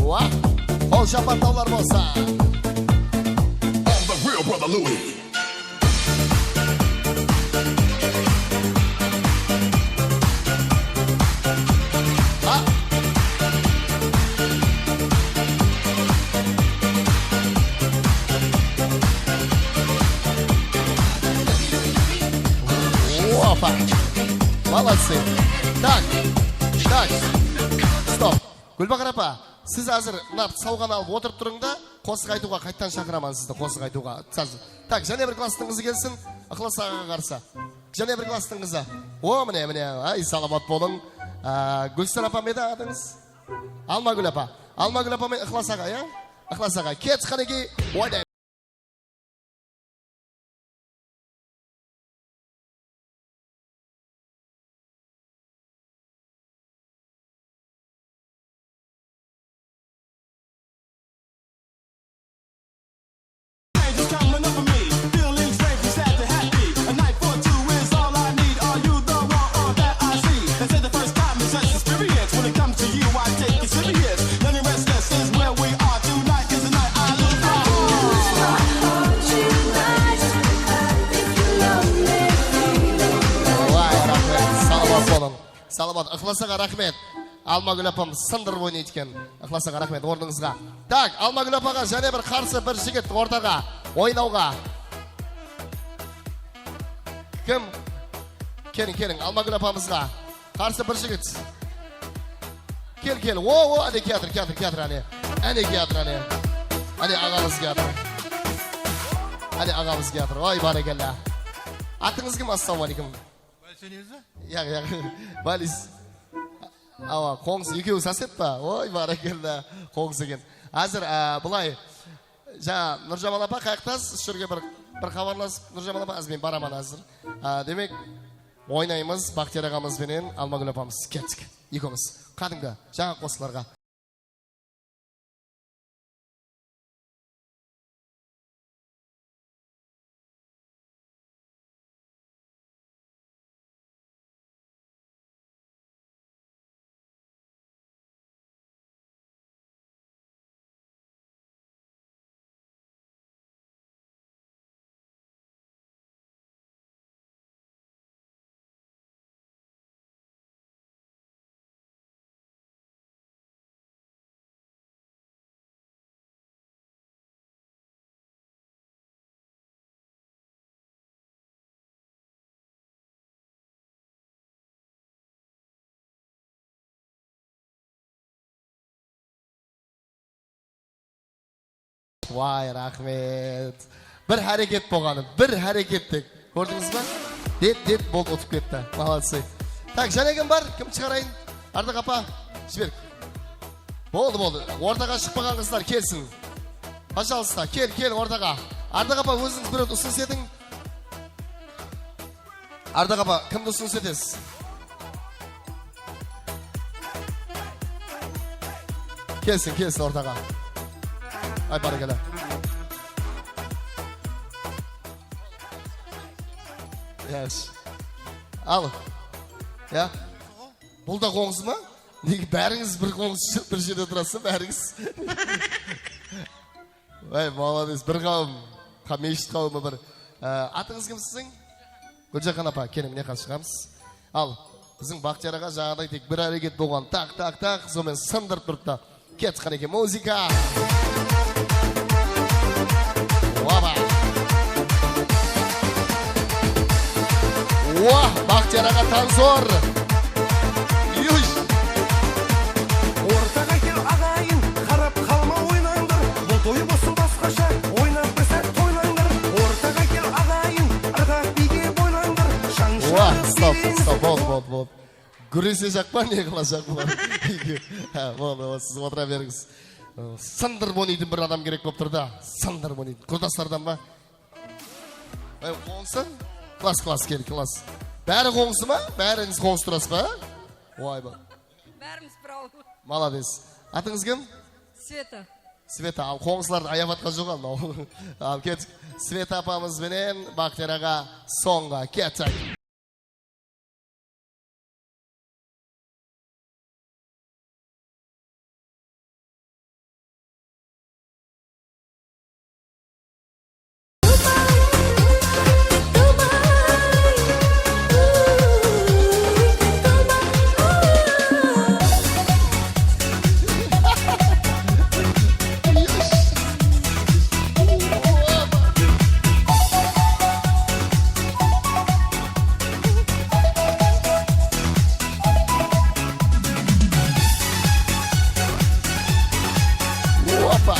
Wah. Qol shapartawlar bolsa. I'm the real brother Louis. Opa! Молодцы! Так, так, stop. Gúlbahar apa, siz házir mına sawǵanı alıp otırıp turıń da, qosıq aytıwǵa qayttan shaqıraman sizdi, qosıq aytıwǵa. Saz-, tak, jáne bir klastıń qızı kelsin, Iqlas aǵaǵa qarsı. Jáne bir klastıń qızı. O, mine, mine, ay, salamat bolıń. Á, Gúlsar apa ma edi adıńız? Almagúl apa. Almagúl apa menen Iqlas aǵa, ya? Iqlas aǵa, ket, qánekey, oynayıq. Just coming up for me, feeling strange from sad to happy. A night for two is all I need. Are you the one or that I see? They say the first time is just experience. When it comes to you, I take it serious. Young and restless is where we are. Tonight is the night I lose my heart. Vay, raxmet, salamat bolıń. Salamat, Iqlas aǵa, raxmet. Almagúl apam sındırıp oynaydı eken. Iqlas aǵa, raxmet, ornıńızǵa. Tak, Almagúl apaǵa jáne bir qarsı bir jigit ortaǵa oynawǵa. Kim? Keliń, keliń, Almagúl apamızǵa qarsı bir jigit. Kel, kel, o, o, áne kiyatır, kiyatır, kiyatır, áne. Áne kiyatır, áne. Áne aǵamız kiyatır. Áne aǵamız kiyatır. Oy, bárekella. Atıńız kim? Assalamu aleykum. Bális oynayız ba? Yaq, yaq. Bális. Awa, qońsı ekewi sosed pa? Oy, bárekella, qońsı eken. Házir, á, bılay, jańa Nurjamal apa, qayaqtasız? Usı jerge bir, bir xabarlasıp, Nurjamal apa, házir men baraman házir. Á, demek, oynaymız Baxtiyar aǵamız benen Almagúl apamız. Kettik. Ekewimiz. Qádimgi, jańa qosıqlarǵa. Way, raxmet. Bir háreket bolǵanı, bir háreket tek. Kórdińiz be? Dep, dep, boldı, utıp ketti. Молодцы. Tak, jáne kim bar? Kim shıǵarayın? Ardaq apa, jiber. Boldı, boldı. Ortaǵa shıqpaǵan qızlar kelsin. Пожалуйста, kel, kel ortaǵa. Ardaq apa, ózińiz bir usınıs etiń. Ardaq apa, kimdi usınıs etesiz? Kelsin, kelsin ortaǵa. Ay, bárekella. Yaqshı. Al. Ya. Bul da qońsı ma? Nege bárińiz bir qońsı, bir jerde turasız, bárińiz? Vay, молодец, bir qawım. Qa, meshit qawımı bir. Á, atıńız kim siziń? Gúljaxan apa, keliń, mine, qazı shıǵamız. Al, biziń Baxtiyar aǵa jańaday tek bir háreket bolǵan. Taq, taq, taq, sonıń menen sındırıp turıptı. Ketip qane eken muzıka. Oba. Wah, Baxtiyar aǵa, tanzor. Yush. Ortaǵa kel, aǵayın, qarap qalma, oynańdır. Bul toy bolsın basqasha, oynap bir sát toylańdır. Ortaǵa kel, aǵayın, ırǵaq biyge boylańdır. Wah, stop, stop, boldı, boldı, boldı. Gúresejaq pa, ne qılajaq bular? Ha, boldı, boldı, siz otıra berińiz. Sındırıp oynaytın bir adam kerek bolıp tur da. Sındırıp oynaytın. Qurdaslardan ba? Ay, qońsı? Klass, klass, kel, klass. Bári qońsı ma? Bárińiz qońsı turasız ba? Oy, ba. Bárimiz bir awıl. Молодец. Atıńız kim? Sveta. Sveta, al, qońsılardı ayap atqan joq, al, mınaw. Al, kettik. Sveta apamız benen Baxtiyar aǵa sońǵa kettik. Opa!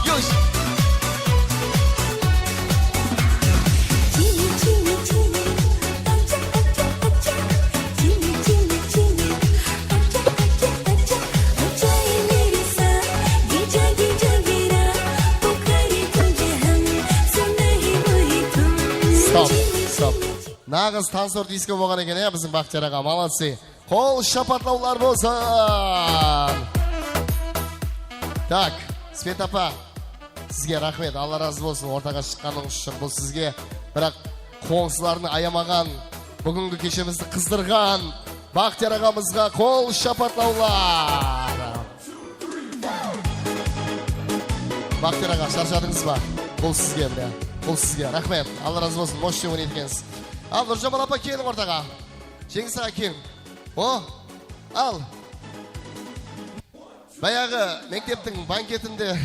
Yush! Stop, stop. Naǵız tansor disko bolǵan eken, ya, biziń Baxtiyar aǵa, молодцы. Qol shapatlawlar bolsın. Tak, Sveta apa, sizge raxmet, Alla razı bolsın ortaǵa shıqqanıńız ushın. Bul sizge, biraq qońsılardı ayamaǵan, búgingi keshemizdi qızdırǵan Baxtiyar aǵamızǵa qol shapatlawlar. Baxtiyar aǵa, sharshadıńız ba? Bul sizge, mine. Bul sizge. Raxmet. Alla razı bolsın. Moshte oynaydı ekensiz. Al, Nurjamal apa, keliń ortaǵa. Jeńis aǵa, keliń. O, al. Bayaǵı mekteptiń banketinde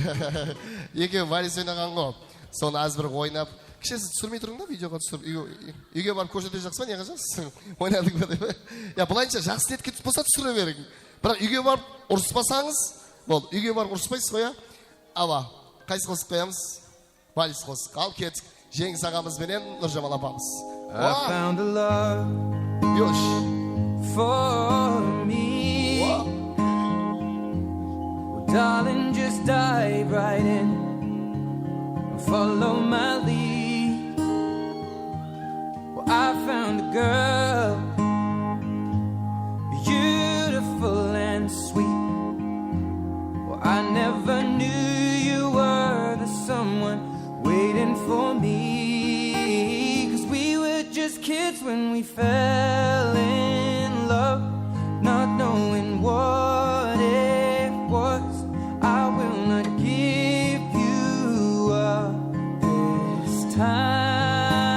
ekewi vals oynaǵan ǵo. Sonı az bir oynap. Kishisi túsirmey turıń da, videoǵa túsirip, úyge, úyge barıp kórsetejaqsız ba, ne qılajaksız? Oynadıń ba dep. Ya, bılayınsha jaqsı niyetke túsip qalsa túsire beriń. Biraq úyge barıp urıspasańız, boldı. Úyge barıp urıspaysız ǵoy, ya? Awa, qaysı qosıq qoyamız? Vals qosıq. Al, kettik. Jeńis aǵamız benen Nurjamal apamız. I found a love Yosh. For me. Wow. Well, darling, just dive right in. Follow my lead. Well, I found a girl, beautiful and sweet. Well, I never knew you were the someone waiting for me. 'Cause we were just kids when we fell in love, not knowing what it was. I will not give you up this time.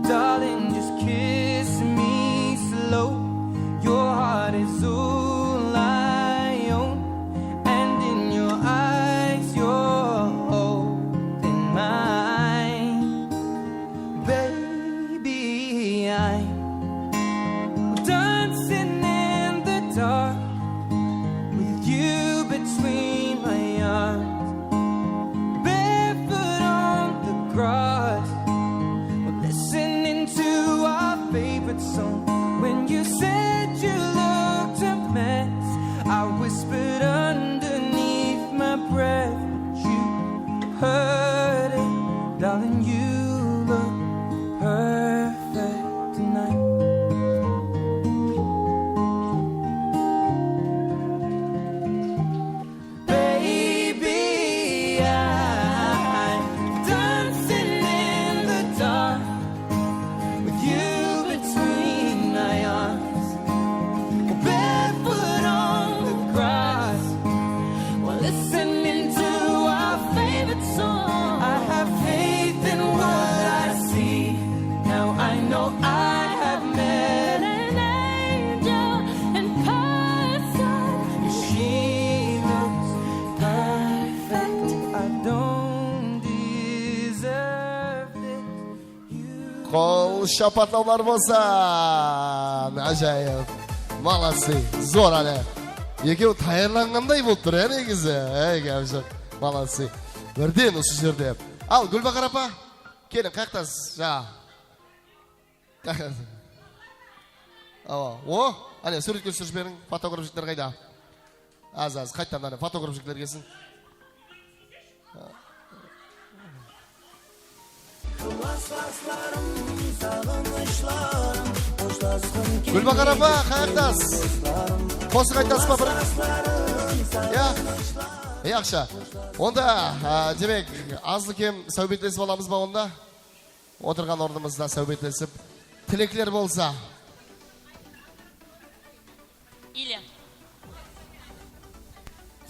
Darling, just kiss me slow. Your heart is all I own, and in your eyes you're holding mine. Baby, I'm, well, So when you said you looked a mess, I whispered underneath my breath, but you heard it. Darling, you look perfect tonight. Baby, I'm dancing in the dark with you between my arms, barefoot on the grass, while listening to our favorite song. I have faith in what I see. Now I know I have met an angel in person. She looks perfect. I don't deserve this. Qol shapatlawlar bolsın. Ájayıp. Молодцы. Zor áne. Ekewi tayarlanǵanday bolıp tur, ya, negizi. Ey, gáp joq. Молодцы. Birden usı jerde. Al, Gúlbahar apa. Keliń, qayaqtasız? Jańa. Awa. O, áne, súwretke túsirip jiberiń. Fotograf jigitler qayda? Az, az, qayttan, áne, fotograf jigitler kelsin. Gúlbahar apa, qayaqtasız? Qosıq aytasız ba bir? Ya. Yaqshı. Onda, a, demek, azlı-kem sáwbetlesip alamız ba onda? Otırǵan ornımızda sáwbetlesip, tilekler bolsa. Ile.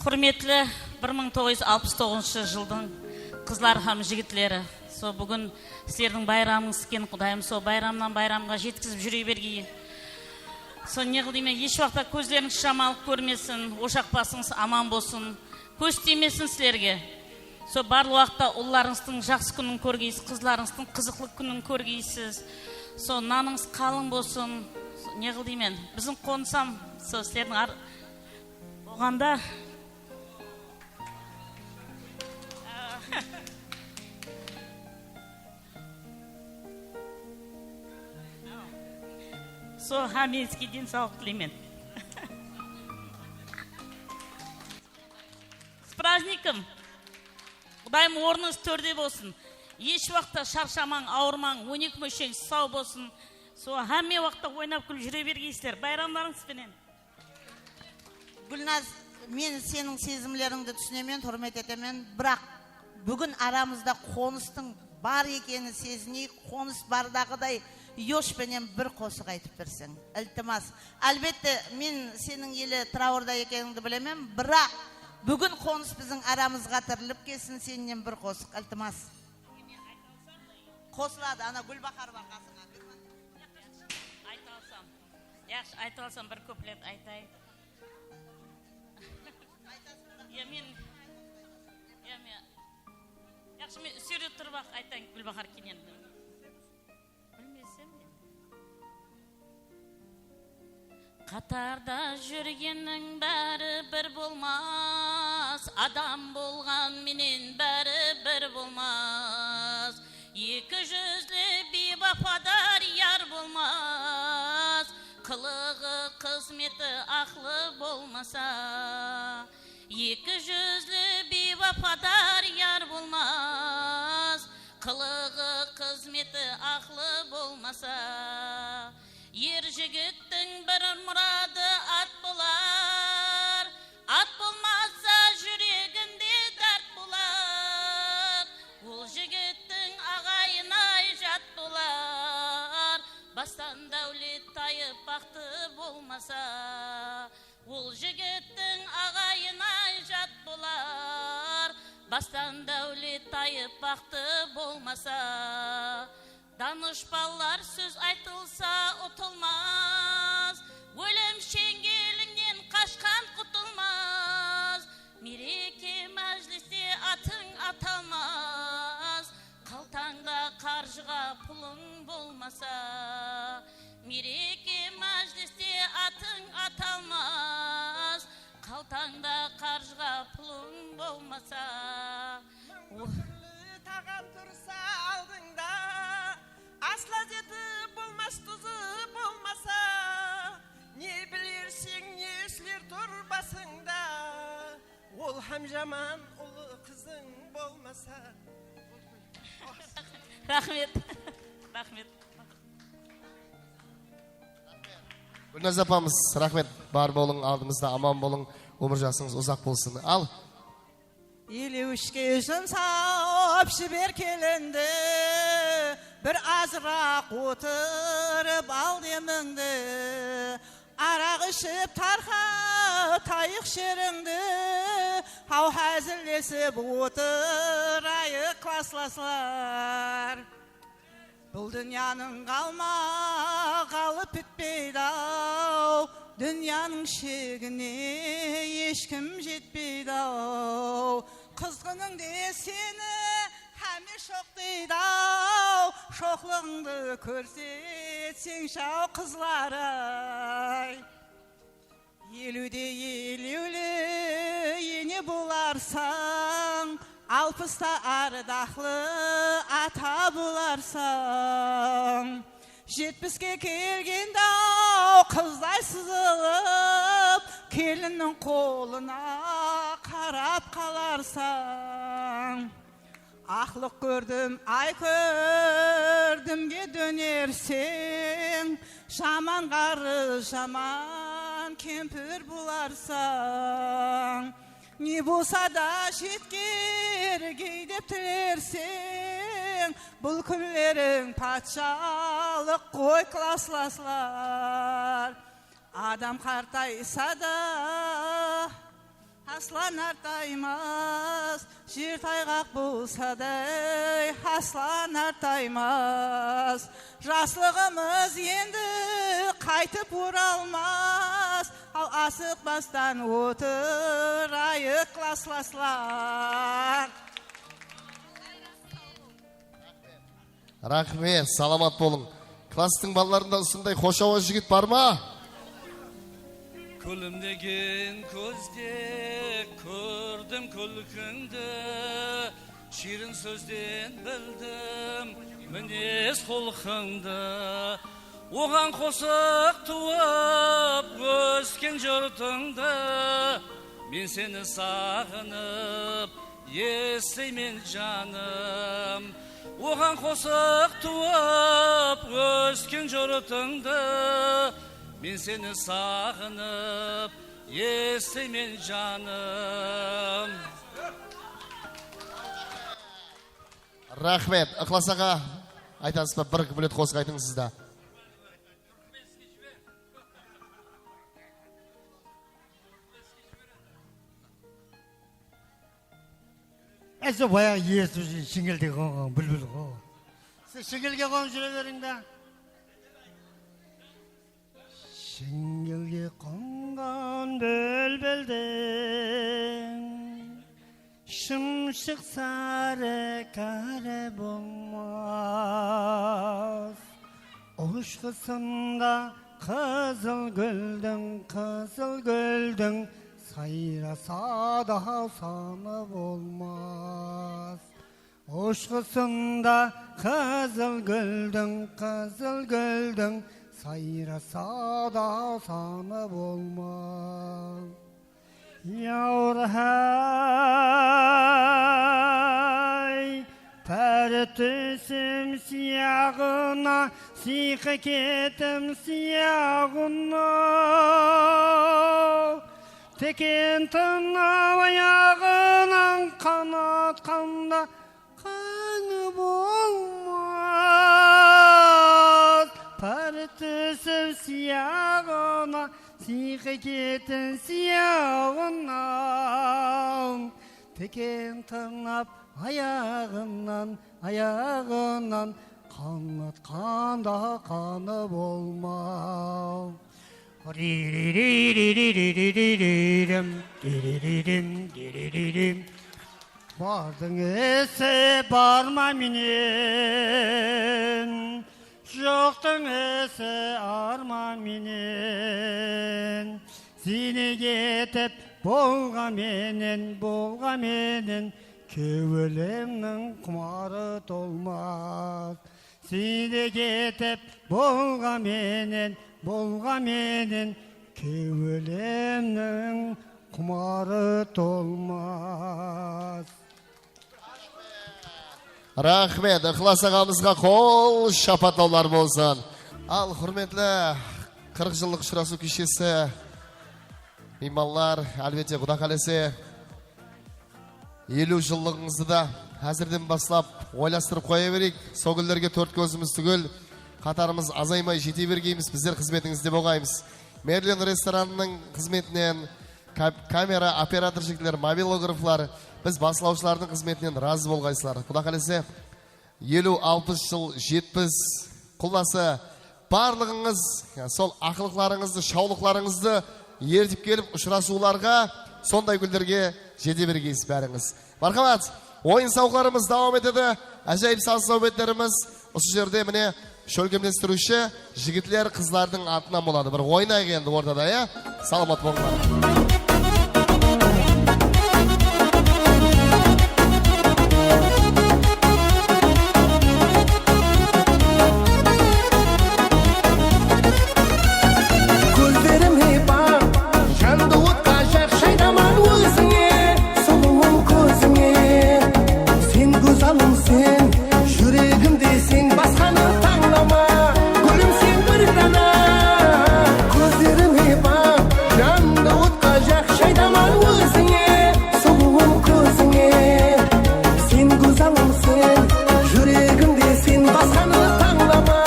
Húrmetli bir mıń toǵız júz alpıs toǵızınshı jıldıń qızlar hám jigitleri, sol búgin sizlerdiń bayramıńız eken, Qudayım sol bayramnan bayramǵa jetkizip júre bergey. Sol ne qıl deymen, hesh waqıtta kózlerińiz shamalıp kórmesin, oshaq basıńız aman bolsın, kóz tiymesin sizlerge. Sol barlıq waqıtta ullarıńızdıń jaqsı kúnin kórgeysiz, qızlarıńızdıń qızıqlı kúnin kórgeysiz. Sol nanıńız qalıń bolsın. Ne qıl deymen, biziń qonısam, sol sizlerdiń ar-, bolǵanda. Sol hámmeńizge densawlıq tileymen. S praznikim! Qudayım ornıńız tórde bolsın. Hesh waqıtta sharshamań, awırmań, on eki músheńiz saw bolsın. Sol hámme waqıtta oynap kúlip júre bergeysizler. Bayramlarıńız benen. Gúlnaz, men seniń sezimlerińdi túsinemen, húrmet etemen, biraq búgin aramızda Qonıstıń bar ekenin sezineyik, Qonıs bardaǵıday yosh penen bir qosıq aytıp berseń, iltimas. Álbette, men seniń ele traurda ekenińdi bilemen, biraq búgin Qonıs biziń aramızǵa tirilip kelsin, sennen bir qosıq, iltimas. Qosıladı, ana Gúlbahar bar qasıńa. Ayta alsam. Yaqshı, ayta alsam, bir kuplet aytayın. Ya men, ya men, yaqshı, men súyre turıp-aq aytayın, Gúlbahar kenen. Bilmesem de. Qatarda júrgenniń bári bir bolmas, adam bolǵan menen bári bir bolmas. Eki júzli biywafadar yar bolmas, qılıǵı, xızmeti aqlı bolmasa. Eki júzli biywafadar yar bolmas, qılıǵı, xızmeti aqlı bolmasa. Er jigittiń bir muradı at bolar, at bolmasa, júreginde dárt bolar. Ol jigittiń aǵayın-ay jat bolar, bastan dáwlet tayıp, baxtı bolmasa. Ol jigittiń aǵayın-ay jat bolar, bastan dáwlet tayıp, baxtı bolmasa. Danıshpanlar sóz aytılsa utılmas, ólim sheńgelinen qashqan qutılmas. Mereke májiliste atıń atalmas, qaltańda qarjıǵa pulıń bolmasa. Mereke májiliste atıń atalmas, qaltańda qarjıǵa pulıń bolmasa. Mıń túrli taǵam tursa aldıńda, as lázzeti bolmas, tuzı Jaman ulı qızıń bolmasa. Raxmet. Raxmet. Gúlnaz apamız, raxmet. Bar bolıń, aldımızda aman bolıń. Ómir jasıńız uzaq bolsın. Al. Eliw úshke jumsap jiber kelendi, bir azıraq otırıp al demińdi. Araq iship tarqatayıq sherińdi, haw, házillesip otırayıq, klaslaslar. Bul dúnyanıń ǵalmaǵalı pitpeydi-aw, dúnyanıń shegine esh kim jetpeydi-aw. Qızǵınıńde seni hámme shoqtıydı-aw, shoqlıǵıńdı kórsetseńshi-aw, qızlar-ay. Eliwde eliwli ene bolarsań, alpısta ardaqlı ata bolarsań. Jetpiske kelgende-aw, qızday sızılıp, kelinniń qolına qarap qalarsań. Aqlıq kórdim, ay kórdimge dónerseń, jaman ǵarrı, jaman kempir bolarsań. Ne bolsa da jetkergey dep tilerseń, bul kúnleriń patshalıq ǵoy, klaslaslar. Adam qartaysa da, aslan artaymas, jer tayǵaq bolsa da, aslan artaymas. Jaslıǵımız endi qaytıp oralmas, al, asıqpastan otırayıq, klaslaslar. Raxmet, salamat bolıń. Klasstıń balalarında usınday xosh awazlı jigit bar ma? Kúlimlegen kózde kórdim kúlkińdi, shiyrin sózden bildim minez qulqıńdı. Oǵan qosıq tuwıp ósken jurtıńdı men seni saǵınıp esleymen, janım. Oǵan qosıq tuwıp ósken jurtıńdı men seni saǵınıp esleymen, janım. Raxmet. Iqlas aǵa, aytasız ba? Bir kuplet qosıq aytıń siz de. Ese bayaǵı iyesi sheńgelge qonǵan búlbil ǵo. Siz sheńgelge qonıp júre beriń da. Sheńgelge qonǵan búlbildiń shımshıq sarı kári bolmas. Ushqısında qızıl gúldiń, qızıl gúldiń sayrasada-aw sanı bolmas. Ushqısında qızıl gúldiń, qızıl gúldiń sayrasada-aw sanı bolmas. Yawır-háy, pári túsim sıyaǵına, sıyqı ketim sıyaǵına. Teken tırnap ayaǵınan qanatqanda qanı bolmas. Pári túsim sıyaǵına, sıyqı ketim sıyaǵına. Teken tırnap ayaǵınan, ayaǵınan qanatqanda qanı bolmas. Riririririririm, diriririm, diriririm. Bardıń isi barma menen, joqtıń isi arman menen. Seni ketip bolǵan menen, bolǵan menen, kewlimniń qumarı tolmas. Seni ketip bolǵan menen, bolǵan menen, kewlimniń qumarı tolmas. Raxmet, Iqlas aǵamızǵa qol shapatlawlar bolsın. Al, húrmetli qırq jıllıq ushırasıw keshesi, miymanlar, álbette, Quda qálese, eliw jıllıǵıńızdı da házirden baslap oylastırıp qoya bereyik. Sol kúnlerge tórt kózimiz túgil, qatarımız azaymay jete bergeymiz, bizler xızmetińizde bolǵaymız. Merlin restoranınıń xızmetinen, ka-, kamera operator jigitler, mobilograflar, biz baslawshılardıń xızmetinen razı bolǵaysızlar. Quda qálese, eliw, alpıs jıl, jetpis, qullası, barlıǵıńız, ya, sol aqlıqlarıńızdı, shawlıqlarıńızdı eritip kelip, ushırasıwlarǵa, sonday kúnlerge jete bergeysiz bárińiz. Marhamat, oyın-sawıqlarımız dawam etedi. Ájayıp saz-sáwbetlerimiz usı jerde, mine, shólkemlestiriwshi jigitler, qızlardıń atınan boladı. Bir oynayıq endi ortada, ya? Salamat bolıńlar. Kózlerime baq, jandı otqa jaq, shaydaman ózińe, sulıwım kózińe. Sen góz alımseń, júregimdeseń, basqanı tańlama, gúlim sen bir dana. Kózlerime baq, jandı otqa jaq, shaydaman ózińe, sulıwım kózińe. Sen góz alımseń, júregimdeseń, basqanı tańlama,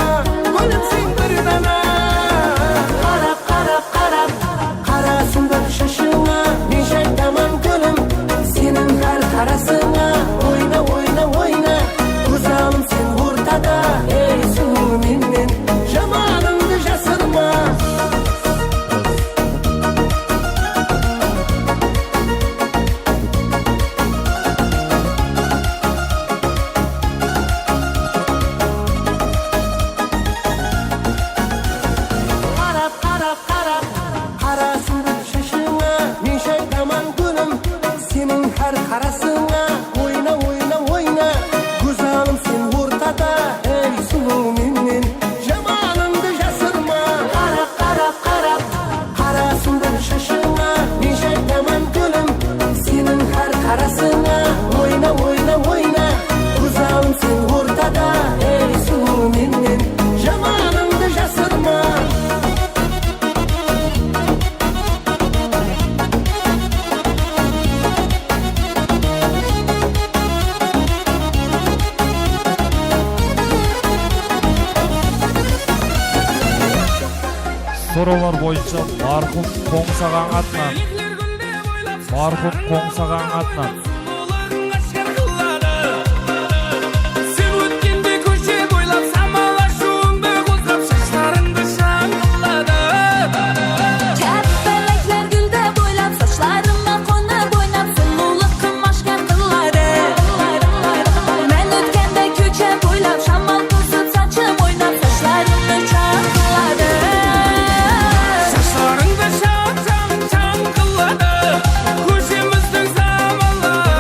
gúlim sen bir dana. Qarap, qarap, qarap, qara súmbúl shashıńa, men shaydaman gúlim, seniń hár qarasıńa. Oyna, oyna, oyna, góz alım sen ortada, ey, sulıw mennen jamanıńdı jasırma. Qarap, qarap, qarap, qara súmbúl shashıńa, men shaydaman gúlim, seniń hár qarasıńa. Oyna, oyna, oyna, góz alım sen ortada, ey, sulıw mennen jamanıńdı jasırma. Qarap, qarap, qarap, qara súmbúl shashıńa, men shaydaman gúlim, seniń hár qarasıńa. Oyna, oyna, oyna, góz alım sen ortada, ey, sulıw mennen jamanıńdı jasırma. Sorawlar boyınsha marhum Qońsı aǵań atınan. Marhum Qońsı aǵań atınan. Sen ótkende kóshe boylap, samal ashıwıńdı qozǵap, shashlarıńdı shańqılladı. Káppelekler gúldi boylap, sashlarıma qonıp oynap, sulıwlıqtı mashqar qıladı. Men ótkende kóshe boylap, shamal qosıp, sanshım oynap, sashlarıńdı shańqılladı. Sashlarıńdı shań-shań shańqılladı, kóshemizdiń samalları.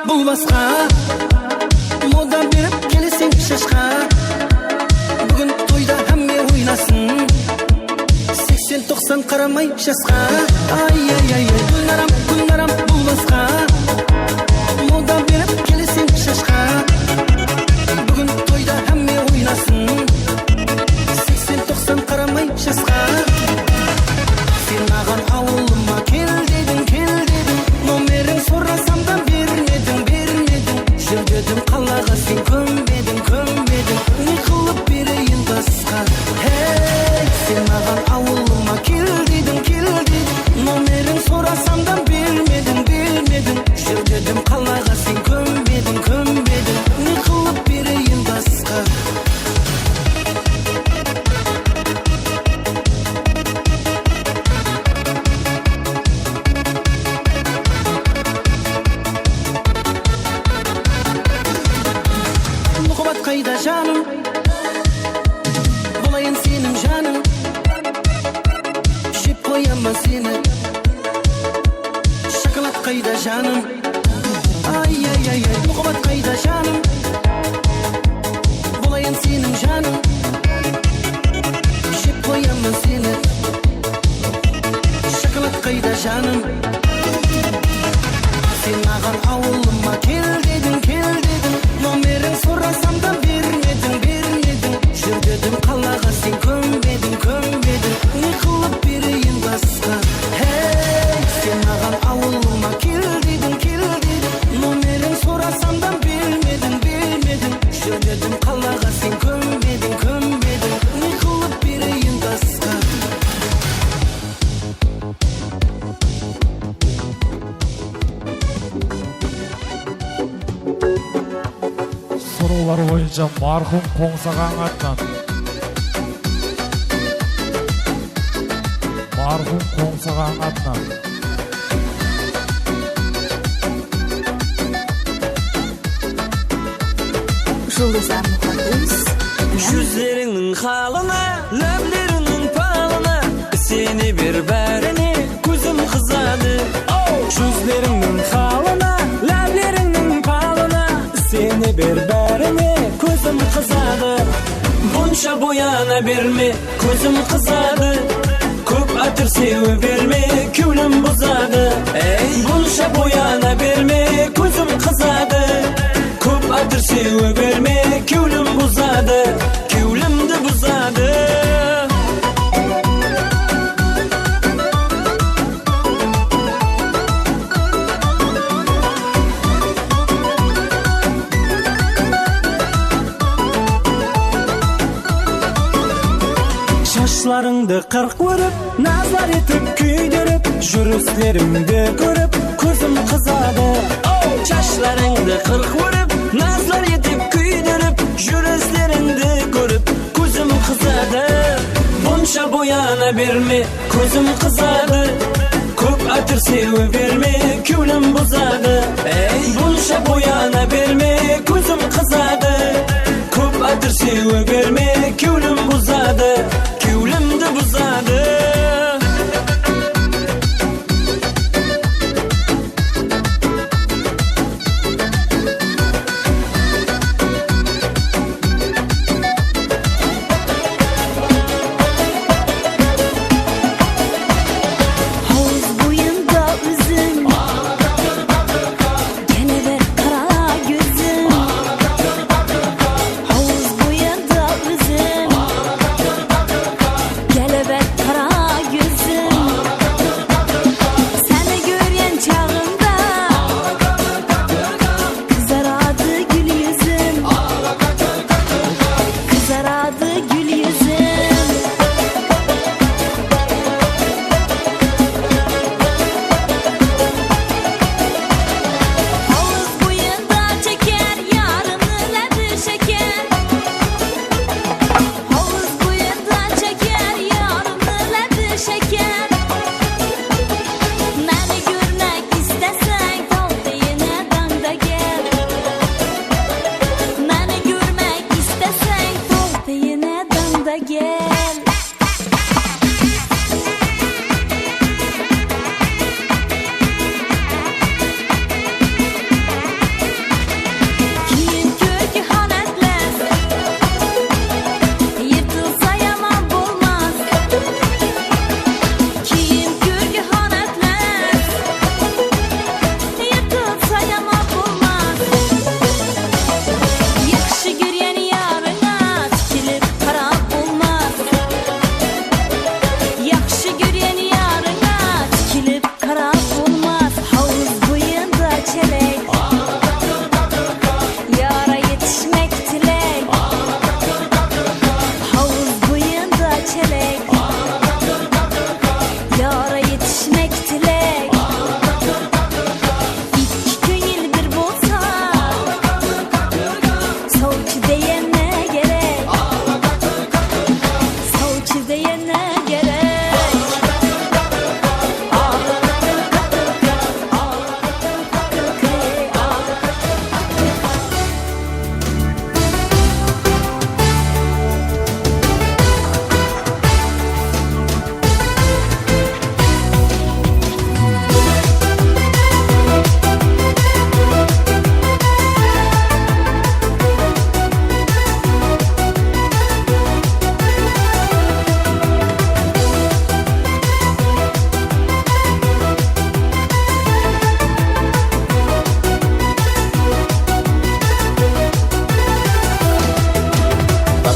Bul basqa moda berip keleseń shashqa. Búgin toyda hámme oynasın. Seksen toqsan qaramay jasqa. Ay, ay, ay, ay, Gúlnaram, Gúlnaram, bul basqa moda berip keleseń shashqa. Búgin toyda hámme oynasın. Seksen toqsan qaramay jasqa. Sen maǵan awılıma kel dediń, kel dediń. Nomeriń sorasam da bermediń, bermediń. Júr dedim qalaǵa, sen kónbediń, kónbediń. Ne qılıp bereyin basqa? Hey, sen maǵan awılıma kel dediń, kel dediń. Nomeriń sorasam da bermediń, bermediń. Júr dedim qalaǵa, sen kónbediń, kónbediń. Ne qılıp bereyin basqa? Muhabbat qayda, janım? Bolayın seniń janıń. Jep qoyaman seni. Shokolad qayda, janım? Ay, ay, ay, ay, muhabbat qayda, janım? Bolayın seniń janıń. Jep qoyaman seni. Shokolad qayda, janım? Sen maǵan awılıma kel dediń, kel dediń. Nomeriń sorasam da bermediń, bermediń. Júr dedim qalaǵa, sen kónbediń, kónbediń. Ne qılıp bereyin basqa? Hey, sen maǵan awılıma kel dediń, kel dediń. Nomeriń sorasam da bermediń, bermediń. Júr dedim qalaǵa, sen kónbediń, kónbediń. Ne qılıp bereyin basqa? Sorawlar boyınsha marhum Qońsı aǵań atınan. Marhum Qońsı aǵań atınan. Juldız Armuxatuz. Júzlerińniń halına, láblerińniń palına, isene ber bárine, kózim qızadı. Júzlerińniń halına, láblerińniń palına, isene ber bárine, kózim qızadı. Bunsha boyana berme, kózim qızadı. Kóp átır sewe berme, kewlim buzadı. Ey, bunsha boyana berme, kózim qızadı. Kóp átır sewe berme, kewlim buzadı. Kewlimdi buzadı. Shashlarıńdı qırq órip, nazlar etip kúydirip, júrislerińdi kórip, kózim qızadı. Shashlarıńdı qırq órip, nazlar etip kúydirip, júrislerińdi kórip, kózim qızadı. Bunsha boyana berme, kózim qızadı. Kóp átır sewe berme, kewlim buzadı. Ey, bunsha boyana berme, kózim qızadı. Kóp átır sewe berme, kewlim buzadı. Kewlimdi buzadı. Hawız boyında úzim, jáne bir qara kózim. Hawız boyında úzim,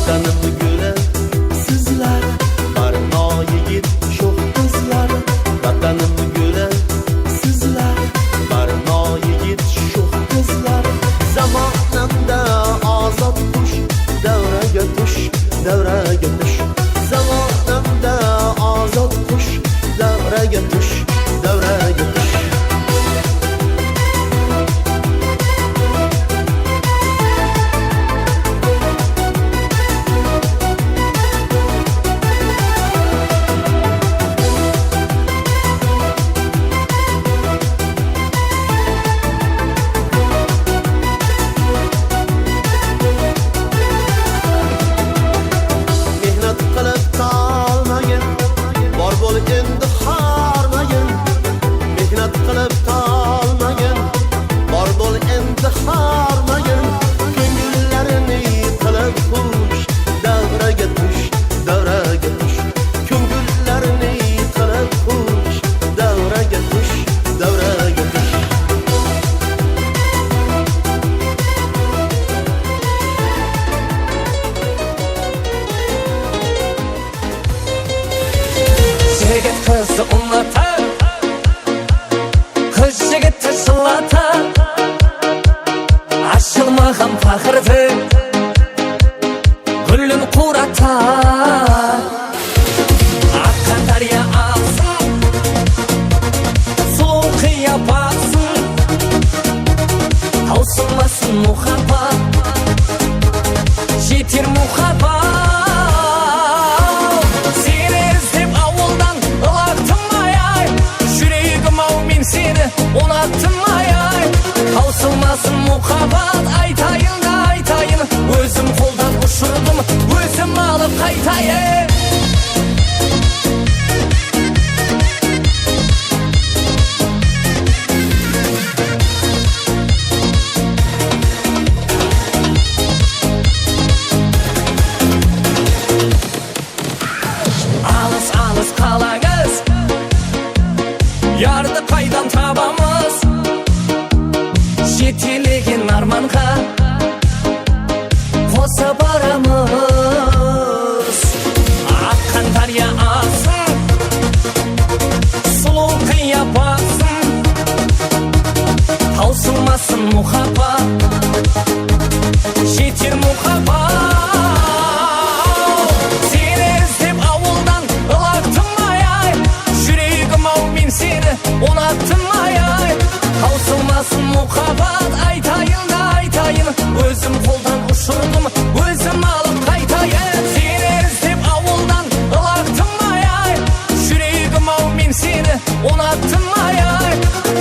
Vatanım gúli sizler, bar noyigit shoq qizlar. Vatanım gúli sizler, bar noyigit shoq qizlar. Zamonamda ozod qush, davraga tush, davraga tush. Zamonamda ozod qush, davraga tush, davraga tush. Mehnat qılıp talmagin, bor bol endi harmagin. Mehnat qılıp talmagin, bor bol endi harmagin. Kóngillerini qılıp xush, davraga tush, davraga tush. Kóngillerini qılıp xush, davraga tush, davraga tush. Jigit qızdı unatar, qız jigitti jıllatar. Ashılmaǵan paqırdıń gúlin quratar. Aqqan dárya aǵsın, sulıw qıyapatsın, tawsılmasın muhabbat, jeter muhabbat. Seni izlep awıldan ılaqtım ay-ay, júregim-aw, men seni unattım ay-ay. Tawsılmasın muhabbat, aytayın da aytayın, ózim qoldan ushırdım, ózim alıp qaytayın. Alıs-alıs qalańız, yardı qaydan tabamız? Jetelegen armanǵa qosa baramız. Aqqan dárya aǵsın, sulıw qıyapatsın, tawsılmasın muhabbat, jeter muhabbat. Seni izlep awıldan ılaqtım ay-ay, júregim-aw, men seni unattım ay-ay. Tawsılmasın muhabbat, aytayın da aytayın, ózim qoldan ushırdım, ózim alıp qaytayın. Seni izlep awıldan ılaqtım ay-ay, júregim-aw, men seni unattım ay-ay.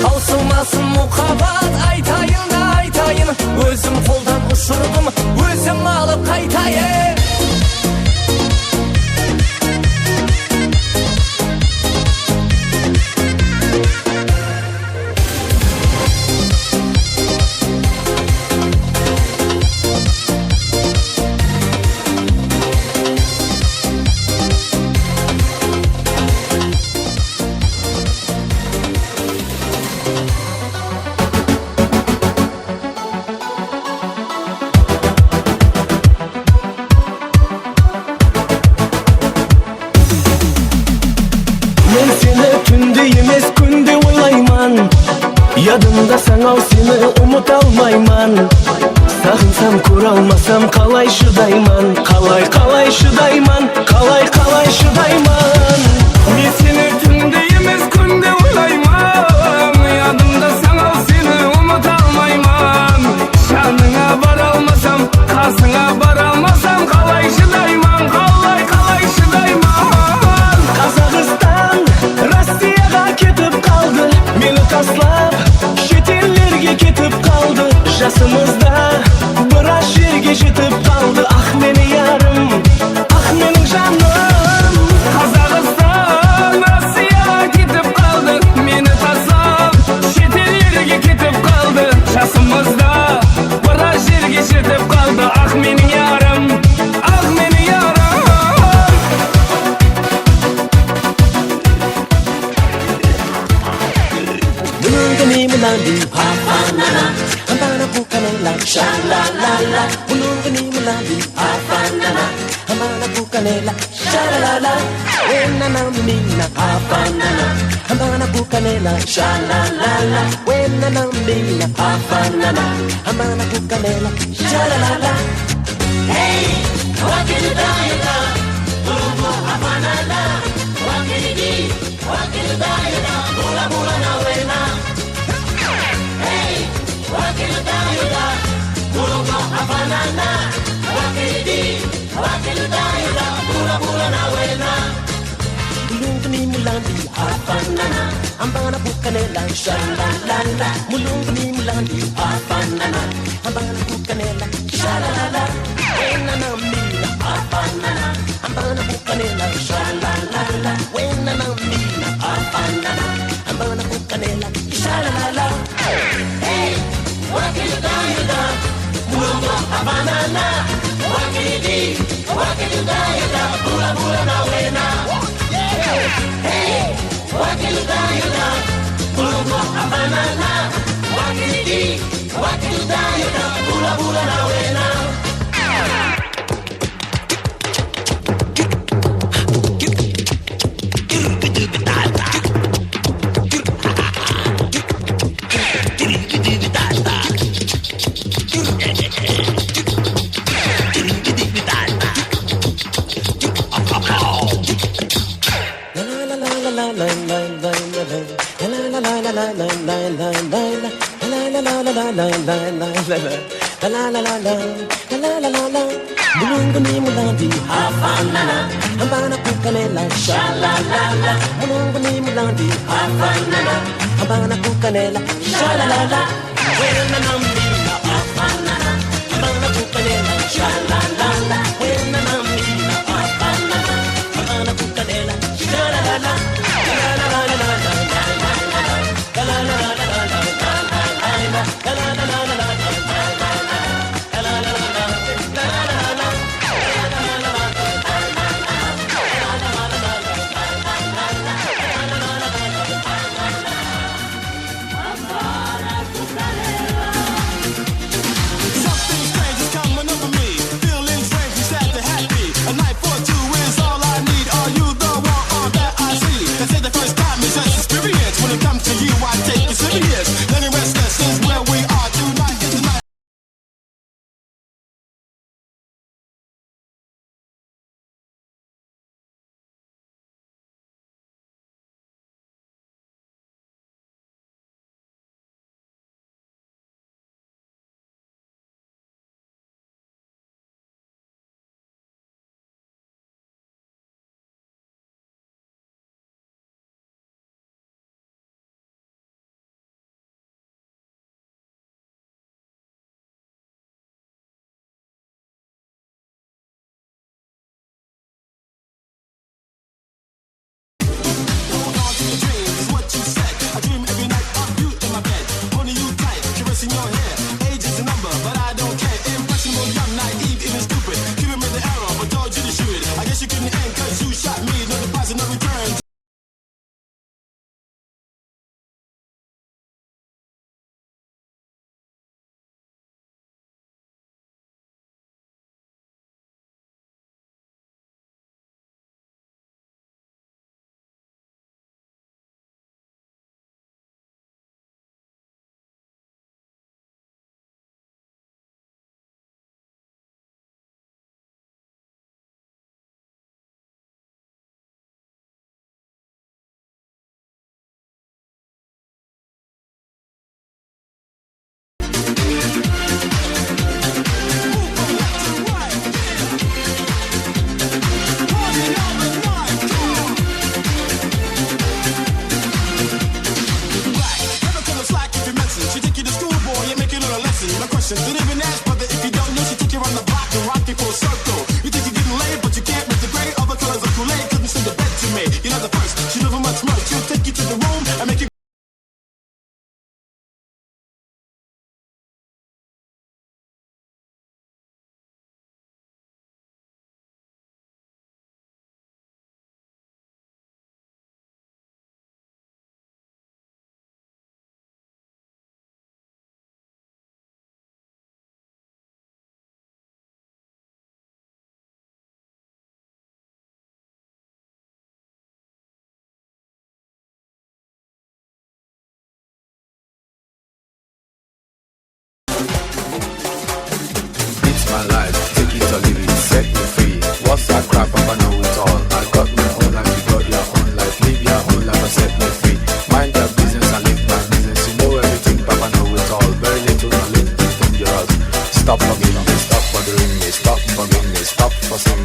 Tawsılmasın muhabbat, aytayın da aytayın, ózim qoldan ushırdım, ózim alıp qaytayın. Men seni túnde emes, kúnde oylayman. Yadımdasań-aw, seni umıta almayman. Saǵınsam, kóre almasam, qalay shıdayman? Qalay, qalay shıdayman? Qalay, qalay shıdayman? Men seni túnde emes, kúnde oylayman. Yadımdasań-aw, seni umıta almayman. Janıńa bara almasam, qasıńa bara almasam, qalay shıdayman, qalay, qalay shıdayman? Qazaǵıstan Rossiyaǵa ketip qaldı, meni taslap, shet ellerge ketip qaldı. Jasımız da biraz jerge jetip qaldı. Ah, meni yarım, ah, meniń janım. Qazaǵıstan Rossiyaǵa ketip qaldı, meni taslap, shet ellerge ketip qaldı. Jasımız da biraz jerge jetip qaldı. Ah, meniń yarım, ah, meniń yarım. Bunıńdı ne mınań dey, pa-pa-na-na. Qantana bu kanela, sha-la-la-la. Bunıńdı ne mınań dey, pa-pa-na-na. Hambana ku canela, sha-la-la-la. Wena na mina, Havana. Hambana ku canela, sha-la-la-la. Wena na mina, Havana. Hambana ku canela, sha-la-la-la. Hey, wakili dayuda, bulungu Havana. Wakili, wakili dayuda, bula bula na wena. Hey, wakili dayuda, bulungu Havana. Wakili, wakili dayuda, bula bula na wena. Bulungu ni mulandi Havana. Hambana ku canela, sha-la-la-la. Mulungu ni mulandi Havana. Hambana ku canela, sha-la-la-la. Wena na mina Havana. Hambana ku canela, sha-la-la-la. Wena na mina Havana. Hambana ku canela, sha-la-la-la. Hey, wakili dayuda, mulungu Havana. Wakili, wakili dayuda, bula bula na wena. Hey, wakili dayuda, mulungu Havana. Wakili, wakili dayuda, bula bula na wena. Mulungu ni mulandi Havana. Hambana ku canela, sha-la-la-la. Mulungu ni mulandi Havana. Hambana ku canela, sha-la-la-la. Wena na mina Havana. Hambana ku canela, sha-la-la-la. Wena na mina Havana. Hambana ku canela, sha-la-la-la.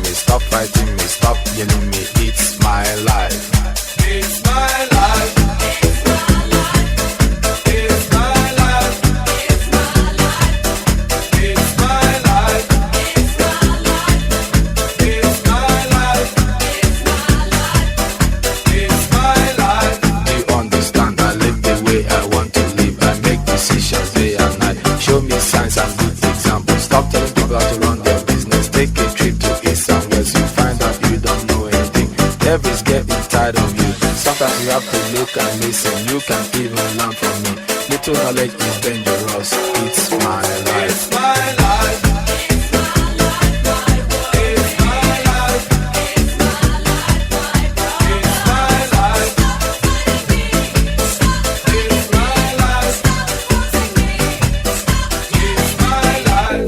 Stop fighting me, stop yelling me, it's my life. It's my life. It's my life. It's my life. It's my life. It's my life. It's my life. You understand? I live the way I want to live. I make decisions day and night. Show me signs and good examples. Stop telling people how to run their business. Take a trip to east and west. You find out you don't know anything. Devil's getting tired of you. Sometimes you have to look and listen. You can even learn from me. Little knowledge is dangerous. It's my life. It's my life. It's my life. It's my life. It's my life. It's my life. It's my life. It's my life.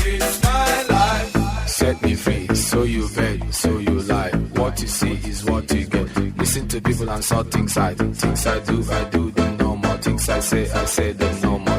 It's my life. Set me free, so you beg, so you lie. What you see is what you get. Listen to people and saw things I, things I do, I do them no more. Things I say, I say them no more.